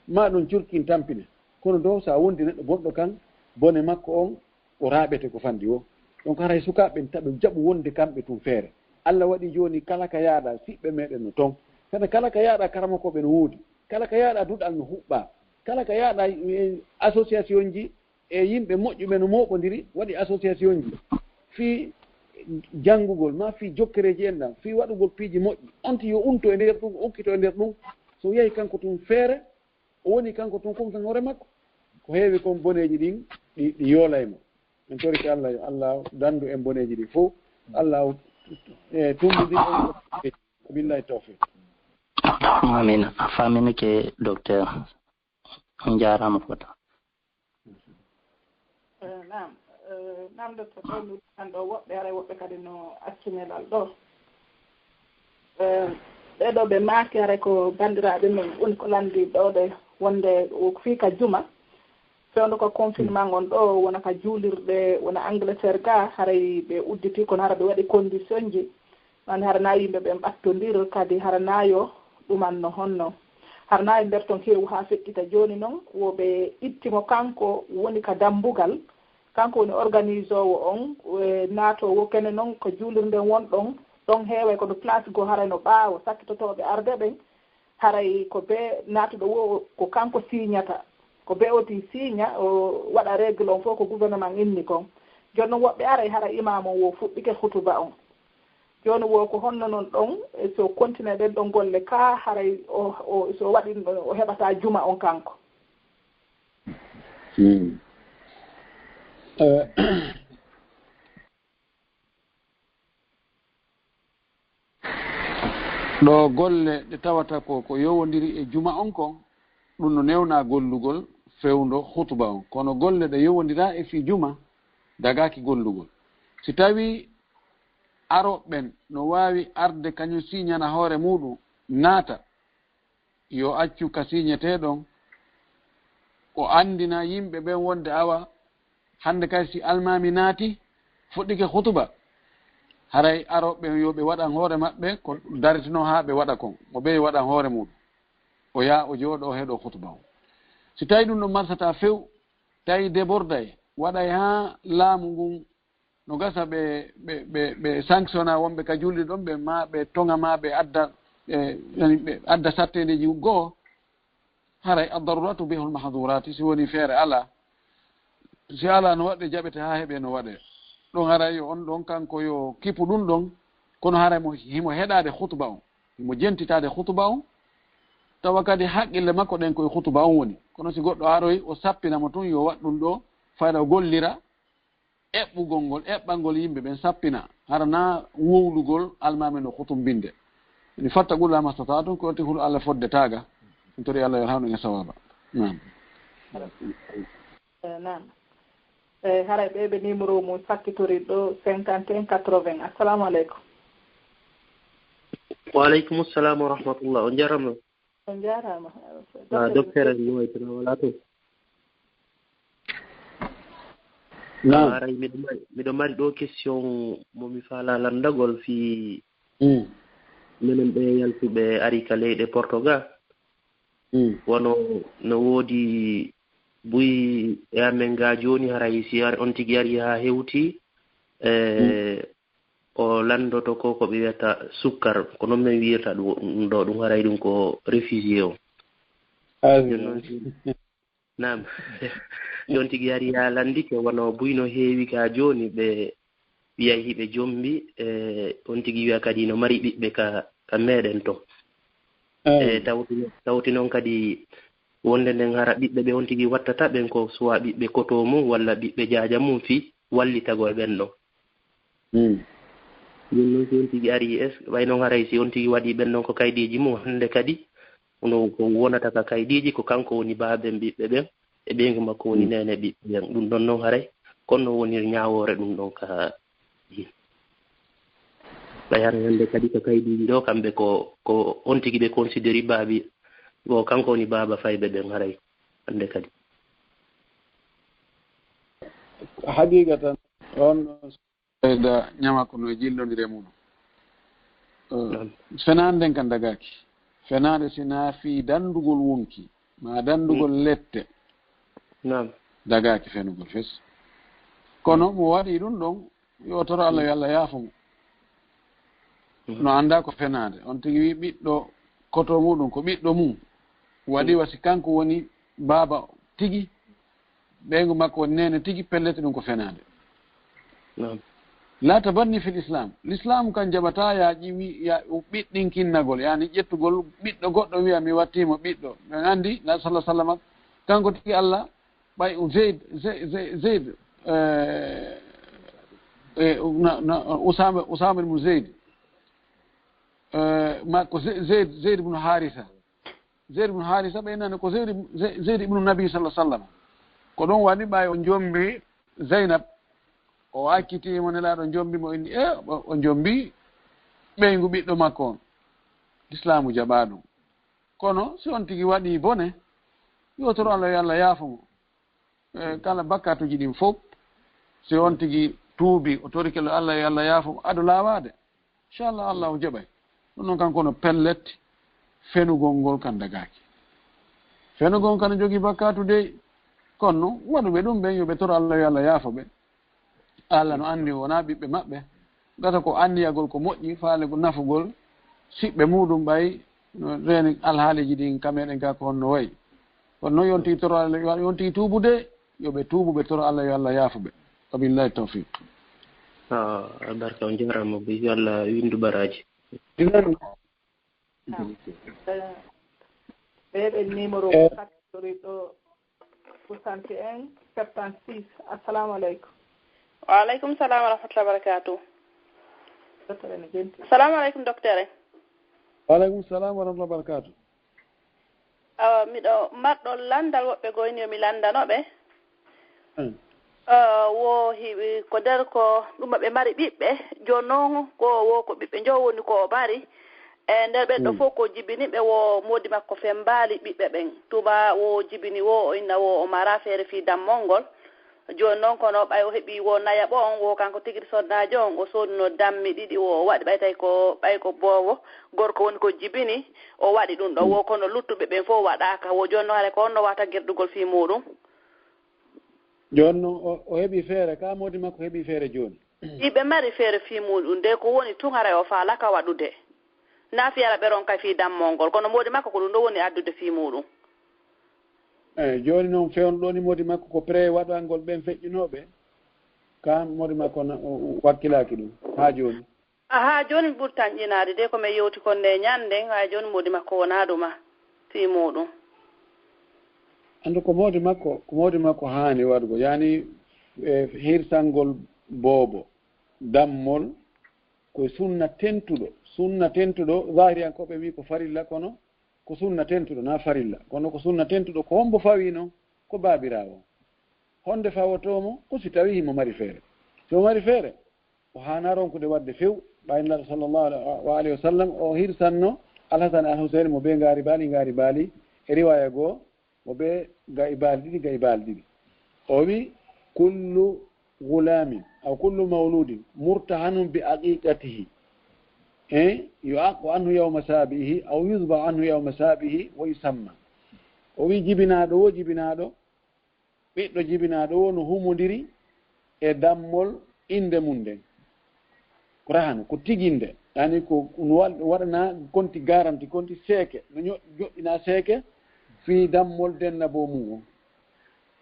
ma ɗum curkin tampina. Kono do so a wondi neɗɗo bonɗo kan, bone makko on, o raaɓete ko fandi o. Donc haray sukaaɓe ɓen taɓe jaɓu wonde kamɓe tun feere. Allah waɗi jooni kala ka yaaɗa siɓɓe meɗen no ton. Kada kala ka yaaɗa karamokooɓe no woodi. Kala ka yaaɗa duɗal no huɓɓa. Kala ka yaaɗa, eh, association ji e yimɓe moƴƴuɓe no mooɓondiri, waɗi association ji. Fii janngugol, ma fii jokkereeji en ɗan, fii waɗugol piiji moƴƴi. On ti yo unto e nder ɗum, okkito e nder ɗum. So yahi kanko tun feere, o woni kanko tun kon kan hoore makko. Ko heewi kon boneeji ɗin, ɗi, ɗi yoolay mo. En torike Allah, yo Allah dandu en boneeji ɗi fof. Allah, eh, tummbidi en. Billahi tawfiq. Amin. A faaminike, docteur. On njaaraama fota. Eh, naam. Eh, naam, docteur, ɗo mi ɗo woɓɓe, haray woɓɓe kadi no acci nelal ɗo. Eh, ɓee ɗo ɓe maaki haray ko banndiraaɓe men woni ko lanndi ɗo ɗe wonde o fii ka juma. Fewndo ko confinement on ɗo, wona ka juulirɗe, wona Angleterre ga, haray ɓe udditi, kono hara ɓe waɗi condition ji. Mani hara na yimɓe ɓen ɓattondir, kadi hara na yo ɗuman no honno. Hara na e nder ton kewu haa feƴƴita jooni non, wo ɓe itti mo kanko woni ka dambugal. Kanko woni organisoowo on, e naatoowo kene non ko juulirde won ɗon, ɗon heeway kono place goo haray no ɓaawo sakkitotooɓe arde ɓen. Haray ko be naatuɗo wo ko kanko siiñata. Ko be oti siiña, o waɗa règle on fof ko gouvernement inni kon. Jooni non woɓɓe aray hara imam on wo fuɗɗike hutuba on. Jooni wo ko honno non ɗon, e so continue ɗen ɗon golle ka haray o, o, so waɗi o heɓata juma on kanko. Hmm. Eh, ɗo golle ɗe tawata ko, ko yowondiri e juma on kon, ɗum no newna gollugol fewndo hutuba on. Kono golle ɗe yowondira e fii juma, dagaaki gollugol. Si tawi arooɓe ɓen no waawi arde kañum siiñana hoore muuɗum, naata, yo accu ka siiñetee ɗon, o anndina yimɓe ɓen wonde awa hannde kay si almaami naati, fuɗɗike hutuba, haray arooɓe ɓen yo ɓe waɗan hoore maɓɓe ko daritino haa ɓe waɗa kon, o ɓe waɗan hoore muuɗum, o yaa o jooɗoo heɗoo hutuba on. Si tawi ɗum ɗon marsataa few, tawi deborday waɗay haa laamu ngun no gasa ɓe, ɓe, ɓe, ɓe sanctiona wonɓe ka julde ɗon, ɓe ma, ɓe toŋa ma, ɓe adda, ɓe, yani ɓe adda satteendeeji goo, haray ad-daruratu tubihul mahdurati, si woni feere alaa, si alaa no waɗde jaɓete haa heɓe no waɗe. Ɗon haray yo on ɗon kanko yo kipu ɗum ɗon, kono haray mo, himo heɗaade hutuba on, himo jentitaade hutuba on, tawa kadi haqqille makko ɗen koye hutuba on woni. Kono si goɗɗo aroy, o sappina mo tun, yo waɗ ɗum ɗo, fayda o gollira, eɓɓugol ngol, eɓɓangol yimɓe ɓen sappina, hara na wowlugol almaami no hutumbinde. Ni fattaqullah mastata'tum, ko wonti hulu Allah fodde taaga. En tori Allah yo hawnu en sawaba. Naam. Eh, naam. Eh, haray ɓe ɓe numéro mum sakkitori ɗo, cinquante et un quatre-vingts. Assalamu aleykum. Wa aleykum salam wa rahmatullah. On jarama. On jarama. Ah, docteur en no waytana wala to. Naam. Haray miɗo mari, miɗo mari ɗo question mo mi faala landagol fi Mm. menen ɓe yaltuɓe ari ka leyɗe Portugal. Mm. Wano no woodi buy e amen ga jooni, haray si ar-, on tigi ari haa hewti, e, Mm. o landoto ko, ko ɓe wiyata sukkar, ko non men wiyata ɗum, ɗum ɗo, ɗum haray ɗum ko réfugié o. Ah, Jooni non si Naam. Ɗon tigi ari yaa lanndike, wano buy no heewi ka jooni, ɓe wiya hiɓe jombi, e on tigi wiya kadi no mari ɓiɓɓe ka, ka meɗen to. E tawti, tawti noon kadi wonde nden hara ɓiɓɓe ɓe on tigi wattata ɓen ko suwa ɓiɓɓe koto mum walla ɓiɓɓe jaaja mum fii wallitagol ɓen ɗon. Ɗum noon si on tigi ari, es, ɓay noon haray si on tigi waɗi ɓen ɗon ko kaydiiji mum, hannde kadi no ko wonata ka kaydiiji ko kanko woni baaben ɓiɓɓe ɓen, e ɓeyngu makko woni neene ɓiɓɓe ɓen. Ɗum ɗon noon haray kono woni ñaawoore ɗum ɗon ka ɗin. Ɓay haray hannde kadi ko kaydiiji ɗo, kamɓe ko, ko on tigi ɓe considéri baabi, ko kanko woni baaba fayɓe ɓen haray hannde kadi. Haqiiqatan, on Seyda Ñamako no e jillondire mum. Eh, fenaande nden kan dagaaki. Fenaande si naa fii danndugol wonki, maa danndugol lette. Naam. Dagaaki fenugol fes. Kono mo waɗi ɗum ɗon, yo toro Allah, yo Allah yaafo mo. No anndaa ko fenaande. On tigi wi ɓiɗɗo koto muɗum, ko ɓiɗɗo mum. Waɗi wa si kanko woni baaba tigi, ɓeyngu makko woni neene tigi, pellet ɗum ko fenaande. Naam. La tabanni fil Islam. L'Islam kan jaɓataa ya ƴiwi, ya ɓiɗɗinkinnagol, yani ƴettugol ɓiɗɗo goɗɗo wiya mi wattii mo ɓiɗɗo. Men anndi, na sallallahu alaihi wasallam, kanko tigi Allah, ɓay Zayd, Zayd, Zayd, Zayd, eh, eh, na, na, Usama, Usama ibn Zayd. Eh, ma ko Zayd, Zayd, Zayd ibn Harisa. Zayd ibn Harisa, ɓe nani ko Zayd, Zayd ibn Nabi sallallahu alaihi wasallam. Ko ɗon waɗi ɓay o jombi Zaynab, o acciti mo, Nelaaɗo jombi mo, inni, e, o, o jombi ɓeyngu ɓiɗɗo makko on. Lislaamu jaɓaa ɗum. Kono si on tigi waɗi bone, yo toro Allah, yo Allah yaafo mo. E, kala bakkatuuji ɗin fof, si on tigi tuubi, o torike lo Allah, yo Allah yaafo mo, ado laawaade. Inchallah, Allah o jaɓay. Ɗum noon kanko no pellet, fenugol ngol kan dagaaki. Fenugol kan no jogii bakkatu dey, kono waɗuɓe ɗum ɓen, yo ɓe toro Allah, yo Allah yaafo ɓe. Allah no anndi wonaa ɓiɓɓe maɓɓe. Gasa ko anndiyagol ko moƴƴi, faale ko nafugol siɓɓe muɗum ɓay no reeni alhaaliiji ɗin ka meɗen ka ko honno wayi. Kono noon yo on tigi toro Allah, yo on tigi tuubude, yo ɓe tuubu, ɓe toro Allah, yo Allah yaafo ɓe. Wabillahi tawfiq. Ah, albarka, on jaaraama, yo Allah winndu baraaji. Ɓe ɓen numéro Eh. Ɗo soixante et un, septante-six. Assalamu aleykum. Wa aleykum salam wa rahmatullahi wa barakatuh. Docteur ene jenti. Assalamu aleykum, docteur. Wa aleykum salam wa rahmatullahi wa barakatuh. Awa, miɗo marɗo lanndal, woɓɓe goo ene yo mi lanndano ɓe. Hmm. Ah, wo hiɓe ko nder ko ɗum ɓe mari ɓiɓɓe, jooni noon ko wo ko ɓiɓɓe njo woni ko o mari. E nder ɓen ɗo Hmm. fof ko jibini ɓe wo moodi makko fembaali ɓiɓɓe ɓen. Tuma wo jibini wo o inna wo o mara feere fii dammol ngol. Jooni noon kono ɓay o heɓi wo nayaɓo on, wo kanko tigi sonnaajo on, o sooduno dammi ɗiɗi, wo o waɗi ɓay tawi ko, ɓay ko boobo gorko woni ko jibini, o waɗi ɗum ɗo, Hmm. wo kono luttuɓe ɓen fof waɗaaka. Wo jooni noon hare ko on no wata gerɗugol fii muɗum. Jooni noon o, o heɓi feere, ka moodi makko heɓi feere jooni. Iɓe mari feere fii muɗum, nde ko woni tun haray o faalaka waɗude. Na fiyara ɓe ronka fii dammol ngol, kono moodi makko ko ɗum ɗo woni addude fii muɗum. Eyi, jooni noon fewndo ɗo ni moodi makko ko prêt waɗangol ɓen feƴƴunooɓe, ka moodi makko na, o, o wakkilaaki ɗum haa jooni. A, haa jooni mi ɓuri tanƴinaade de ko mi yewti kon nde ñande, haa jooni moodi makko wonaa ɗuma fii muɗum. Anndu ko moodi makko, ko moodi makko haani waɗugo, yaani, e, hirsangol boobo, dammol, ko sunna tentuɗo, sunna tentuɗo, zahiriyankooɓe wi ko farilla, kono ko sunna tentuɗo, na farilla, kono ko sunna tentuɗo, ko hombo fawi non? Ko baabiraawo. Honde fawotoo mo? Ko si tawi himo mari feere. Si o mari feere, o haana ronkude waɗde few, ɓay Nulaaɗo sallallahu alaihi wa alihi wa sallam, o hirsanno Alhasan e Alhuseyn mo ɓe ngaari baali, ngaari baali, e riwaaya goo, mo ɓe ga'i baali ɗiɗi, ga'i baali ɗiɗi. O wi, "Kullu gulaamin, aw kullu mawludin, murtahanun bi aqiqatihi. Eh, yu'aqqu anhu yawma sabi'ihi, aw yuzbahu anhu yawma sabi'ihi, wa yusamma." O wi, "Jibinaaɗo wo, jibinaaɗo, ɓiɗɗo jibinaaɗo wo no humondiri e dammol innde mum nden." Ko rahanu, ko tiginde, yani ko no wa-, waɗana konti garanti, konti seeke, no ño-, joɗɗina seeke fii dammol dennabo mum on.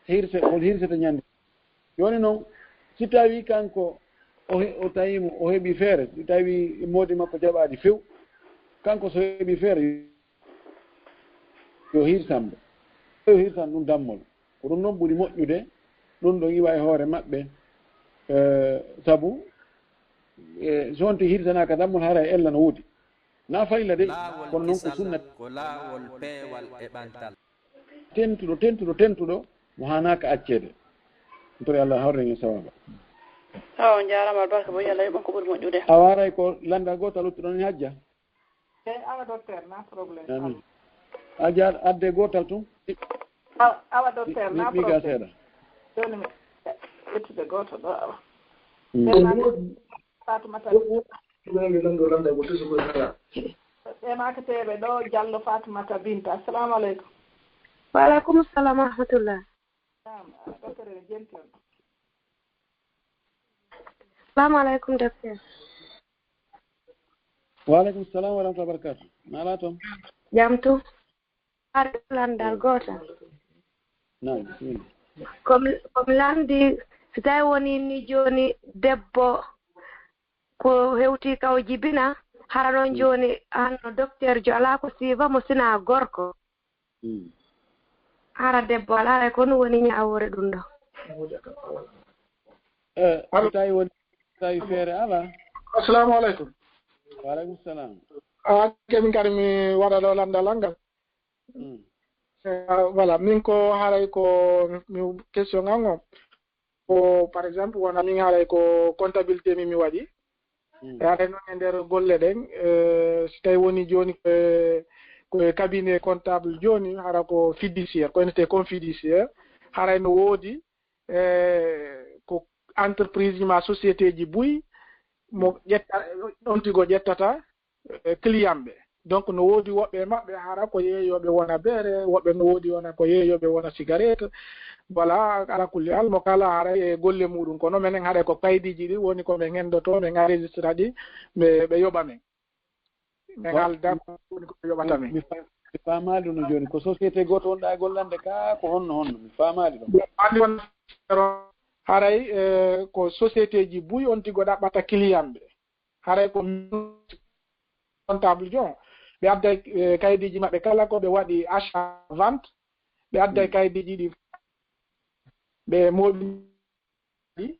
Hirse, on hirsete ñande. Jooni noon, si tawii kanko o he-, o tawii mo, o heɓii feere, si tawii moodi makko jaɓaali few, kanko so heɓii feere, yo hirsan mo. Yo hirsan ɗum dammol. Ko ɗum noon ɓuri moƴƴude, ɗum ɗon iwa e hoore maɓɓe, eh, sabu, eh, so wonti hirsanaaka dammol, haray ella no woodi. Na farilla de, kono noon ko sunna. Ko laawol peewal e ɓantal. Tentuɗo, tentuɗo, tentuɗo, mo haanaaka acceede. Tori Allah hawren e sawaba. Awa, on jaaraama, albarka bo, yo Allah yoɓ on ko ɓuri moƴƴude. A waaray ko lannda gootal uttuɗon e hajja? Eh, awa, docteur, na problème. Amin. Hajja, adde gootal tun. Awa, awa, docteur, mi, na mi, mi ga problème. Seeɗa. Jooni mi ittude gooto ɗo, awa. Mm. Eh, na Faatumata. Ɓe maakateeɓe ɗo, Jallo Faatumata Binta. Assalamu aleykum. Wa aleykum salam wa rahmatullah. Naam, docteur, ene jenti on. Assalamu aleykum, docteur. Wa aleykum salam wa rahmatullahi wa barakatuh. Nala toon? Jam tu. Ar landal gootal. Naam, bisimilla. Ko mi, ko mi lamndi, si tawi woni ni jooni debbo ko hewti kaw jibina, hara noon jooni hanno docteur jo alaa ko siiba mo sina gorko. Mm. Hara debbo alaa e ko ɗum woni ñaawoore ɗum ɗo. Eh, so tawi woni, so tawi feere alaa. Assalamu aleykum. Wa aleykum salam. Ah, ke min kadi mi waɗa ɗo lanndal ngal. Mm. Eh, voilà, min ko haray ko mi, question ngal ngo. Ko, par exemple, wona min haray ko comptabilité min mi waɗi. Mm. E haray noon e nder golle ɗen, eh, si tawi woni jooni ko e, ko e cabinet comptable jooni, hara ko fiduciaire, ko ene wiyetee comme fiduciaire, haray no woodi, eh, ko entreprise ma société ji buy mo ƴetta, on tigo ƴettata, eh, client ɓe. Donc, no woodi woɓɓe e maɓɓe hara ko yeeyooɓe wona beere, woɓɓe no woodi wona ko yeeyooɓe wona cigarette. Voilà, ala kulli hal, mo kala haray e golle muɗum. Kono menen haray ko kaydiiji ɗi woni ko men hendoto, men enregistra ɗi, ɓe, ɓe yoɓa men. Men haalda ko woni ko ɓe yoɓata men. Mi fa-, mi faamaali ɗum jooni. Ko société gooto wonɗaa e gollande ka, ko honno, honno? Mi faamaali ɗum. Anndi won haray, eh, ko société ji buy on tigo ɗaɓɓata client ɓe. Haray ko comptable jo, ɓe adday, eh, kaydiiji maɓɓe kala ko ɓe waɗi achat vente, ɓe adday kaydiiji ɗi, ɓe mooɓi. Min,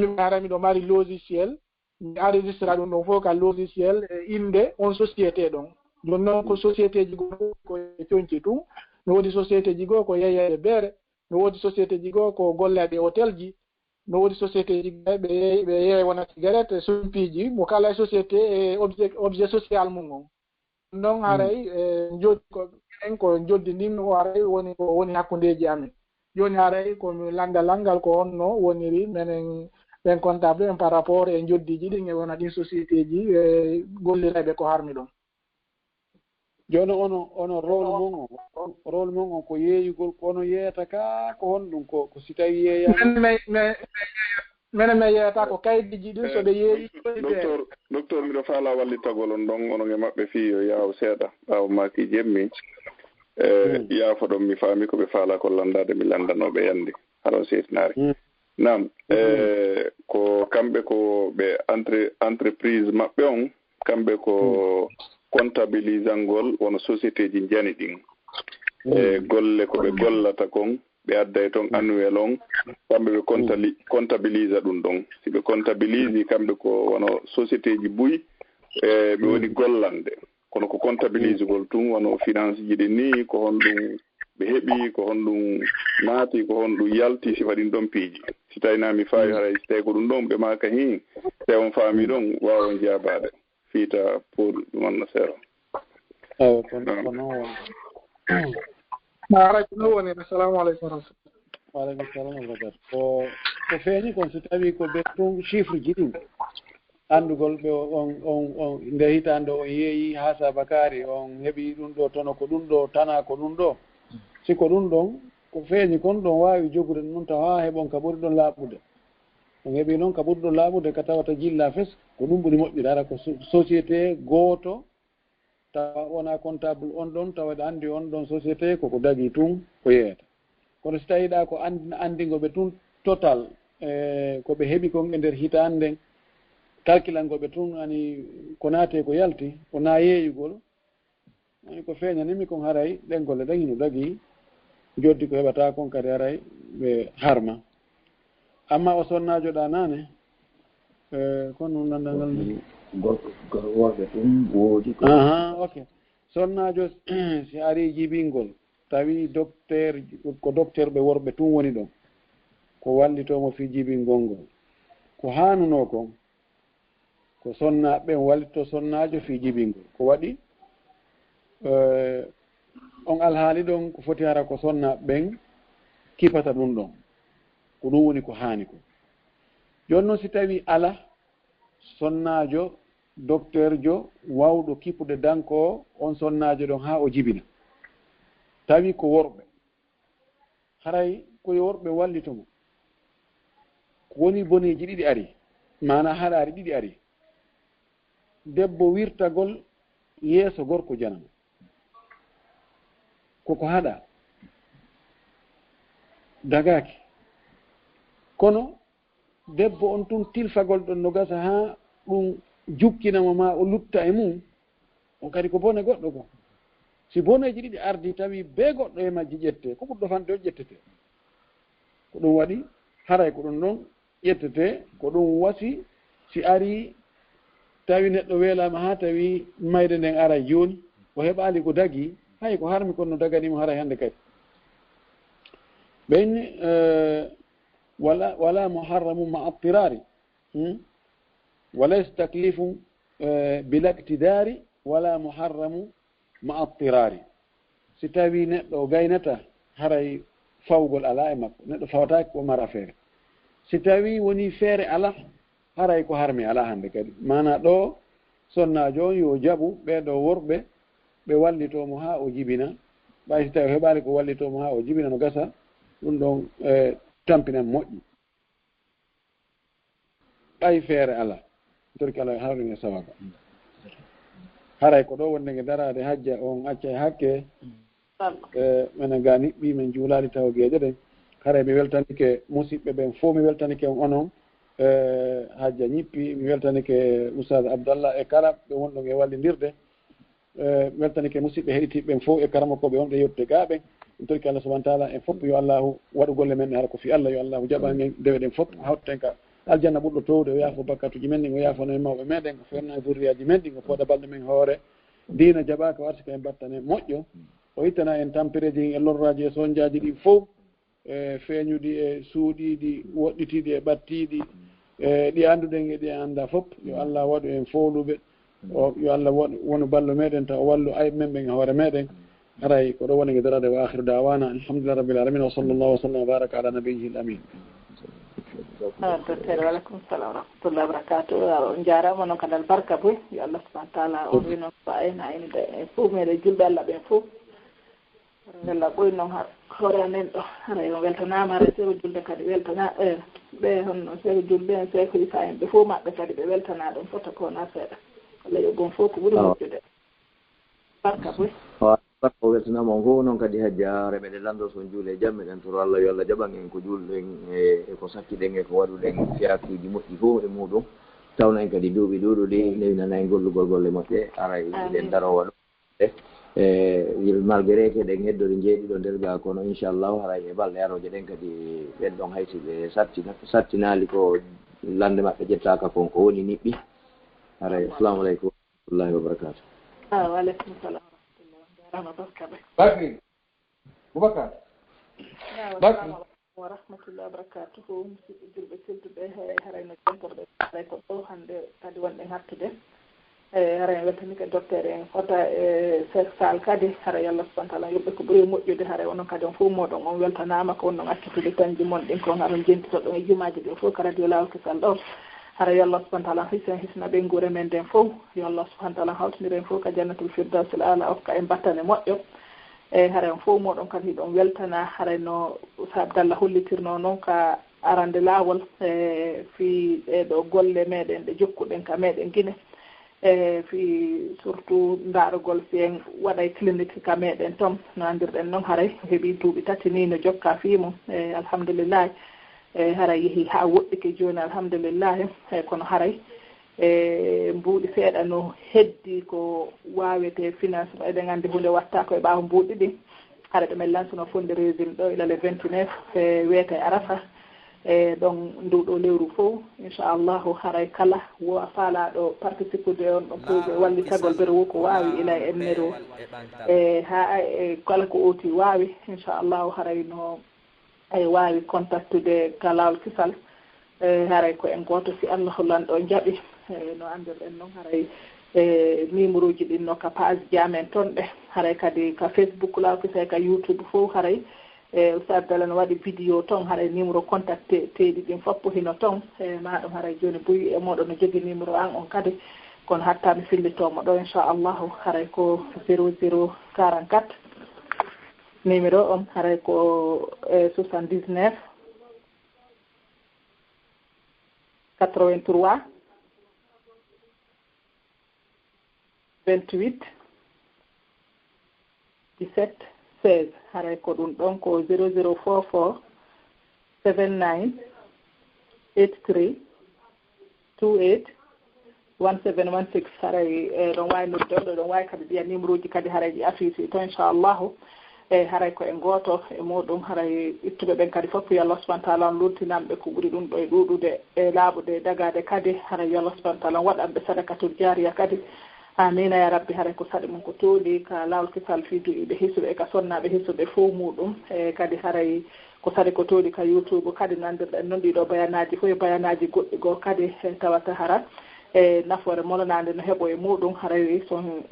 min haray miɗo mari logiciel, mi enregistra ɗum ɗon fof ka logiciel e innde on société ɗon. Jooni noon ko société ji goo ko e conci tun, no woodi société ji goo ko yeeyayɓe beere, no woodi société ji goo ko gollooɓe e hôtel ji, no woodi société ji ɓe, ɓe, ɓe yeeya wona cigarette, e sompiiji, mo kala e société e objet, objet social mum on. Noon haray, eh, joddi ko, minen ko joddi ndin o haray woni ko woni hakkundeeji amen. Jooni haray ko mi lannda lanngal ko honno woniri menen ɓen comptable en par rapport e joddiiji ɗin e wona ɗin société ji, eh, gollirayɓe ko harmi ɗon. Jooni ono, ono rôle mon on, on, rôle mon on ko yeeyugol, ko ono yeeyata ka, ko honɗum ko, ko si tawi yeeyaama? Minen, mi, mi, mi, minen mi yeeyata ko kaydiiji ɗin, so ɓe yeeyi, ko ɗi docteur, docteur, miɗo faalaa wallitagol on ɗon, onon e maɓɓe fii yo yaaw seeɗa, ɓaawo maaki jemmi. Eh, yaafoɗon, mi faami ko ɓe faalaa ko lanndaade, mi lanndanoo ɓe yannde, haɗon seetinaare. Naam, eh, ko kamɓe ko ɓe entre-, entreprise maɓɓe on, kamɓe ko comptabilisangol wono société ji njani ɗin. E golle ko ɓe gollata kon, ɓe adday ton annuel on, kamɓe ɓe comptali-, comptabilisa ɗum ɗon. Si ɓe comptabilisi, kamɓe ko wono société ji buy, e ɓe woni gollande. Kono ko comptabilisugol tun, wono finance ji ɗin ni, ko honɗum ɓe heɓi, ko honɗum naati, ko honɗum yalti, sifa ɗin ɗon piiji. Si tawi na mi faawi haray, si tawi ko ɗum ɗon ɓe maaka hin, si tawi on faami ɗon, waawon jaabaade. Fiita pour ɗum anna seero. Ewa, ko, ko noon woni. Haray ko noon woni. Assalamu aleykum wa rahmatullah. Wa aleykum salam wa rahmatullah. Ko, ko feeñi kon, so tawi ko ɓe tun chiffre ji ɗin. Anndugol ɓe on, on, on, nde hitaande on yeeyi haa saabakaari, on heɓi ɗum ɗo, tono ko ɗum ɗo, tana ko ɗum ɗo. Si ko ɗum ɗon, ko feeñi kon, ɗon waawi jogude ɗum tawa haa heɓon ka ɓuri ɗon laaɓude. On heɓi noon ka ɓuri ɗon laaɓude, ka tawata jilla fes, ko ɗum ɓuri moƴƴude. Hara ko so-, société gooto, tawa wona comptable on ɗon, tawa ɗa anndi on ɗon société, koko dagi tun, ko yeeyata. Kono si tawiɗa ko and-, anndingo ɓe tun total, e ko ɓe heɓi kon e nder hitaande nden, kalkilango ɓe tun ani ko naate ko yalti, ko na yeeyugol, ani ko feeñanimi kon haray ɗen golle ɗen hino dagi, joddi ko heɓata kon kadi haray ɓe harma. Amma o sonnaajo ɗa naane, e, kono lanndal ngal ni. Gorko, gor-, worɓe tun woodi ko. Aha, ok. Sonnaajo si ari jibingol, tawi docteur, ko docteur ɓe worɓe tun woni ɗon, ko wallitoo mo fii jibingol ngol. Ko haanunoo kon, ko sonnaaɓe ɓen wallitoo sonnaajo fii jibingol. Ko waɗi, eh, on alhaali ɗon, ko foti hara ko sonnaaɓe ɓen kipata ɗun ɗon. Ko ɗun woni ko haani kon. Jooni non, si tawii alaa sonnaajo, dokteerjo waawɗo kipude danko on sonnaajo ɗon haa o jibina, tawi ko worɓe, haray ko yo worɓe wallito mo. Ko woni boneeji ɗiɗi ari, maanaa haɗaari ɗiɗi ari. Debbo wirtagol yeeso gorko janano. Koko haɗaa. Dagaaki. Kono debbo on tun tilfagol ɗon no gasa haa ɗun jukkina mo maa o lutta e mun, on kadi ko bone goɗɗo kon. Si boneeji ɗiɗi ardii tawi bee goɗɗo e majji ƴettee, ko ɓurɗo fanɗude on ƴettetee. Ko ɗun waɗi, haray ko ɗun ɗon ƴettetee, ko ɗun wasi si arii tawi neɗɗo weelaama haa tawi mayde nden aray jooni, o heɓaali ko dagii, hay ko harmi kon no daganii mo haray hannde kadi. Ɓen, eh, wala, wala muharramu ma'a ittirari. Hmm? Walaysa taklifu, eh, bila iqtidari, wala muharramu ma'a ittirari. Si tawii neɗɗo o gaynata, haray fawgol alaa e makko. Neɗɗo fawataake ko mara feere. Si tawii wonii feere alaa, haray ko harmi alaa hannde kadi. Maanaa ɗoo, sonnaajo on yo jaɓu ɓee ɗoo worɓe, ɓe wallitoo mo haa o jibina. Ɓay si tawii o heɓaali ko wallitoo mo haa o jibina no gasa, ɗun ɗon, eh, tampinan moƴƴi. Ɓay feere alaa, torki Alla hawri e sawaba. Haray ko ɗoo wonde nge daraade hajja on accay hakke. E, menen ga niɓɓi, men juulaali taw geeƴe ɗen. Haray mi weltanike musiɓɓe ɓen fow, mi weltanike on onon, e, hajja ñippi, mi weltanike Oustaz Abdallah e kala ɓe wonɗon e wallindirde. E, weltanike musiɓɓe heɗitiiɓe ɓen fow e karamokooɓe wonɓe yewtude gaa ɓen. En torki Allah subhanahu wa taala en fow, yo Allahu waɗu golle men ɗen hara ko fii Allah, yo Allahu jaɓan en dewe ɗen fow, hawten ka aljanna ɓurɗo toowde, o yaafo bakkatuuji men ɗin, o yaafano en mawɓe meɗen, o feewna en zurriyaaji men ɗin, o fooɗa balɗe men hoore diina jaɓaaka, o arsika en battane moƴƴo, o ittana en tampereeji ɗin e lorraaji e sonjaaji ɗin fow. E feeñuɗi e suuɗiiɗi, woɗɗitiiɗi e ɓattiiɗi, e ɗi annduɗen e ɗi en anndaa fow. Yo Allah waɗu en fooluɓe. O, yo Allah waɗu, wonu ballo meɗen, taw o wallu ayɓe men ɓen e hoore meɗen. Haray ko ɗoo woni nge daraade. Wa akhiru da'wana alhamdulillahi rabbil alamin. Wa sallallahu wa sallam wa baraka ala nabiyyihil amin. Ah, docteur, wa alaikum salam wa rahmatullahi wa barakatuh. On jaaraama, onon kadi albarka boy. Yo Allah subhanahu wa taala on rino ko ayna aynude en fow, meɗen julɓe Allah ɓen fow. Yalla ɓoy noon har hoore amen ɗo. Haray on weltanaama, haray seeɗa julde kadi weltana, e, ɓe honno seeɗa julde en, seeɗa ko Isa en, ɓe fof maɓɓe kadi ɓe weltanaa ɗum fota ko wonaa seeɗa. Walla yo bon fof ko ɓuri moƴƴude. Barka boy. Wa-, barka o weltanaama on fof noon kadi hajja, haray meɗen lanndo so on juule e jam, meɗen toro Allah yo Allah jaɓan en ko juulɗen e, e ko sakkiɗen e ko waɗuɗen fiyakuuji moƴƴi fof e muɗum. Tawna en kadi duuɓi ɗuuɗuɗi, newinana en gollugol golle moƴƴe, haray eɗen daroo waɗo. E, malgré que ɗen heddori jeeɗiɗo nder ga, kono inchallahu haray e balɗe arooje ɗen kadi ɓen ɗon hay si ɓe sattina-, sattinaali ko lannde maɓɓe ƴettaaka kon ko woni niɓɓi. Haray, assalamu aleykum wa rahmatullahi wa barakatuh. Ah, wa aleykum salam wa rahmatullah. Jaaraama barka ɓe. Bakri. Boubacar. Yawa, Bakri. Assalamu aleykum wa rahmatullahi wa barakatuhu. Musidɓe julɓe tedduɓe, he, haray no jantorɗe, haray ko ɗo hannde kadi wonɗen hattude. E, haray en weltanike docteur en fota e Cheikh Sall kadi, haray Allah subhanahu wa taala yoɓɓe ko ɓuri moƴƴude, haray onon kadi on fof moɗon on weltanaama ko wonɗon accitude tañji mon ɗin kon, haray on jentitoɗon e jumaaji ɗin fof ka radio Laawol Kesal ɗo. Haray yo Allah subhanahu wa taala his-, hisna ɓeynguure men nden fof. Yo Allah subhanahu wa taala hawtindire en fof ka jannatul firdawsil aala, okka en battane moƴƴo. E, haray on fof moɗon kadi hiɗon weltana, haray no Oustaz Abdallah hollitirno noon ka arande laawol, e, fii ɗee ɗoo golle meɗen ɗe jokkuɗen ka meɗen Gine. E fii surtout ndaarugol si en waɗay clinique ka meɗen ton, no anndirɗen non, haray heɓi duuɓi tati ni no jokka fii mum. E alhamdulillahi, e haray yehi haa woɗɗike jooni, alhamdulillahi. E kono haray e mbuuɗi seeɗa no heddi ko waawete financement. Eɗen anndi huunde watta ko e ɓaawo mbuuɗi ɗi. Hara ɓe men lansuno fundraising ɗo ila le vingt-neuf, e weeta e Arafa. E ɗon ndu ɗo lewru fow, inchallahu, haray kala wo a faalaaɗo participude on ɗon projet wallitagol bere wo ko waawi ila e emmero. E haa e kala ko oti waawi, inchallahu, haray no e waawi contactude ka laawol kisal. E haray ko en gooto si Allahu lanɗo jaɓi. E no anndirɗen non, haray e numéro ji ɗin no ka page ji amen ton ɗe. Haray kadi ka Facebook laawol kisal, ka YouTube fow haray. E Oustaz Abdallah no waɗi vidéo ton, haray numéro contact teeɗi ɗin fof hino ton. E ma ɗum haray jooni buy e moɗon no jogi numéro an on kadi. Kono hatta mi fillito mo ɗo, inchallahu, haray ko zéro zéro quarante-quatre. Numéro on haray ko e soixante-dix-neuf quatre-vingt-trois vingt-huit dix-sept seize. Haray ko ɗum ɗon ko zéro zéro four four seven nine eight three two eight one seven one six. Haray e ɗon waawi nodde on ɗo, ɗon waawi kadi mbiya numéro ji kadi haray ɗi affiche to, inchallahu. E haray ko en gooto e muɗum, haray ittuɓe ɓen kadi fof yo Allah subhanahu wa taala on luttinan ɓe ko ɓuri ɗum ɗo e ɗuuɗude e laaɓude e dagaade kadi. Haray yo Allah subhanahu wa taala on waɗan ɓe sadakatul jaariya kadi. Amiina ya rabbi. Haray ko saɗi mum ko tooli ka laawol kisal fii du'iiɓe hisuɓe e ka sonnaaɓe hisuɓe fow muɗum. E kadi haray ko saɗi ko tooli ka YouTube kadi, nandirɗen non ɗiɗo bayanaaji fof e bayanaaji goɗɗi goo kadi, e tawata hara e nafoore molanaande no heɓo e muɗum. Haray so on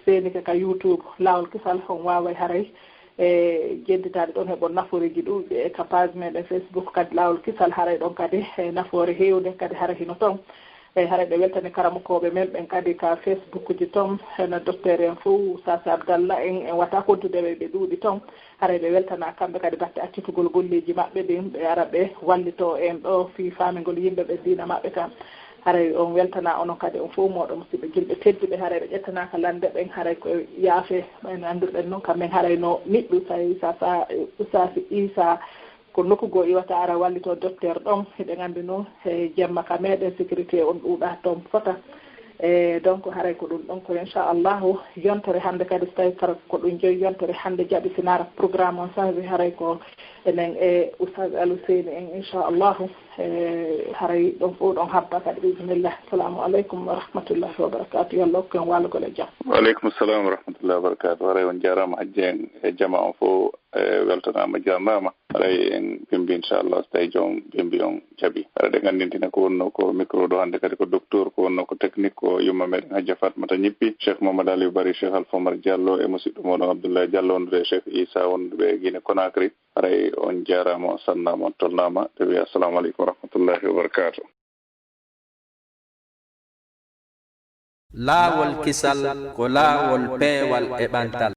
seenike ka YouTube laawol kisal, on waaway haray e jentitaade ɗon heɓo nafooreeji ɗuuɗɗi e ka page meɗen Facebook kadi laawol kisal. Haray ɗon kadi e nafoore heewnde kadi hara hino ton. E haray ɓe weltani karamokooɓe men ɓen kadi ka Facebook ji ton, heno docteur en fow, Sasa Abdallah en, en wata kontude ɓe, ɓe ɗuuɗi ton. Haray ɓe weltana kamɓe kadi batte accitugol golleeji maɓɓe ɗin, ɓe ara ɓe wallito en ɗo fii faamingol yimɓe ɓe diina maɓɓe kan. Haray on weltana onon kadi on fow mooɗon musiɓɓe julɓe tedduɓe. Haray ɓe ƴettanaaka lande ɓen, haray ko yaafe en anndirɗen non kamɓen haray no niɓɓi. Sa, sa, sa, Ustaasi Isa ko nokku goo iwata ara wallito docteur ɗon. Hiɗen anndi non e jemma ka meɗen sécurité on ɗuuɗa ton fota. E donc haray ko ɗum ɗon ko inchallahu yontere hannde kadi so tawi kara ko ɗum joyi yontere hannde jaɓi sinara programme on sabi haray ko enen e Oustaz Alhuseyni en inchallahu. E haray ɗon fof ɗon habba kadi bismillah. Assalamu aleykum wa rahmatullahi wa barakatuh. Yo Allah hokku en waalugol e jam. Waaleykum salam wa rahmatullahi wa barakatuh. Haray on jaaraama hajji en e jama on fof. E weltanaama, jaarnaama. Haray en bimbi inchallah so tawi joom bimbi on jaɓi. Haray ɗe nganndintina ko wonno ko micro ɗo hannde kadi ko docteur, ko wonno ko technique, ko yumma meɗen Hajja Fatmata Ñippi, Cheikh Mamadou Aliou Bari, Cheikh Alpha Omar Diallo e musiɗɗo moɗon Abdoulaye Diallo, wondude e Cheikh Issa wonduɓe e Guinée Conakry. Haray on jaaraama, on sannaama, on tolnaama. Ɓe wiya assalamu aleykum wa rahmatullahi wa barakatuh. Laawol kisal ko laawol peewal e ɓantal.